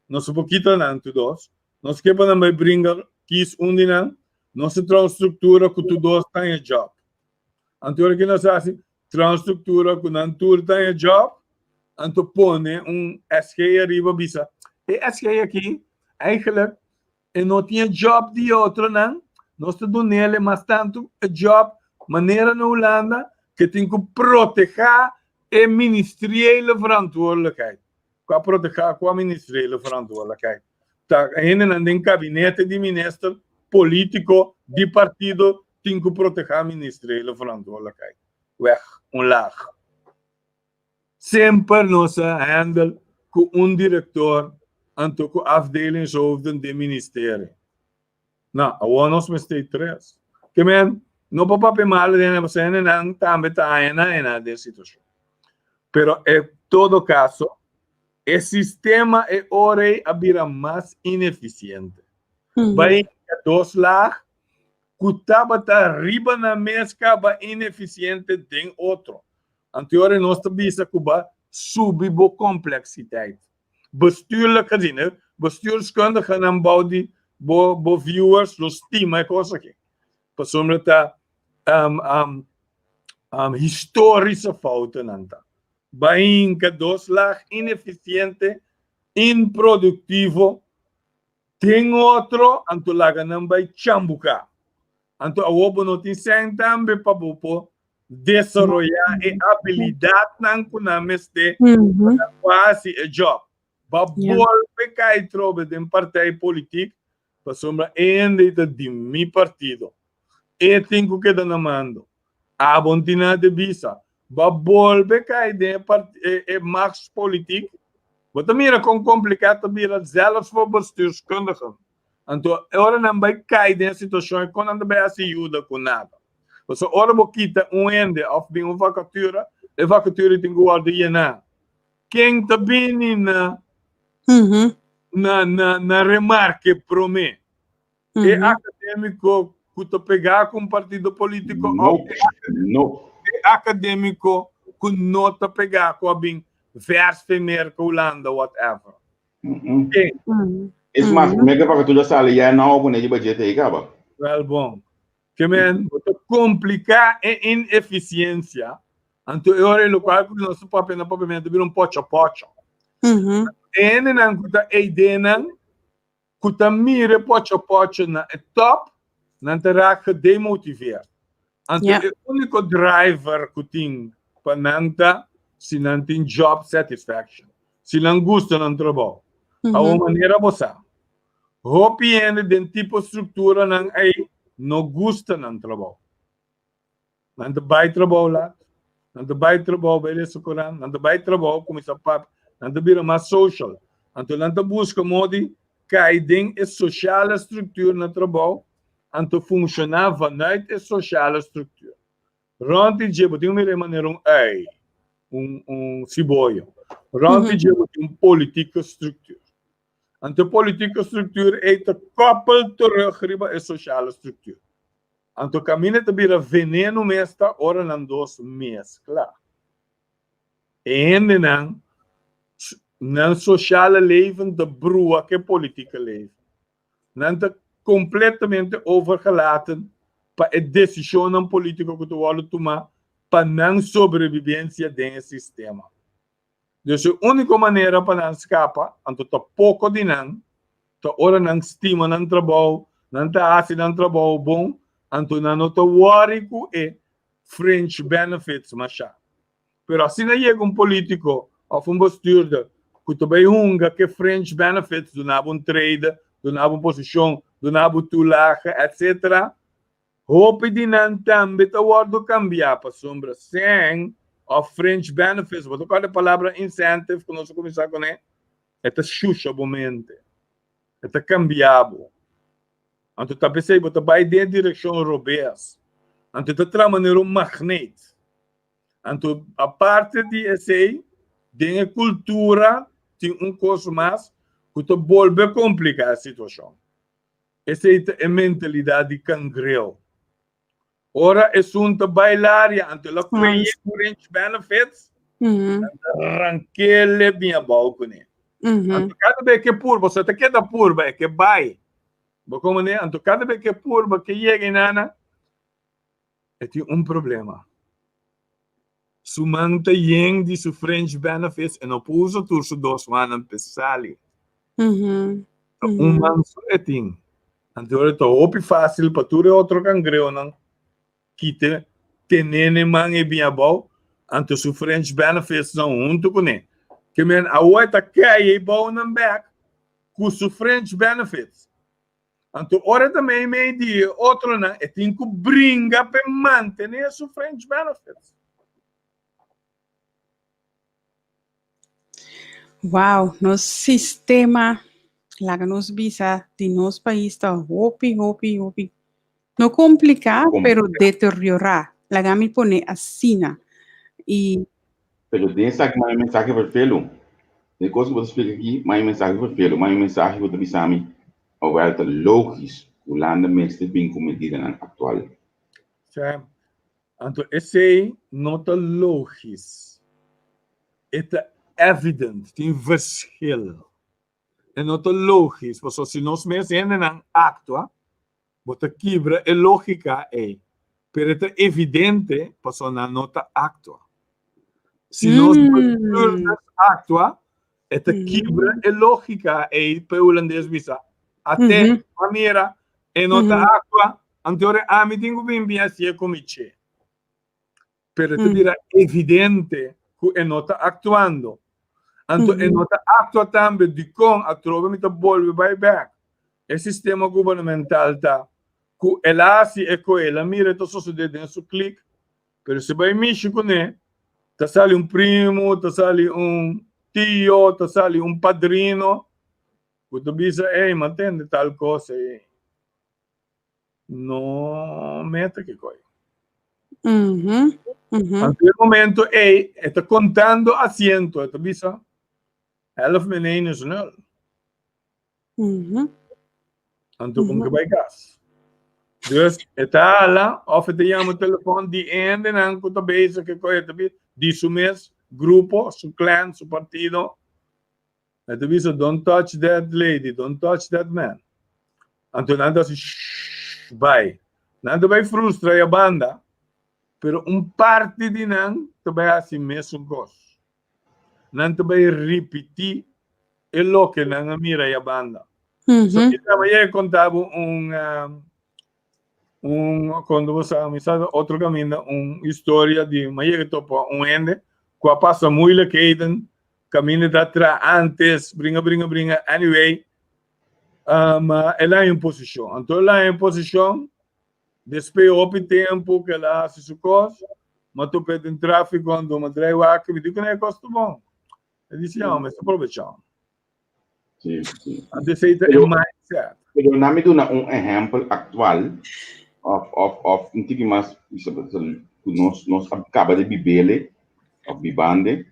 nos por kita nan tur dos, nos ke pa nan bai bringa kis un di nan, nos ta traha un struktura ku tur dos ta haña job. Anto ora ki nos hasi traha un struktura ku nan tur ta haña job, anto pone un SG ariba bisa, e SG aki eigenlijk e no tin e job di otronan, nos ta dun'el mas tantu e job manera na Hulanda ke tin ku protehá e ministeriële verantwoordelijkheid. Kua protehá kua ministeriële verantwoordelijkheid? Ta hendenan den kabinete di minister, polítiko, di partido tin ku protehá ministeriële verantwoordelijkheid. Weg, un laag. Semper nos a handle ku un direktor anto ku afdelingshoofden den ministerio. No, awor nos mester e tres. Ke men, no por papia malu den nan, pasobra hendenan tambe ta haña nan ena den situashon. Pero e todo kaso, e sistema e ora ei a bira mas inefisiente. Bai dos laag ku tabata riba nan mes kaba inefisiente den otro. Anto ora nos ta bisa ku ba subi bo kompleksiteit. Bestuurlijk gezien, hè, bestuurskundigenan bou di bo bo viewers lo stima e kos aki. Pasobra ta um, um, um, historische foutennan ta. Ba hinka dos laag inefisiente, inproduktivo, Den otro, anto laga nan bai chambuká. Anto awor bo no tin sèn tambe pa bo por desaroyá e abilidatnan ku nan mester pa nan por hasi e jòb. Bo a bolbe kai trobe den partij politik pasobra e hende ta di mi partido. E tin ku keda na mando. Abo no tin nada di bisa. Bo a bolbe kai den e e machtspolitiek. Bo ta mira kon kompliká ta bira zelfs voor bestuurskundigen. Anto e ora nan bai kai den e situashon ei kon nan ta bai hasi yuda ku nada. Pasobra ora bo kita un hende òf bin un vakatura, e vakatura tin ku wòrdu yená. Ken ta bini na na na remarke promé? E akadémiko ku ta pegá ku un partido polítiko òf e akadémiko ku no ta pegá ku a bin vèrs fe Merka, Hulanda, whatever. Ken? Es mas, promé ku e vakatura sali ya nan a pone riba dje ta ei kaba. Wèl bon. Ke men bo ta kompliká e inefisiensia, anto e ora ei lokual ku nos ta papia na papiamentu bira un pòchòpòchò. E hendenan ku ta ei den nan ku ta mira e pocho-pocho na e top, nan ta raak gedemotiveerd. Anto e úniko driver ku tin pa nan ta si nan tin job satisfaction, si nan gusta nan trabou. Awor manera bo sa, hopi hende den tipo strukturanan ei no gusta nan trabou. Nan ta bai trabou lat, nan ta bai trabou bai lesa koran, nan ta bai trabou kuminsá papia, nan ta bira mas social. Anto nan ta buska modi kai den e sociale structuur na trabou, anto funshoná vanuit e sociale structuur. Rònt di dje bo tin mira e manera un ui, un un siboyo. Rònt di dje bo tin un politieke structuur. Anto e politieke structuur ei ta koppel terug riba e sociale structuur. Anto kaminda ta bira veneno mes ta ora nan dos meskla. E hendenan nan sociale leven ta brua ku e politieke leven. Nan ta completamente overgelaten pa e decisionnan politico cu ta wordo tuma pa nan sobrevivencia den e sistema. Dus e unico manera pa nan scapa, anto ta poco di nan, ta ora nan stima nan trabou, nan ta haci nan trabou bon, anto nan no ta worry cu e fringe benefits masha. Pero asina yega un politico of un bestuurder cu ta bay hunga cu e fringe benefits, duna bo un trede, duna bo un posicion, duna bo toelage, etc. Hopi di nan tambe ta wordo cambia pasobra sen of fringe benefits, bo ta corda e palabra incentive cu nos a cuminsa cune? E ta shusha bo mente, e ta cambia bo. Anto ta pesey bo ta bay den e direccion robes. Anto e ta traha manera un magneet. Anto aparte di esei, den e kultura tin un kos mas ku ta bolbe kompliká e situashon. Esei ta e mentalidat di kangreu. Ora esun ta bai laria, anto el a kue fringe benefits, nan ta rank'el bin abou kuné. Anto kada bes ke purba, so e ta keda purba, e ke bai. Bo komprendé? Anto kada bes ke purba ke yega einana, E tin un problema. Su man ta yen di su fringe benefits, e no por usa tur su dos mannan p'e sali. Ta un man so e tin. Anto ora ta hopi fácil pa tur e otro cangreunan kite tene n'e man ei bin abou, anto su fringe benefitsnan huntu kuné. Ke men awor e ta kai ei bounan bek ku su fringe benefits. Anto ora ta meimei di e otronan e tin ku bringa p'e mantené su fringe benefits. Wow, nos sistema, laga nos bisa, di nos pais ta hopi, hopi, hopi, no kompliká, pero deteriorá. Laga mi pone asina. I. Pero den esaki manda mensahe verfelu. Den kos ku bo ta splika aki, manda mensahe verfelu. Manda mensahe ku ta bisa mi, Awel ta logis Hulanda mester bin ku medidanan aktual. Sè, anto esei no ta logis. E ta evident, tin verschil. E no ta logis, pasobra si nos mes hendenan aktua, Bo ta kibra e lógika ei, pero e ta evidente pasobra nan no ta aktua. Si nos bestuurders aktua, e ta kibra e lógika ei pa e hulandes bisa, Ate, a mira, e no ta aktua, anto ora ami tin ku bin bin hasié ku mi che. Pero ta bira evidente ku e no ta aktuando. Anto e no ta aktua tambe dikon atrobe mi ta bolbe bai bek. E sistema gubernamental ta ku el a hasi e ku el a mira e ta sosodé den su klik, pero si bai mishi kuné ta sali un primo, ta sali un tio, ta sali un padrino ku ta bisa ey mantende tal kos ey. No meta ke koi. Anto e momento ei, e ta kontando asiento, e ta bisa, elf min een is nul. Anto kon ke bai kas. Dus e ta hala of e ta yama telefon di e hendenan ku ta bezig ke koi, e ta bisa, di su mes grupo, su clan, su partido. E ta bisa, Don't touch that lady, don't touch that man. Anto nan ta hasi shhh, bai. Nan ta bai frustra e banda, pero un parti di nan ta bai hasi mesun kos. Nan ta bai ripití e loke nan a mira e banda. So, mi ta bai konta bo un, un cuando bo sa mi sa otro caminda un historia di mi a yega topa un hende cu a pasa moeilijkheden caminda ta tra antes bringa bringa bringa anyway um, el a haña un posicion anto el a haña un posicion. Despues hopi tempu ku el a hasi su kos, m'a top'é den tráfiko anto m'a drai wak mi di ku e kos ta bon. E di si, ya, mester probechá. Sí, sí. Anto esei ta e mindset. Pero na mi duna un ehèmpel aktual òf òf òf un tiki mas ku nos nos a kaba di bibele òf bibande.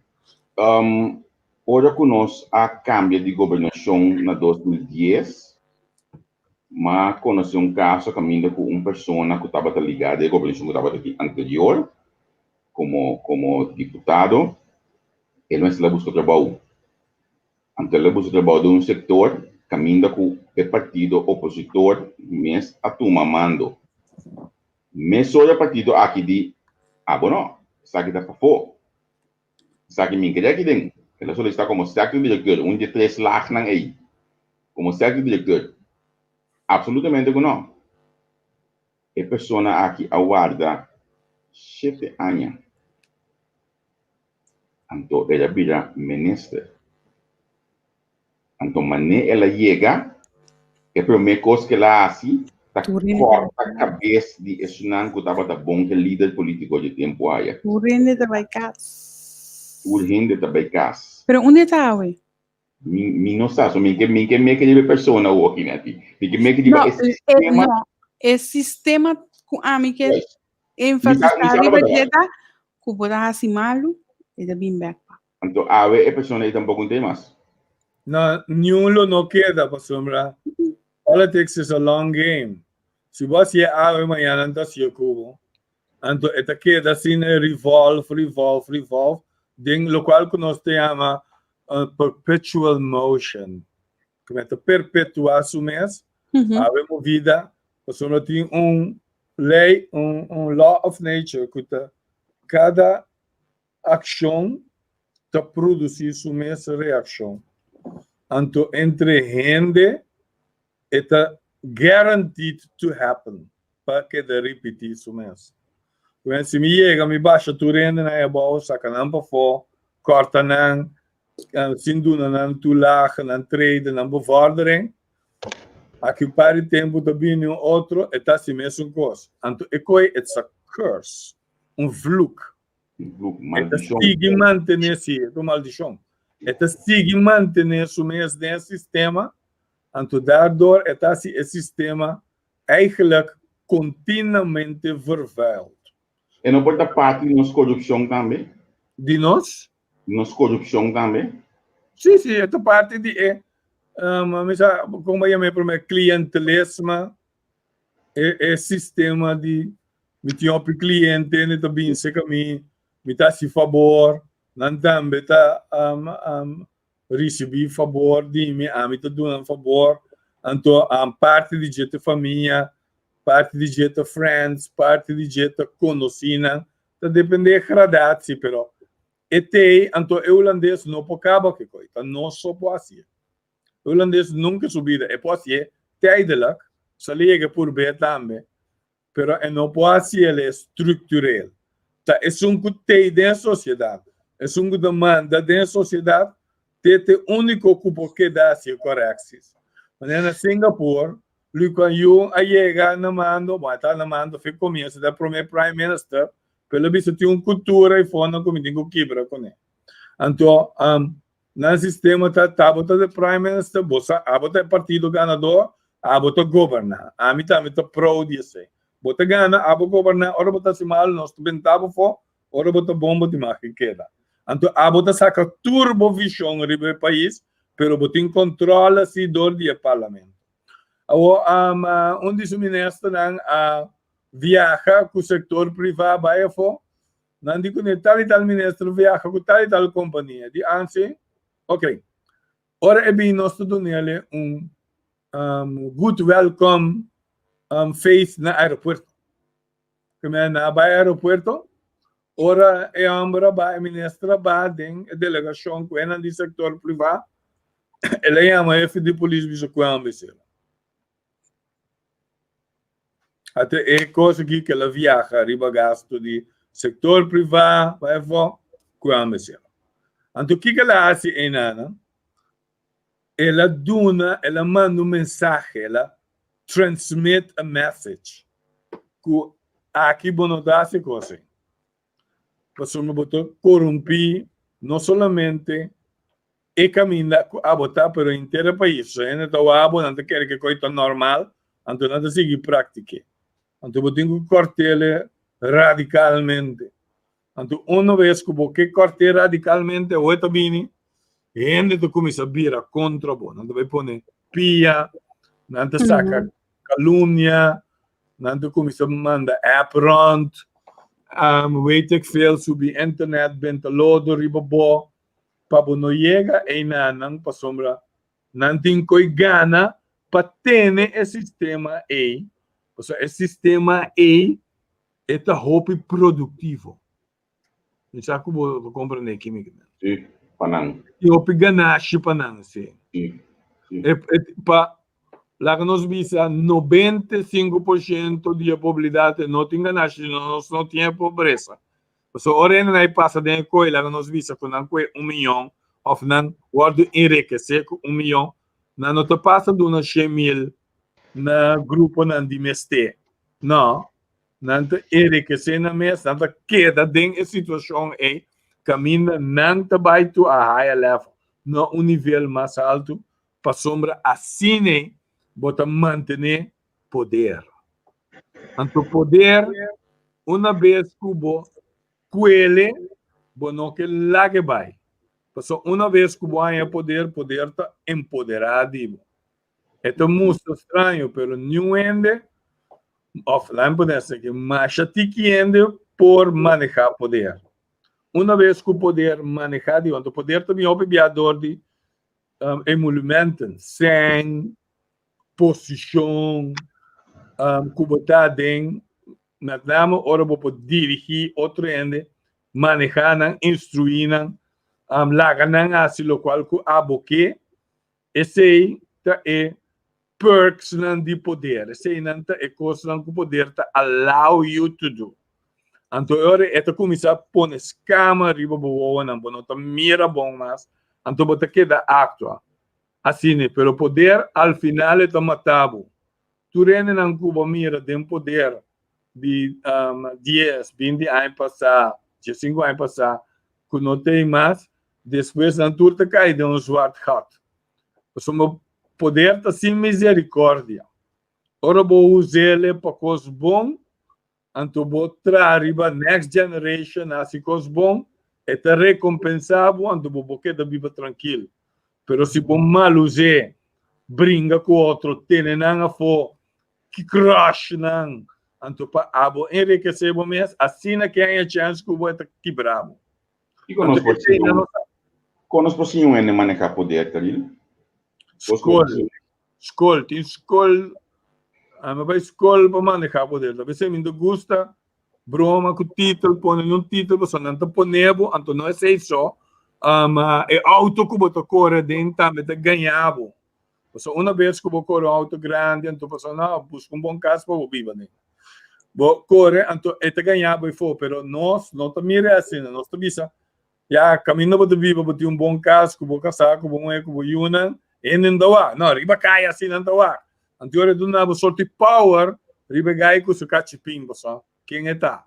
Ora ku nos a kambia di gobernashon na 2010, m'a konosé un kaso kaminda ku un persona ku tabata ligá den e gobernashon ku tabata aki anterior komo komo diputado, e mester a buska trabou. Anto el a buska trabou den un sektor kaminda ku e partido opositor mes a tuma mando. Mesora e partido aki di, Abo no, esaki ta pafó. Esaki mi kere aki den. El a solisitá komo sèkto direktor, un di e tres lagnan ei, komo sèkto direktor. Apsolutamente ku no. E persona aki a warda shete aña. Anto el a bira minister. Anto mané el a yega, e promé kos ku el a hasi ta kòrta kabes di esunnan ku tabata bon ku e lider polítiko dje tempu aya. Tur hende ta bai kas. Tur hende ta bai kas. Pero unda e ta awe? Mi, mi no sa, so mi ke, mi ke meke riba e persona awor aki nati. Mi ke meke riba No, e sistema. no, e sistema ku ami ke Juist. Mi sa, mi enfatisá sa riba loke ta dje wak. ta ku bo ta hasi malu, e ta bin bèk pa. Anto awe e persona ei tampoko no ta ei mas. No, niun lo no keda pasobra politics is a long game. Si bo hasié awe, mañana nan ta hasié ku bo. Anto e ta keda asina revolve, revolve, revolve den lokual ku nos ta yama perpetual motion. Ku ta perpetuá su mes awe movida pasobra tin un lei, un law of nature ku ta kada akshon ta produsí su mes reakshon. Anto entre hende e ta guaranteed to happen pa keda ripití su mes. Wen si mi yega mi basha tur hendenan ei abou, saka nan pafó, kòrta nan, sin duna nan toelage, nan trede, nan bevordering, aki un par di tempu ta bini un otro, e ta hasi mesun kos. Anto e koe it's a curse, un vloek. Un E ta sigui mantené, sí, e ta un maldishon. E ta sigui mantené su mes den e sistema, anto daardoor e ta hasi e sistema eigenlijk continuamente vervuild. E no por ta parti di nos korupshon tambe? Di nos? Di nos korupshon tambe? Sí, sí, e ta parti di e, mi sa kon bo yama e promé, klientelisme, e e sistema di mi tin hopi kliente, nan ta bin serka mi, mi ta hasi fabor, nan tambe ta risibí fabor di mi, ami ta duna nan fabor, anto parti di dje ta famia, parti di dje ta friends, parti di dje ta konosínan, ta dependé e gradatie, pero e t'ei, anto e hulandes no por kaba ku e koi, ta nos so por hasié. E hulandes nunka su bida, e por hasié tijdelijk, sa lo yega purb'é tambe, Pero e no por haci el structureel. Ta esun cu t'ey den e sociedad, esun cu ta manda den e sociedad, t'e t'e unico cu por keda haci e correcties. Manera na Singapore, Lee Kuan Yew a yega na mando, bon e ta na mando fin comienzo ta e prome prime minister, pero el a bisa tin un cultura ey fondo cu mi tin cu kibra cune. Anto, Nan sistema ta, ta bo ta de prime minister, bo sa, abo ta e partido ganador, abo ta goberná. Ami tambe ta pro di esei. Bo ta gana, abo goberná, ora bo ta hasi malu nos ta benta bo afó, ora bo ta bon bo tin mag di keda. Anto abo ta saka tur bo vishon riba e pais, pero bo tin kòntròl asi dor di e parlamento. Awor, un di su ministernan a viaha ku sektor privá bai afó, Nan di kuné tal i tal minister viaha ku tal i tal kompania. Di ansi, ok. Ora e bin nos ta dunele un um, good welcome um, face na aeropuerto. Keme na bai aeropuerto, ora e homber a bai, e minister a bai den e delegashon ku enan di sektor privá, el a yama hefe di polis bisa ku e homber esei. Ate e kos aki ke la viaha riba gasto di sektor privá pa efo ku a mester. Anto kiko el a hasi einanan? El a duna, el a manda un mensahe, el a transmit a message. Ku aki bo no ta hasi kos ei. Pasobra bo ta korumpí no solamente e kaminda ku abo ta, pero henter e pais. So hende ta wak abo, nan ta kere ku e kos ta normal, anto nan ta sigui praktik'é. Anto bo tin ku kòrt'el radikalmente. Anto una bes ku bo ke kòrt'é radikalmente, awor ta bini hende ta kuminsá bira kontra bo. Nan ta bai pone pia, nan ta saka kalumnia, nan ta kuminsá manda app rònt, weet ik veel, subi internet, benta lodo riba bo, pa bo no yega einanan, pasobra nan tin koe gana pa tene e sistema ei, pasobra e sistema ei e ta hopi produktivo. Mi sa ku bo ta komprendé ki mi ke men. Sí, pa nan. Tin hopi ganashi pa nan, sí. Sí, sí. E, e, pa, laga nos bisa, 95% di e poblidat no tin ganashi, nos no tin e pobresa. Pasobra ora hende nan pasa den e koe, laga nos bisa ku nan koe un miyon, òf nan wòrdu enrekesé ku un miyon, nan no ta pasa duna 100.000 na gruponan di mester. No, nan ta enrekesé nan mes, nan ta keda den e situashon ei kaminda nan ta bai to a higher level, na un nivel mas haltu, pasobra asina bo ta mantené poder. Anto poder, una bes ku bo kuele, bo no ke lag'e bai. Pasobra una bes ku bo haña poder, poder ta empoderá di bo. E ta mustra straño, pero niun hende, òf laat mi pone asina ke masha tiki hende por manehá poder. Una bes ku poder manehá di bo, anto poder ta bin hopi bia dor di emolumenten, sèn, posishon ku bo ta aden, met name ora bo por dirigí otro hende, manehá nan, instruí nan, laga nan hasi lokual ku abo ke. Esei ta e perksnan di poder, eseinan ta e kosnan ku poder ta allow you to do. Anto e ora e ta kuminsá pone skama riba bo wowonan, bo no ta mira bon mas, anto bo ta keda aktua. Asina, pero poder al final e ta mata bo. Tur hendenan ku bo mira den poder di 10, 20 aña pasá, 15 aña pasá, ku no t'ei mas, despues nan tur ta kai den un zwart gat. Pasobra poder ta sin misericordia. Ora bo us'el pa kos bon, Anto bo traha riba next generation hasi kos bon, e ta rekompensa bo, anto bo bo keda biba trankil. Pero si bo mal us'é, bringa ku otro, tene nan afó, crush nan, anto pa abo enrikesé bo mes, asina ke haña chèns ku bo e ta kibra bo. Kiko nos por siña un, kon nos por siña un hende manehá poder, Khalil? Skol. Skol, tin skol, ami bai skol pa maneha poder. Ta pesey mi ta gusta broma ku titel, pone un titel pasobra nan ta pone bo, anto no esey so, e auto ku bo ta kore aden tambe ta gaña bo. Pasobra una bes ku bo kore un auto grandi anto pasobra no, buska un bon kas pa bo biba aden. Bo kore anto e ta gaña bo efo, pero nos no ta mira asina, nos ta bisa Ya, kaminda bo ta biba, bo tin un bon kas ku bo kasá, ku bo muhé, ku bo yunan, hende no ta wak. No, riba kaya si nan ta wak. Anto ora e duna bo sorti power riba e gai ku su kachipin, bo sa ken e ta.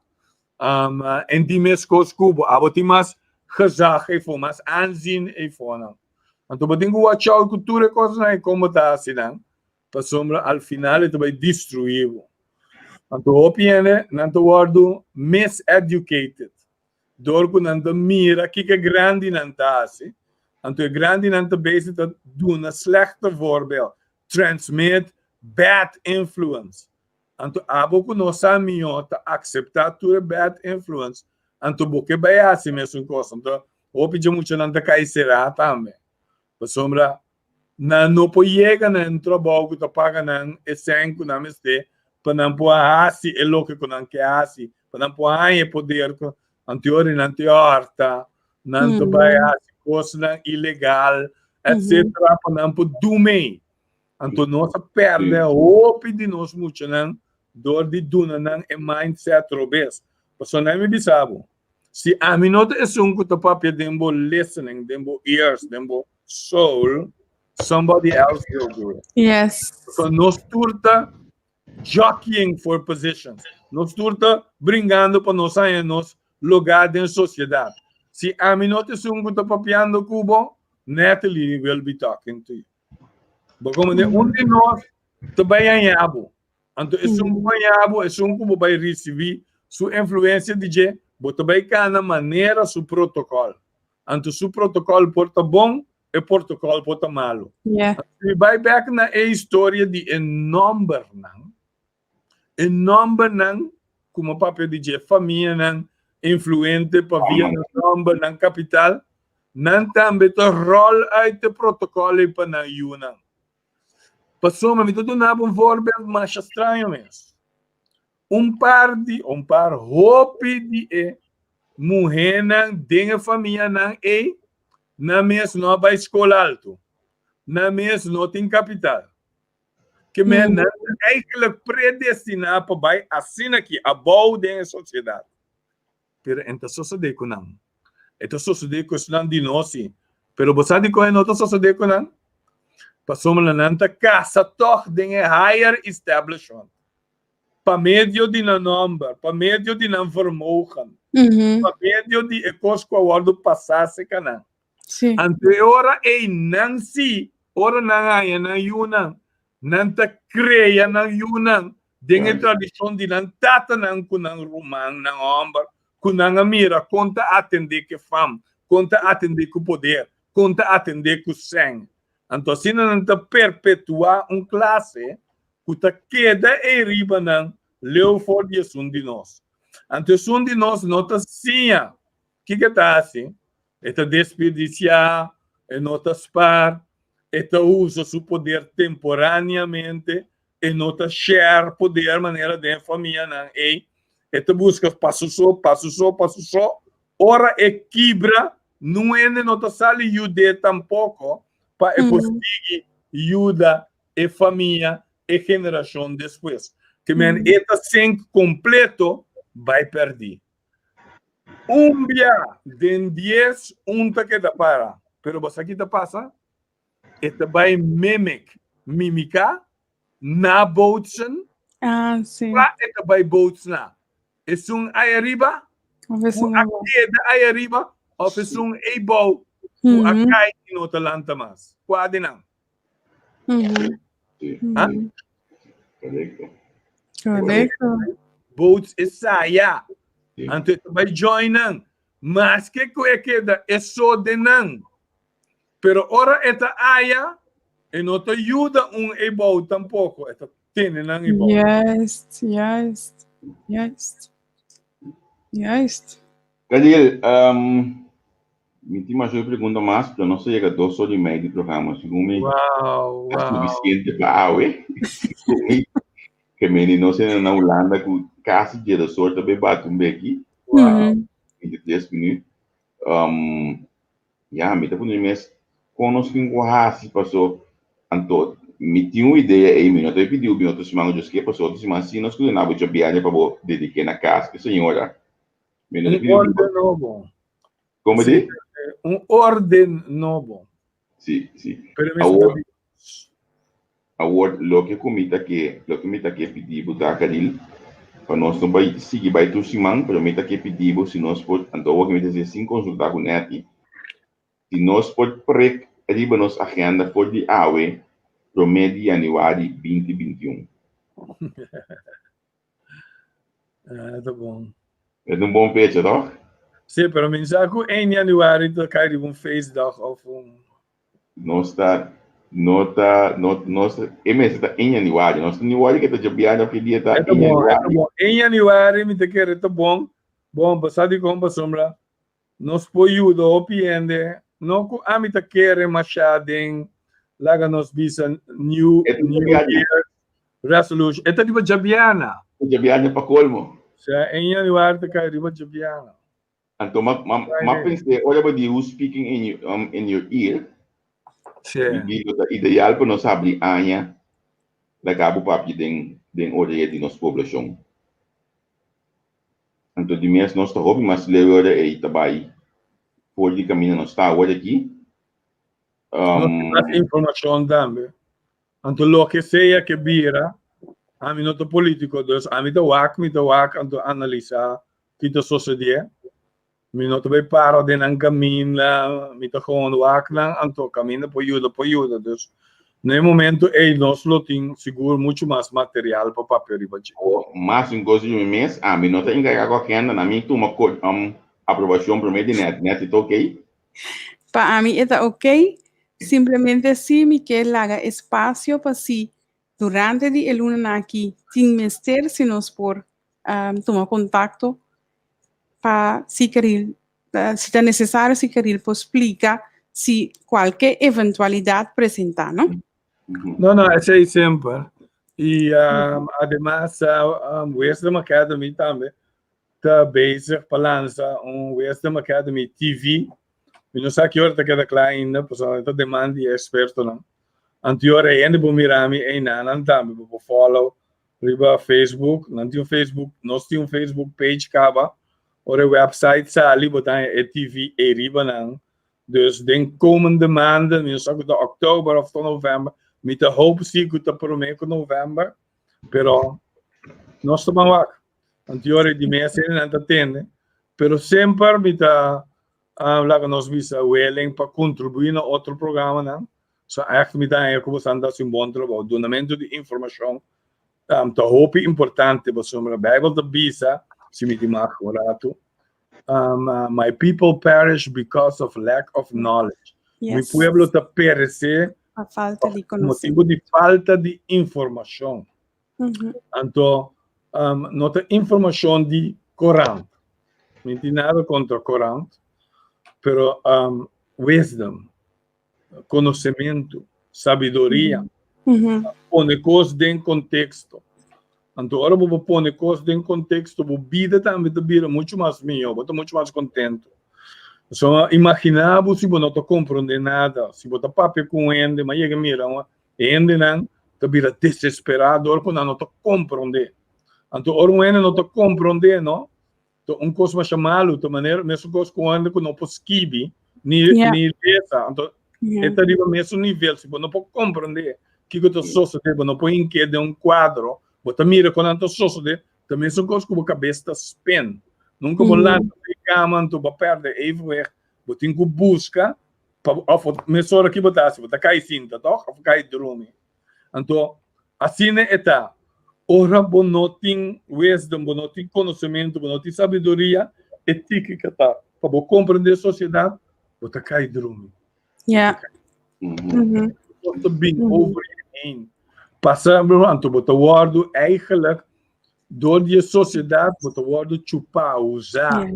En tin meskos ku bo, abo tin mas gezag eifo, mas aanzien eifonan. Anto bo tin ku watch out ku tur e kosnan ei kon bo ta hasi nan, pasobra al final e ta bai destruí bo. Anto hopi hende nan ta wòrdu miseducated. Dor ku nan ta mira kiko e grandinan ta hasi, anto e grandinan ta bezig ta duna slechte voorbeeld, transmit bad influence. Anto abo ku no sa mihó ta akseptá tur e bad influence, anto bo ke bai hasi mesun kos. Anto hopi dje muchanan ta kai será tambe, pasobra nan no por yega na un trabou ku ta paga nan e sèn ku nan mester pa nan por hasi e loke ku nan ke hasi, pa nan por haña e poder ku anterior nan te hòrta, nan ta bai hasi kosnan ilegal, etsetera, pa nan por dum'ei. Anto nos a pèrdè hopi di nos muchanan dor di duna nan e mindset robes. Pasobra nan mi bisa bo, Si ami no ta esun ku ta papia den bo listening, den bo ears, den bo soul, somebody else will do it. Yes. So nos tur ta jockeying for positions. Nos tur ta bringando pa nos haña nos lugá den sosiedat. Si ami no ta esun ku ta papiando ku bo, Natalie will be talking to you. Bo komprendé? Un di nos ta bai haña bo. Anto esun ku haña bo, esun ku bo bai risibí su influensia di dje, bo ta bai kana manera su protokòl. Anto su protokòl por ta bon, e protokòl por ta malu. Si mi bai bèk na e historia di e nòmbernan, E nòmbernan ku mi a papia di dje, famianan influente pa via nan nòmber, nan kapital, nan tambe ta ròl uit e protokòl ei pa nan yunan. Pasobra mi ta duna bo un voorbeeld masha straño mes. Un par di, un par hopi di e muhénan den e famianan ei, nan mes no a bai skol altu, nan mes no tin kapital. Ke men nan ta eigenlijk predestiná pa bai asina aki abou den e sosiedat. Pero en ta sosodé ku nan. E ta sosodé ku esnan di nos sí. Pero bo sa dikon e no ta sosodé ku nan? Pasobra nan ta kasa tòg den e higher establishment. Pa medio di nan nòmber, pa medio di nan vermogen, pa medio di e kos ku a wòrdu pasá serka nan. Sí. Anto e ora ei nan sí, ora nan haña nan yunan, nan ta krea nan yunan den e tradishon di nan tatanan ku nan rumannan hòmber, ku nan a mira kon ta atendé ku e fam, kon ta atendé ku poder, kon ta atendé ku sèn. Anto asina nan ta perpetuá un klase ku ta keda ei riba nan leu for di esun di nos. Anto esun di nos no ta siña Kiko e ta hasi? E ta desperdisiá, e no ta spar, e ta usa su poder temporáneamente, e no ta share poder manera den e famianan ei. E ta buska pa su so, pa su so, pa su so. Ora e kibra, nun hende no ta sali yud'é tampoko pa e por sigui yuda e famia, e generashon despues. Ke men e ta sink kompleto bai pèrdí. Un bia den dies un ta keda para. Pero bo sa ki ta pasa? E ta bai mimic, mimica, nabootsen. Ah, sí. Kua e ta bai bootsna? Esun ei ariba Of ku esun a abou. keda ei ariba of esun ei bou ku a kai i no ta lanta mas? Kua di nan? Sí. Ha? Korekto. Korekto. Boots e saya. Sí. Anto e ta bai join nan. Maske ku e keda e so den nan. Pero ora e ta aya, e no ta yuda un ei bou tampoko. E ta tene nan ei bou. Juist, juist, juist. Juist. Kadiel, um, mi tin mas pregunta mas, pero nos a yega dos hora y media di programa. Segun mi, Wow, ta wow. suficiente pa awe. Segun mi, ke meni nos ena na Hulanda ku kasi djedos or ta be bati un beki. Wow. 23 minuut. Um, Ya, mi ta puntra mi mes kon nos tin ku hasi paso anto mi tin un idea ei, mi no ta pidi bin otro siman ku Dios ke paso otro siman si nos ku duna bo djabièrnè pa bo dedik'é na kas ku señora. Mi no ta Un pidi bin orden nobo. Komo Sí, di? un orden nobo. Si, si. Pero mi Awor, ta awor loke ku mi ta ke, loke mi ta ke pidi bo ta Karil, pa nos no bai sigui bai tur siman, pero mi ta ke pidi bo si nos por, anto awor ke mi ta hasi sin konsultá ku Netty, si nos por prek riba nos agenda for di awe promé di yanüari binti bintiun. Ah, ta bon. Es un bon fecha, toch? Sí, pero mi sa ku 1 januari ta kai riba un feestdag of un... Nos ta, no ta, no, nos, e mes ta 1 januari. Nos ta ni worry ke ta djabièrnè of ke dia ta E ta 1 bon, e ta januari. bon. 1 januari mi ta kere ta bon. Bon, pasá di kon pasobra nos por yuda hopi hende. No ku ami ta kere mashá den laga nos bisa New, E ta New djabièrnè. Year resolution. E ta riba djabièrnè. E djabièrnè pa kolmo. Sea, 1 januari ta kai riba djabièrnè. Anto ma, ma, ma Friday. pensé, ora bo di who's speaking in your, in your ear, Sí. mi di lo ta ideal pa nos habri aña laga bo papia den, den orea di nos poblashon. Anto di mes nos ta hopi mas leu ora ei ta bai for di kaminda nos ta awor aki. Nos tin mas informashon tambe. Anto loke sea ke bira. Ami no ta polítiko, dus ami ta wak, mi ta wak anto analisá ki ta sosodé. Mi no ta bai para den nan kaminda, mi ta gewoon wak nan anto kaminda por yuda, por yuda. Dus na e momento ei nos lo tin sigur muchu mas material pa papia riba dje. Mas un kos di mi mes, ami no ta enkargá ku agenda, na mi tuma aprobashon promé di Nèt. Nèt, e ta okey? Pa ami e ta okey, simplemente si mi ke laga espasio pa si durante di e lunanan aki tin mester si nos por tuma kontakto pa si Caril, si ta nesesario si Caril por splika si kualke eventualidat presentá, no? No, no, esei semper. I ademas Wisdom Academy tambe ta bezig pa lansa un Wisdom Academy TV. Mi no sa ki ora ta keda kla ainda, pasobra ta demanda di e ekspertonan. Anto ora hende por mira mi einanan tambe, bo por follow riba Facebook. Nan tin un Facebook, nos tin un Facebook page kaba. Ora e website sali, bo ta haña e TV ei riba nan. Dus den komende maanden, mi no sa ku ta oktober òf ta novèmber, mi ta hoop si ku ta promé ku novèmber, pero nos ta ban wak. Anto ora di mes nan ta tende, pero semper mi ta laga nos bisa willing pa kontribuí na otro programanan. So ègt mi ta haña ku boso ta hasi un bon trabou. Dunamentu di informashon ta hopi importante pasobra Beibel ta bisa, si mi tin mag un ratu, My people perish because of lack of knowledge. Mi pueblo ta peresé pa falta di motibu di falta di informashon. Anto no ta informashon di korant. Mi tin nada kontra korant, pero wisdom, konosementu, sabiduria, pone kos den konteksto. Anto ora bo por pone kos den konteksto, bo bida tambe ta bira muchu mas mihó, bo ta muchu mas kontentu. So imaginá bo si bo no ta komprondé nada, si bo ta papia ku un hende, mi a yega mira un Hendenan ta bira desesperá dor ku nan no ta komprondé. Anto ora un hende no ta komprondé, no, ta un kos masha malu, ta manera mesun kos ku un hende ku no por skibi ni ni lesa. Anto e ta riba mesun nivel, si bo no por komprondé kiko ta sosodé, bo no por hink'é den un kuadro, bo ta mira kon nan ta sosodé, ta mesun kos ku bo kabes ta spin. Nunka bo lanta for di kama anto bo a pèrdè evenwicht, bo tin ku buska Pa of mesora ki bo ta hasi, bo ta kai sinta tòg òf kai drumi. Anto asina e ta, ora bo no tin wisdom, bo no tin konosementu, bo no tin sabiduria, e tiki ke ta pa bo komprendé sosiedat, bo ta kai drumi. Ja. Bo ta bin over je heen. Pasa, anto bo ta wòrdu eigenlijk Dor di e sosiedat bo ta wòrdu chupá, usá.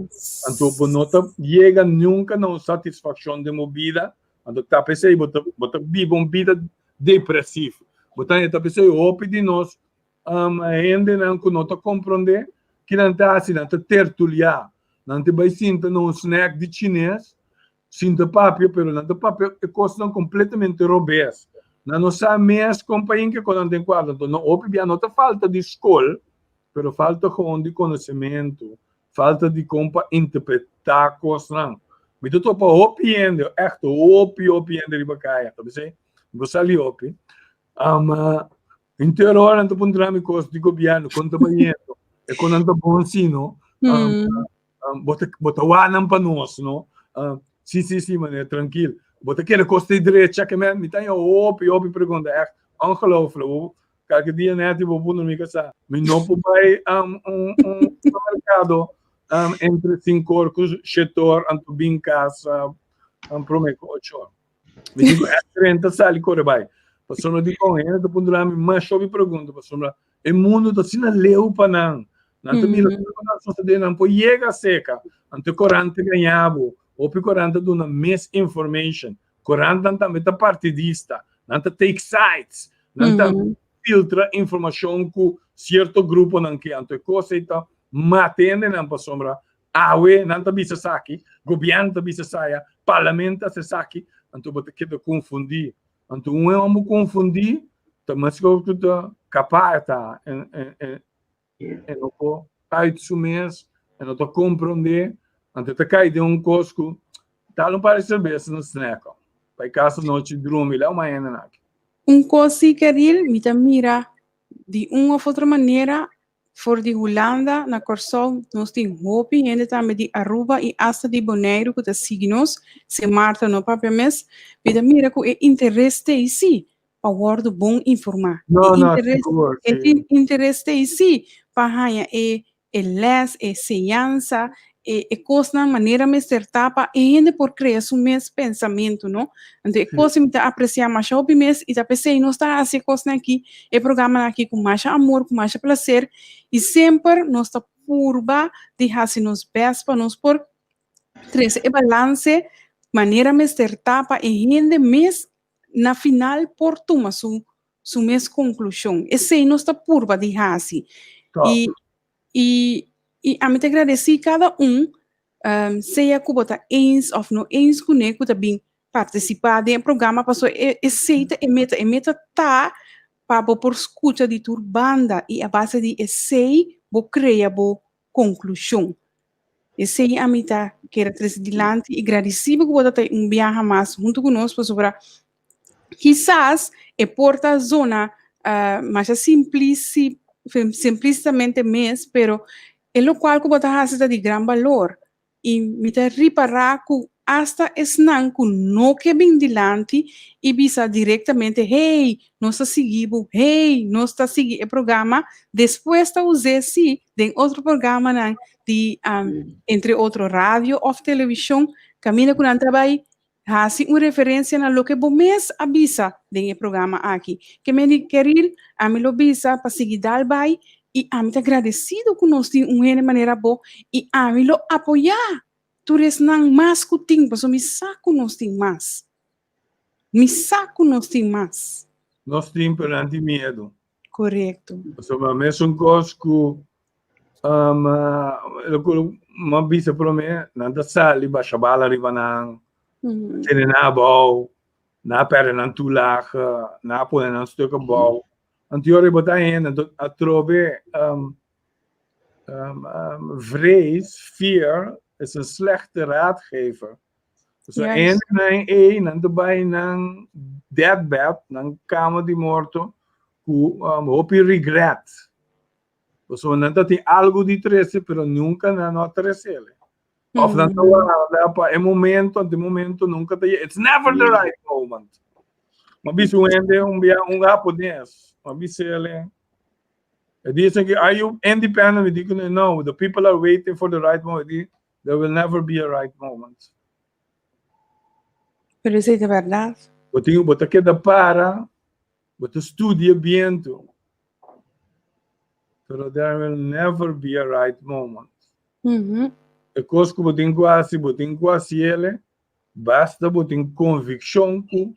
Anto bo no ta yega nunka na un satisfakshon den bo bida. Anto ta p'esei bo ta bo ta biba un bida depresivo. Bo ta ta p'esei hopi di nos hendenan ku no ta komprondé ki nan ta hasi, nan ta tertuliá. Nan ta bai sinta na un snack di chines Sinta papia, pero nan ta papia e kosnan kompletamente robes. Nan no sa mes kon pa hinka kon nan den kuadro. Anto no hopi bia no ta falta di skol, pero falta gewoon di konosementu, falta di kon pa interpretá kosnan. Mi ta topa hopi hende, ègt hopi hopi hende riba kaya, ta bisei, mi por sali hopi. Henter ora nan ta puntra mi kos di gobièrnu, kon ta bayendo, e kon nan ta bon si no. Bo ta, bo ta wak nan pa nos, no? Si, si, si, meneer, trankil. Bo ta kere kos di drecha ke men? Mi ta haña hopi, hopi pregunta, ègt ongelooflijk. Bo, kalke dia nèt bo puntra mi kasa. Mi no por bai un, un supermerkado entre sinkor ku shetor anto bin kas promé ku ochor. Mi di ku ègt tren ta sali kore bai. Pasobra dikon hende ta puntra mi masha hopi pregunta pasobra E mundu ta asina leu pa nan. Nan ta mira tur ku nan sosodé, nan por yega seka. Anto e korant ta gaña bo. Hopi korant ta duna misinformation. Korantnan tambe ta partidista. Nan ta take sides. Nan ta filtra informashon ku sierto gruponan ke. Anto e kos ei ta mata hendenan pasobra awe nan ta bisa esaki, gobièrnu ta bisa esaya, parlamento ta hasi esaki. Anto bo ta keda konfundí. Anto un homber confundí ta meskos ku ta kapá e ta en en en no por uit su mes, e no ta komprondé, anto e ta kai den un kos ku dal un par di serbes na snack bai kas anochi drumi leu mañana aki. Un kos si Keril, mi ta mira. Di un òf otro manera, for di Hulanda na Kòrsou, nos tin hopi hende tambe di Aruba i asta di Boneiru ku ta sigui nos, Sint Maarten no papia mes. Mi ta mira ku e interes ta ei sí pa wòrdu bon informá. No, E no, interes, sigur, e sí. tin interes ta ei sí pa haña e e les, e señansa, e e kosnan manera mester ta pa e hende por krea su mes pensamentu, no? Anto e kos mi ta apresiá masha hopi mes i ta p'esei nos ta hasi e kosnan aki, e programanan aki ku masha amor, ku masha plaser i semper nos ta purba di hasi nos bèst pa nos por trese e balanse manera mester ta pa e hende mes na final por tuma su su mes konklushon. Esei nos ta purba di hasi. Top. I i i ami ta gradesí kada un, sea ku bo ta eens òf no eens kuné ku ta bin partisipá den e programa pasobra e esei ta e meta. E meta ta pa bo por skucha di tur banda i a base di esei bo krea bo konklushon. Esei ami ta kere trese dilanti i gradisí bo ku bo ta ta un biaha mas huntu ku nos pasobra kisas e por ta zona masha simplisi simplistamente mes pero e lokual ku bo ta hasi ta di gran balor. I mi ta ripará ku asta esnan ku no ke bin dilanti i bisa direktamente, Hey, nos ta sigui bo, hey, nos ta sigui e programa, despues ta us'é sí den otro programanan di, entre otro radio òf televishon, kaminda ku nan ta bai hasi un referensia na loke bo mes a bisa den e programa aki. Ke men di, Keril, ami lo bisa pa sigui dal bai i ami ta gradesido ku nos tin un hende manera bo i ami lo apoyá tur esnan mas ku tin pasobra mi sa ku nos tin mas. Mi sa ku nos tin mas. Nos tin, pero nan tin miedu. Korekto. Pasobra mesun kos ku um, loke m'a bisa promé, nan ta sali basha bala riba nan, tene nan abou, nan a pèrdè nan toelage, nan a pone nan stuk abou. Anto ora bo ta hende, anto atrobe um, um, um, vrees, fear, is een slechte raadgever. So Juist. hende nan ei, nan ta bai nan deathbed, nan kama di morto, ku um, hopi regret. Pasobra nan ta tin algu di trese, pero nunka nan no a tresele. Of nan ta warda pa e momento, ante e momento nunka ta yega. It's never the right moment. M'a bisa un hende un bia, un japones, m'a bis'ele, e dicen que, are you independent? Mi di ku no, the people are waiting for the right moment. Di, there will never be a right moment. Pero esei ta bèrdat. Bo tin, bo ta keda para, bo ta studia bientu, pero there will never be a right moment. E kos ku bo tin ku hasi, bo tin ku hasiele, basta bo tin konvikshon ku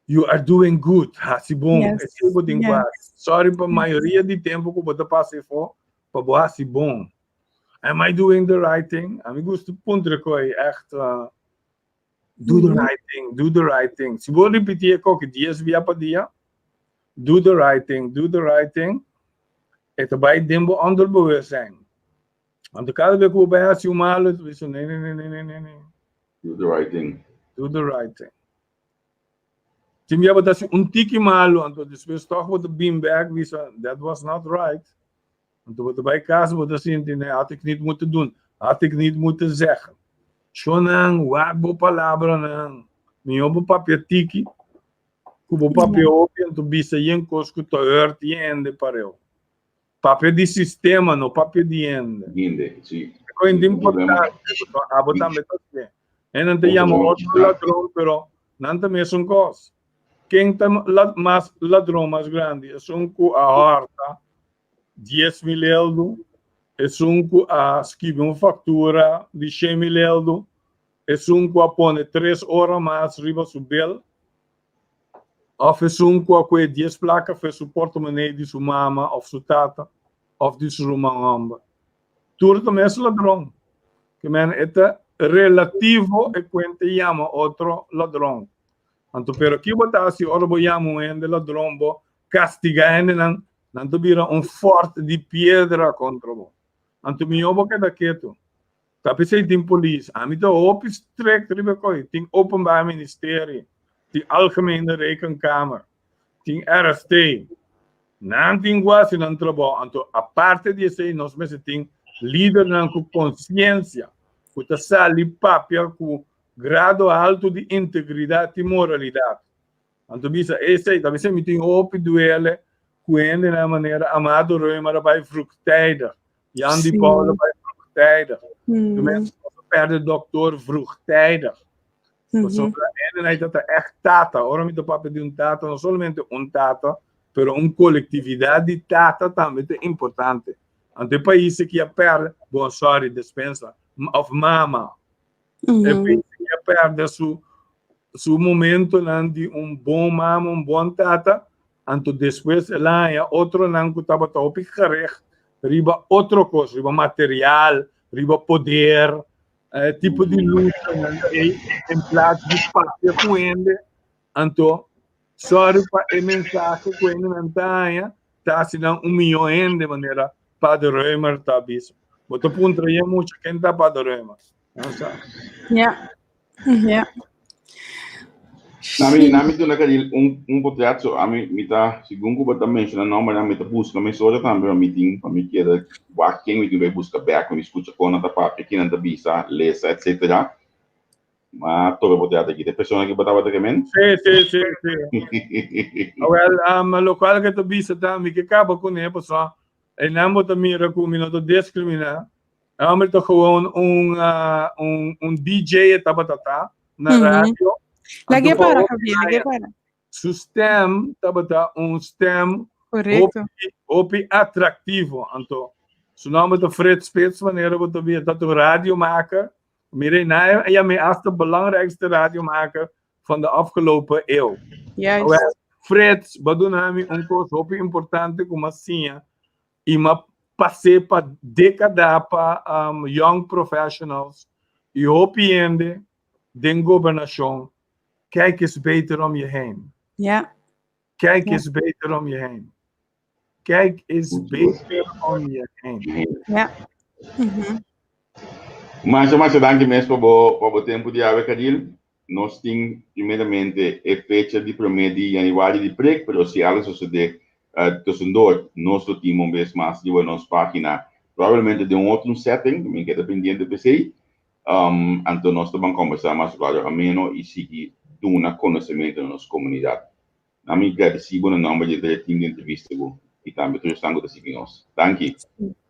you are doing good, hasi bon, esei bo tin ku hasi. Sorry pa mayoria di tempu ku bo ta pasa efo pa bo hasi bon. Am I doing the right thing? Ami gusta puntra ku ei ègt do the right thing, do the right thing. Si bo ripití e koki dies bia pa dia, do the right thing, do the right thing, e ta bai den bo onderbewustzijn. Anto kada bes ku bo bai hasi un malu, e ta bisa, nee, nee, nee, nee, nee, nee. Do the right thing. Do the right thing. Tin bia bo ta hasi un tiki malu, anto despues tòg bo ta bin bèk bisa, that was not right. Anto bo ta bai kas, bo ta sinti, nee, had ik niet moeten doen, had ik niet moeten zeggen. Shonnan, wak bo palabranan. Mihó bo papia tiki ku bo papia hopi, anto bisa yen kos ku ta hurt hende pareu. Papia di sistema, no papia di hende. Hende, si. E kos importante, pasobra abo tambe ta hasié. Hendenan ta yama otro ladron, pero nan ta mesun kos. Ken ta mas ladron mas grandi? Esun ku a hòrta 10,000 eldu, esun ku a skibi un faktura di 100,000 eldu, esun ku a pone tres ora mas riba su bel, òf esun ku a kue dies plaka fe su portomonei di su mama òf su tata òf di su ruman hòmber. Tur ta mes ladron. Ke men e ta relativo e kuenta yama otro ladron. Anto pero ki bo ta hasi ora bo yama un hende ladron bo kastigá hendenan, nan ta bira un fòrt di piedra kontra bo. Anto mihó bo keda ketu. Ta p'esei tin polis. Ami ta hopi strikt riba e koi. Tin Openbaar Ministerie, tin Algemene Rekenkamer, tin RST. Nan tin ku hasi nan trabou. Anto aparte di esei nos mester tin lidernan ku konsiensia, ku ta sali papia ku grado haltu di integridat i moralidat. Anto bisa esei, ta bisa mi tin hopi duele ku hendenan manera Amado Römer a bai vroegtijdig, Jan di Paul a bai vroegtijdig. Mm. Mensen perde dokter vroegtijdig. Pasobra hendenan ei ta echt tata. Ora mi ta papia di un tata, no solamente un tata, pero un kolektividat di tata tambe ta importante. Anto e pais aki a perde, bon sorry, despensa, of mama. E pais aki a perde su su momentonan di un bon mama, un bon tata, anto despues el a haña otronan ku tabata hopi gericht riba otro kos, riba material, riba poder, E tipo di luchanan ei en plaats di papia ku hende, anto sòru pa e mensahe ku hendenan ta haña ta hasi nan un mihó hende, manera Pader Römer ta bisa. Bo ta puntra yen mucha ken ta Pader Römer. Nan sa. Ja. Ja. Nami, nami duna Karil un, un potret, so ami mi ta, segun ku bo ta menshona nombernan, mi ta buska mesora tambe pa mi tin, pa mi keda wak ken mi tin bai buska bek, pa mi skucha kon nan ta papia, ken nan ta bisa, lesa, etsetera. Ma tobe potret aki. Ta e persona ku bo tabata ke men? Sí, sí, sí, sí. Awel, um, lokual ke ta bisa ta, mi ke kaba kuné, pasobra einan bo ta mira ku mi no ta diskriminá. E homber ta gewoon un, uh, un, un DJ e tabata ta na radio. Lage para, Javier, lage para. Su stem tabata un stem Correcto. hopi, hopi atractivo. Anto, su nomber ta Fred Spits, manera bo ta bia, ta un radiomaker. Mire, na e yam'é hasta belangrijkste radiomaker van de afgelopen eeuw. Juist. Wel, Frits, bo a duna mi un kos hopi importante ku m'a siña I m'a pas'é pa dékada pa young professionals i hopi hende den gobernashon, kijk eens beter om je heen. Ja. Kijk eens beter om je heen. Kijk eens beter om je heen. Ja. Masha masha danki mes pa bo pa bo tempu di awe Kadil. Nos tin primeramente e fecha di promé di yanüari di prek, pero si algo sosodé tussendoor nos lo tin un bes mas riba nos página, probablemente den un otro setting, mi keda pendiente p'esei. Anto nos ta ban kombersá mas rato ameno i sigui duna konosementu na nos komunidat. Na mi gradisí bo na nòmber di e team di entrevista bo i tambe tur esnan ku ta sigui nos. Danki.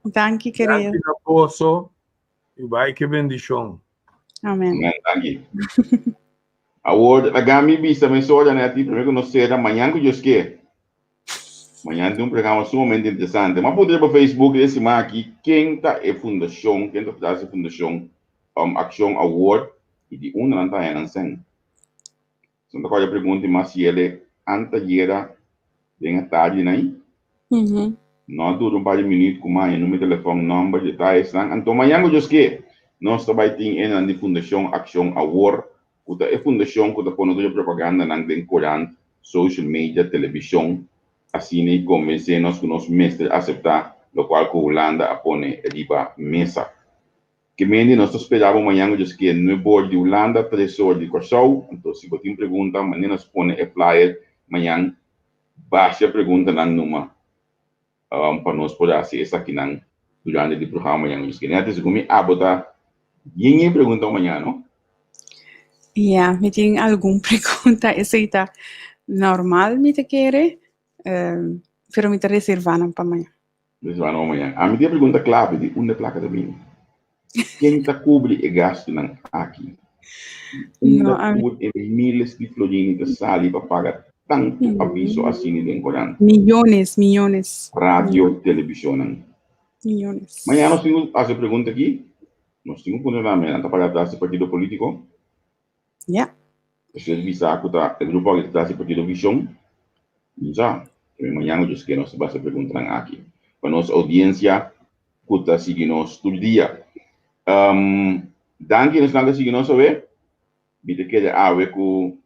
Danki kerido. Danki na boso i bai ke bendishon. Amen. Amen, danki. Awor, laga mi bisa mesora nèt i promé ku nos sera mañan ku Dios ke. Mañan tin un programa sumamente interesante. M'a puntra riba Facebook e siman aki ken ta e fundashon, ken ta tras e fundashon um, Akshon Awor i di unda nan ta haña nan sèn. Son ta kòrda pregunta i mas yele antayera den e tardi nai. No a dura un par di minuut ku maña numero di telefòn, nòmber, detayesnan. Anto mañan ku Dios ke, nos ta bai tin enan di Fundashon Akshon Awor, ku ta e fundashon ku ta pone tur e propagandanan den korant, social media, televishon, asina i konvensé nos ku nos mester aseptá lokual ku Hulanda a pone riba mesa. Ke mende nos ta spera bo mañan ku Dios ke nuebe or di Hulanda, tres or di Kòrsou. Anto si bo tin pregunta manera nos pone e flyer mañan basha preguntanan numa pa nos por hasi esakinan durante di programa mañan ku Dios ke. Nèt segun mi abo ta yen yen pregunta mañan no? Ya, mi tin algun pregunta, esei ta normal mi ta kere, pero mi ta reserva nan pa mañan. Reserva nan pa mañan. Ami tin e pregunta clave di unda e placa ta bini. Ken ta cubri e gastunan aki? Di No, unda ami tur e miles di florini ta sali pa paga tantu aviso asina den corant? Millones, millones. Radio, televisionnan. Millones. Mañana nos tin cu haci e pregunta aki. Nos tin cu puntra tambe, nan ta paga atras di partido politico? Ja. Esei bisa ku ta e grupo aki ta tras di partido Vision? No sa. Keme mañan ku Dios ke nos ta basa e preguntanan aki pa nos oudiensia ku ta sigui nos tur dia. Danki esnan ku a sigui nos awe. Mi ta kere awe ku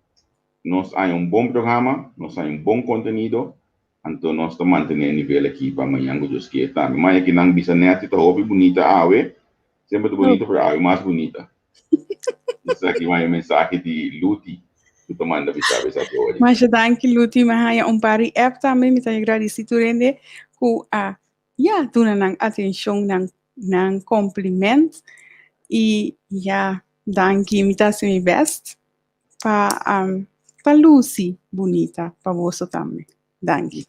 nos haña un bon programa, nos haña un bon kontenido, anto nos ta mantené e nivel aki pa mañan ku Dios ke tambe. Maña kinan bisa Netty ta hopi bunita awe. Semper ta bunita pero awe mas bunita. Esaki bai e mensahe di Luti. Ku ta manda bisa bo esaki ori. Masha danki Luti, mi a haña un par di app tambe, mi ta gradisí tur hende ku a ya duna nan atenshon, nan nan kompliment i ya danki, mi ta hasi mi bèst pa pa lusi bunita pa boso tambe. Danki.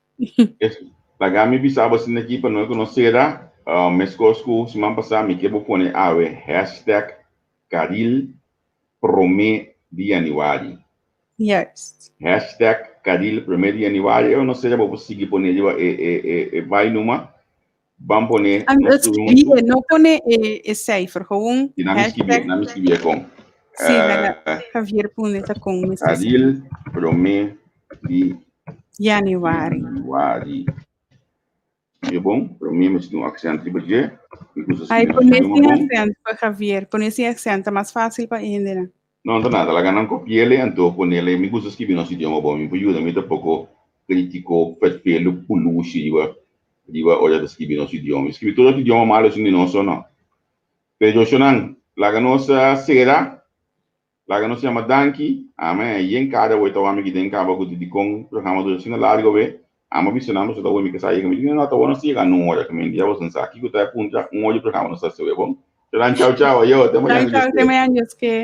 Laga mi bisa bo asina aki pa no ku no sera, meskos ku siman pasá mi ke bo pone awe hashtag Caril promé di yanüari. Juist. Hashtag Caril promé di yanüari. Eu no sera bo por sigui pone riba e e e e bai numa. Ban pone An nos tur huntu. skibi, no pone e e cijfer, gewoon Si na mi skibi, hashtag. na mi skibi e kon. Sí, laga Javier pone ta kon mester ser. Caril promé di Januari. yanüari. E bon, promé mi tin un aksènt riba dje. Mi gusta Ai, skibi nos pone idioma sin bon. aksènt pa Javier, pone sin aksènt, ta mas fácil pa e hendenan. No, no ta nada, laga nan kopi'el anto ponele. Mi gusta skibi nos idioma bon, mi por yuda, mi ta poko kritiko, ferfelu, pulushi riba riba ora ta skibi nos idioma. Mi skibi tur otro idioma malo esun di nos so no. Pero shonnan, laga nos sera. Laga nos yama danki. Ame yen kada wei ta wami ki den kaba ku di dikon programa dura asina largo be. Amo bisa nan pasobra ta wei mi kasa yega. Mi di no ta wou nos yega nun ora. Ki mi dia boso sa kiko ta puntra un ora di programa nos ta hasi wei bon. Shonnan chao chao ayo te Chao mañana chao Dios te ke. mañana Dios ke.